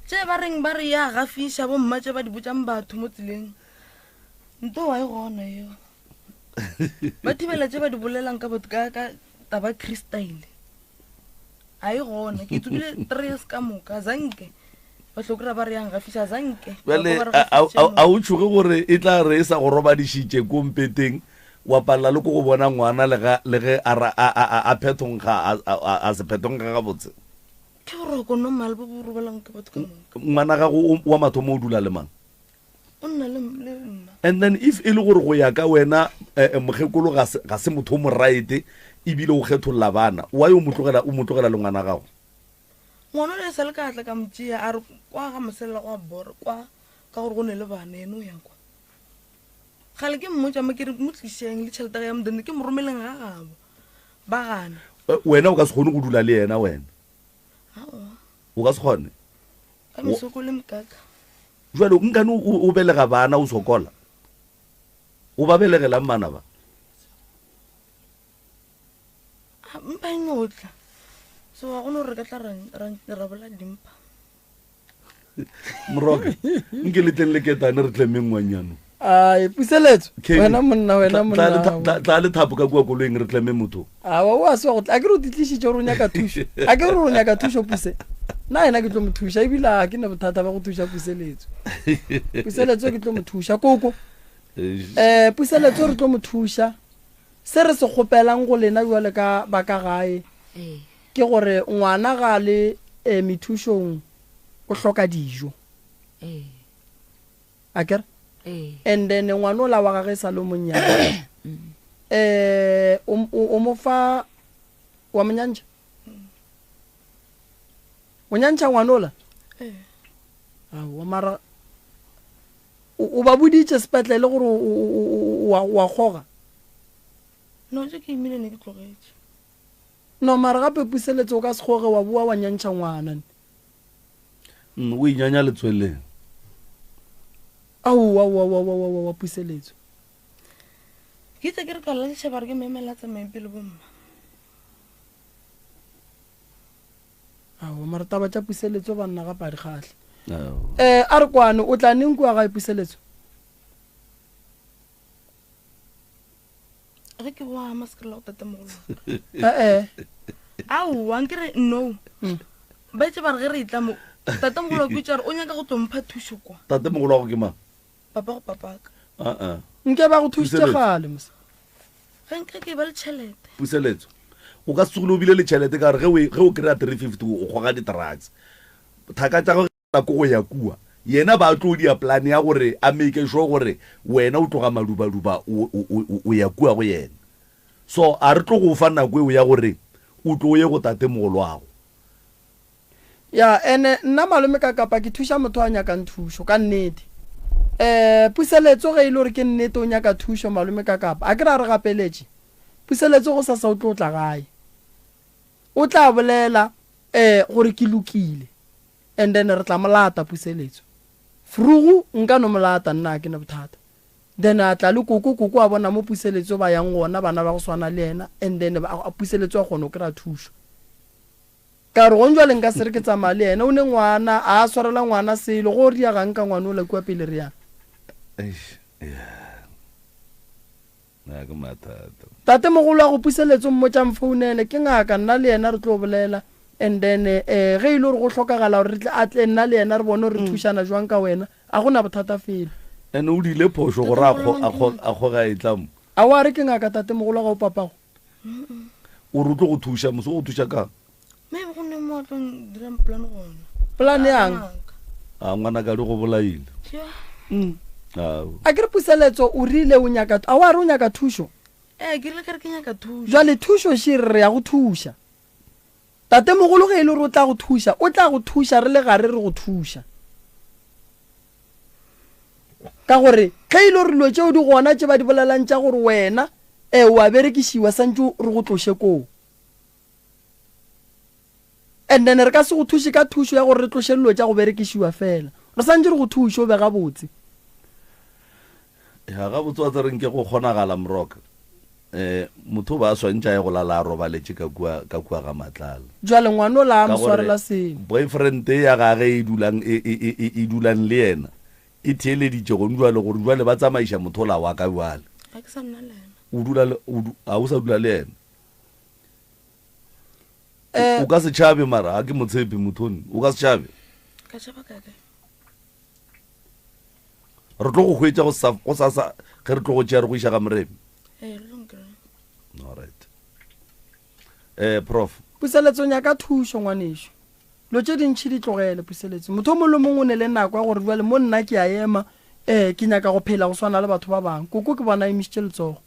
Tše ba reng ba re ya gafiša bo mma tše ba di botšang batho mo tseleng. Nto wa e gona eo. Ba thibela tše ba di bolelang ka batho ka ka taba crystal. A e gona ke tsubile 3 years ka moka zanke. Ba tlo kry-a ba re yang gafiša zanke. Bjale a o tšhoge gore e tla re e sa go robadišitše ko mpeteng wa palela le ko go bona ngwana le ge a phethongga a se phethongga gabotse? Ke boroko normal bo bo robalang ke batho ka moka. Ngwana gago wa mathomo o dula le mang? O nna le mma. And then if e le gore go ya ka wena eh, eh, mokgekolo ga se motho o mo right ebile o kgetholla bana, why o mo tlogela o mo tlogela le ngwana gago? Ngwana o le sa le ka tla ka mo tšea a re kwa ga moselela gwa bora kwa ka gore go ne le bana ene o ya kwa. Gale ke mmotša mo ke re mo tlišeng le tšhelete ya modende ke mo romeleng ga gabo. Ba gana. Wena o ka se kgone go dula le yena wena. Aowa. O ka se kgone. Ka mesoko le mokaka. Jwale nkane o belega bana o sokola. O ba belegelang bana ba? Mpa e notla so ga gone gore re ka tla ra bola dimpa. Moroka nke le tleng le ketane re tlemeng ngwanyano. Ai puseletso wena monna wena monna tla le thapo ka kua koloing re tleme motho. Awa o a se go tla a ke re o titlišitše gore o nyaka thušo a ke re o nyaka thušo puse nna yena ke tlo mo thuša ebile a ke ne bothata ba go thuša puseletso puseletso ke tlo mo thuša koko um puseletso re tlo mo thuša Se re se kgopelang go lena bjale ka ba ka gae ke gore ngwana ga a le methušong o hloka dijo. Akere? And then ngwana ola wa gage e sa le o monnyane. Eh o mo fa wa mo nyantšha? O nyantšha ngwana ola? Aowa mara O, o ba boditše sepetlele gore o, o, o, o, o, o a kgoga? No, tše ke imile ne ke tlogetše. No, mara gape puseletso o ka se kgoge wa boa wa nyantšha ngwana. Mm, o inyanya letsweleng. Aowa, aowa, aowa, aowa, aowa, puseletso. Ke itse ke re ka la ditšhaba re ke memela tsamayeng pele bomma. Aowa, mara taba tša puseletso banna gape a di kgahle. Eh, a re kwane, o tla neng kua gae puseletso? Ge ke boa masekerela go tatemogolo. Eh, eh. Aowa, nke re no. Ba itse ba re ge re etla mo, tatemogolo wa kutša re o nyaka go tlo mpha thušo kwa. Tatemogolo wa go ke mang? Papa go papaka. Uh-uh. Nke ba go thušitše kgale mos. Ge nke ke ba le tšhelete. Puseletso. O ka se tsogile o bile le tšhelete ka gore ge o e, ge o kry-a 350 o goga di-drugs. Thaka tša gagwe nako go ya kua, yena ba tlo dia plan ya gore a make sure gore wena o tloga madubaduba o, o, o, o ya kua go yena. So a re tlo go fa nako eo ya gore o tlo o ye go tatemogolwago. Ya, ene nna malome ka kapa ke thuša motho a nyakang thušo, ka nnete. Eh, Puseletso ge e le gore ke nnete o nyaka thušo malome ka kapa, a ke re a re gapeletše. Puseletso gosasa o tlo tla gae. O tla bolela eh gore ke lokile and then re tla mo lata Puseletso. Frugu nka no mo lata nna ga ke na bothata. Then a tla le koko, koko a bona mo Puseletso ba yang gona bana ba go swana le yena and then Puseletso a kgona go kry-a thušo. Ka re, Gong jwale nka se re ke tsamaya le yena. O ne ngwana, a a swarela ngwana selo. Go ria ga nka ngwana ola kua pele re yang. Eish, yeah. Na ke mathata. Tatemogolo a go puseletso mmotša mfounele, ke ngaka, nna le yena re tlo bolela and then eh ge e le gore go hlokagala gore re tle a tle nna le yena re bone gore re thušana jwang ka wena, a go na bothata felo. And o diile phošo gore a kgo, a kgo, a kgoge a etla mo. A wa re ke ngaka tatemogolo ga o papago? O re o tlo go thuša, mose o go thuša kang? Maybe go ne mo a tlo dirang plan gona. Plan yang? A ngwana ka di go bolaile. Mm. A ke re puseletso o rile o nyaka a wa re o nyaka thušo? Eh, ke rile ka re ke nyaka thušo. Jwale thušo she re ya go thuša. Tatemogolo ge e le gore o tla go thuša, o tla go thuša re le gare re go thuša. Ka gore ge e le gore dilo tšeo di gona tše ba di bolelang tša gore wena e o a berekišiwa santše re go tloše koo. And then re ka se go thuše ka thušo ya gore re tloše dilo tša go berekišiwa fela. Re santše re go thuše o be gabotse. Ya gabotse wa tsere nke go kgonagala Moroka. Eh motho ba swantše a ye go lala a robaletše ka kua ka kua ga Matlala. Jwale ngwana o la a mo swarela selo. Boyfriend ya gage e dulang e e e e dulang le yena e theeleditše gone jwale gore jwale ba tsamaiša motho ola wa ka jwale. Ga ke sa nna le yena. O dula le o a o sa dula le yena. Eh, o ka se tšhabe mara ga ke mo tshepe mothone o ka se tšhabe. Ka tšhaba ka kae? Re tlo go hwetša go sa go sasa ge re tlo go tšea re go iša ga Moremi. Ee, re tlo nkry-a. All right. Eh, prof. Puseletso nyaka thušo ngwanešu. Dilo tše dintši di tlogele Puseletso. Motho o mongwe le mongwe o ne le nako ya gore bjale mo nna ke a ema, eh, ke nyaka go phela go swana le batho ba bangwe. Koko ke bona a emišitše letsogo.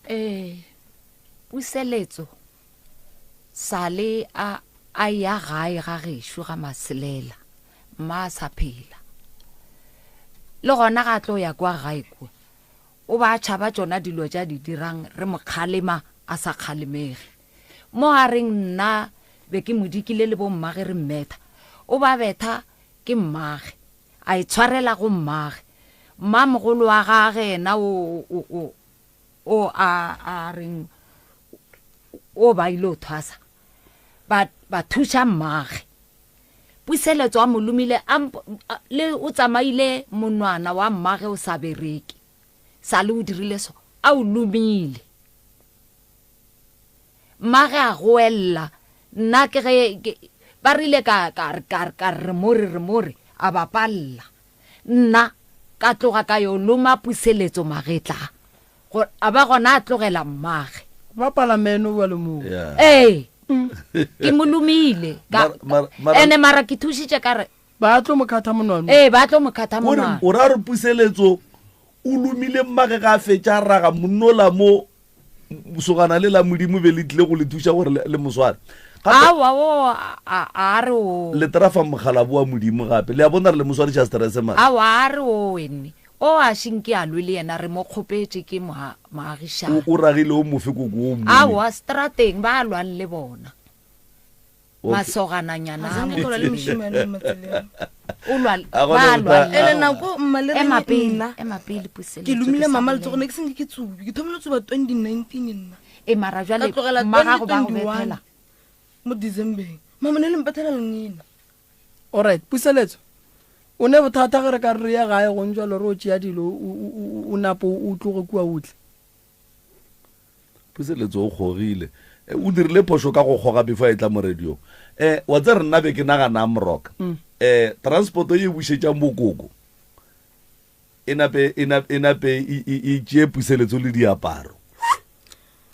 Ee, Puseletso sale a a ya gae ga gešo ga Maselela, mma a sa phela. Le gona ga a tlo ya kwa gae kua, o ba a tšhaba tšona dilo tša di dirang re mo kgalema a sa kgalemege. Mo a reng nna be ke mo dikile le bommage re mmetha, o ba betha ke mmage. A itshwarela go mmage. Mmamogolo wa gage yena o, o, o, o a, a reng o ba ile o thwasa, ba, ba thuša mmage. Puseletso a mo lomile, a, a, le o tsamaile monwana wa mmage o sa bereke. Sa le o dirile so, a o lomile. Mmage a goelela, nna ke ge ke, ba rile ka, ka, ka, ka re more, re more, a ba palela. Nna ka tloga ka yo loma Puseletso magetla, go, a ba gona a tlogela mmage. Bapala meno bjalo moo. Yeah. Ee, ke mo lomile. Ka, Mara, mara, mara, ene mara ke thušitše ka re. Ba tlo mo khatha monwana. Ee, ba tlo mo khatha O re, monwana. o ra re Puseletso o lomile mmage ga a fetša a raga monnola mo Sogana le la Modimo be le tlile go le thuša gore le mo sware. Gape, Aowa, o a, a re o. Le trafa mokgalabo wa Modimo gape. Le a bona re le mo swariša stress man. Aowa, a re o wenne. O a šinke a lwe le yena, re mo kgopetše ke moagišani. O, o ragile o mofe koko o mone. Aowa, strateng ba lwang le bona. Masogananyana Ga sanke ka lwa le mošemane mo matseleng. O lwa A gona ba botha- lwa le Ene bona. nako mma le Ema reng pele, nna ema pele Puseletso, ke lomile ke sa mama bolela. letsogo ne ke senke ke tsubi ke thomile tsuba 2019 nna E mara jwale Ka tlogela mma gago ba go 2021. bethela. mo decembeng mama ne le mpethela lengena Alright, Puseletso. O ne bothata ge re ka re re ye gae gong jwalo re o tšea dilo o- o- o- o napo o tloge kua o tle. Puseletso o kgogile. Eh, o dirile phošo ka go kgoga before e tla mo radiong. Eh, wa tse re nna be ke nagana mroka. Eh, transport ye bušetšang bokoko. E nape e nape e nape e e- e tšee puseletso le diaparo.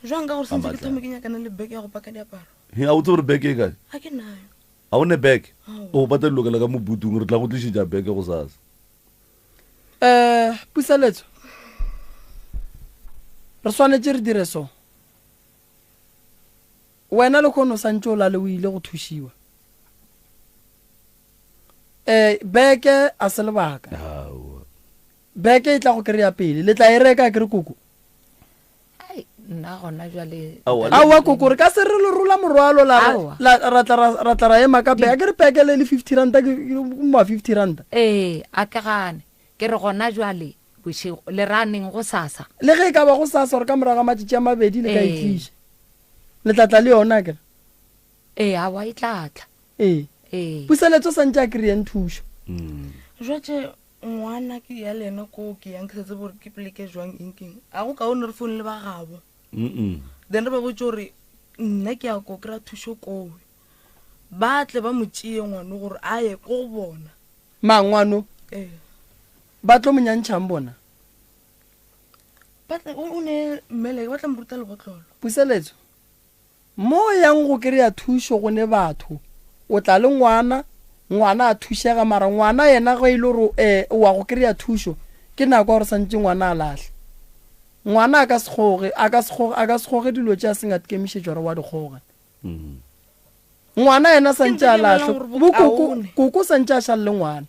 jwang ka gore sentse ke Mamatla. thome ke nyakana le beke ya go paka diaparo He, a o tsebe gore beke e kae? ga ke nayo A o ne beke? Aowa. O ba tla lokela ka mo butung re tla go tlišetša beke go sasa. Eh, Puseletso. Re swanetše re dire so. Wena le kgono santše o lale o ile go thušiwa. Eh, beke a se lebaka. Aowa. Beke e tla go kry-a pele. Le tla e reka ke re koko. Ai, nna gona jwale Aowa, le- Aowa koko re ka se re le rola morwalo la re- Aowa. la ra tla ra ra tla ra ema ka beke. Ke re beke le le 50 ranta ke ke ma 50 ranta. ee a ke gane ke re gona jwale bošego le ra neng go sasa Le ge e ka ba go sasa gore ka morago ga matšatši a mabedi le ka e Ee. tliša. Le tla tla le yona ke. ee aowa e tla tla Ee. ee Puseletso santše a kry-eng thušo. jwatše ngwana ke ya le ena koo ke yang ke sa tsebe gore ke poleke jwang eng keng a go kaone re foune le ba gabo Mm. then re ba botse gore nna ke ya ko kry-a thušo koo ba tle ba mo tšee ngwane gore a ye ko go bona Mangwano ee ba tlo mo nyantšhang bona. ba tle o o ne mmeleke ba tla mo ruta lebotlolo Puseletso. Mo o yang go kry-a thušo go ne batho, o tla le ngwana, ngwana a thušega mara ngwana yena ge e le gore eh, o wa go kry-a thušo, ke nako ya gore santše ngwana a lahle. Ngwana a ka se kgoge, a ka se kgoge, a ka se kgoge dilo tše a seng a ikemišetša gore wa di kgoga. Ngwana yena santše a Ke ntse ke lahle, bolela gore bo koko, bokaone. koko santše a šale le ngwana.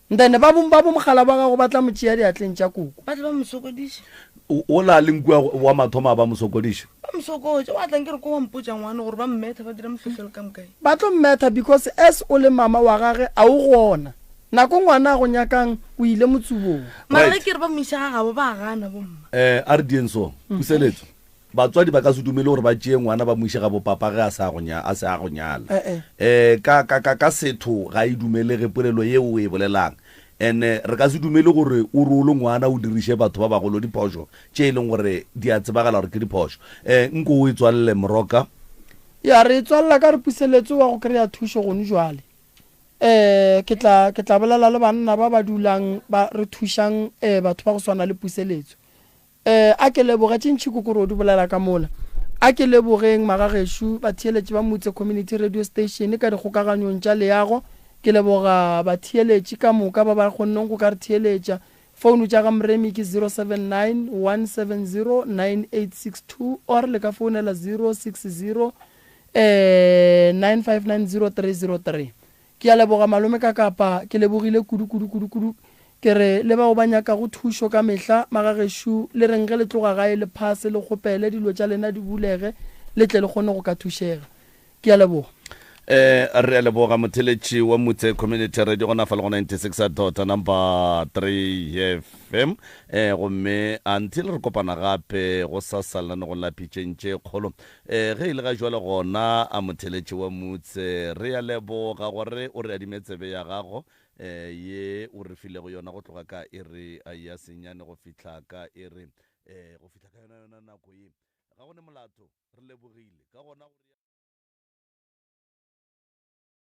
Then ba bo ba bo mogala ba gago ba tla mo tšea diatleng tša koko. Ba tle ba mo sokodiše. O o la leng kua wa mathomo a ba mo sokodiša? Ba mo sokotše. Wa tla nkere ko wa mpotša ngwana gore ba mmetha ba dira mohlohlelo ka moka. Ba tlo mmetha because as o le mama wa gage a o gona. Nako ngwana a go nyakang o ile motsubong. Mara Right. ge ke re ba mo iša ga gabo ba gana bomma. Eh, a re dieng so. Puseletso. Batswadi ba ka se dumele gore ba tšee ngwana ba mo iše ga bopapa ge a sa go nya, a se a go nyala. Eh, eh. Eh, ka, ka, ka, ka setho ga e dumelege polelo yeo o e bolelang. And-e re ka se dumele gore o re o le ngwana o diriše batho ba bagolo diphošo tše e leng gore di a tsebagala gore ke diphošo. Eh, nko o e tswalele Moroka. Ya, re e tswalela ka re puseletso wa go kry-a thušo gone jwale. Eh, ke tla, ke tla bolela le banna ba ba dulang ba re thušang eh, batho ba go swana le Puseletso. Eh, a ke leboge tše ntši kokoro o di bolela ka mola. A ke lebogeng magagešo batheeletši ba Motse Community Radio Station ka dikgokaganyong tša leago. Ke leboga batheeletši ka moka ba ba kgonneng go ka re theeletša. Founu tša ga Moremi ke 079 170 9862 or le ka founela 060 eh 9590303. Ke a leboga malome ka kapa ke lebogile kudu kudu kudu kudu. Ke re le bao ba nyakago thušo ka mehla, magagešo, le reng ge le tloga gae le phase le kgopele dilo tša lena di bulege le tle le kgone go ka thušega. Ke a leboga. Eh, re a leboga motheletši wa Mutse Community Radio gona fa le go 96 dot number 3 FM. Eh, gomme until re kopana gape go sasa lena go la pitšeng tše kgolo. Eh, ge e le ga jwale gona a motheletši wa Mutse, re a leboga gore o re adime tsebe ya gago eh, ye o re filego yona go tloga ka iri ya senyane go fihla ka iri eh, go fihla ka yona yona nako ye. Ga go ne molato, re lebogile. Ka gona go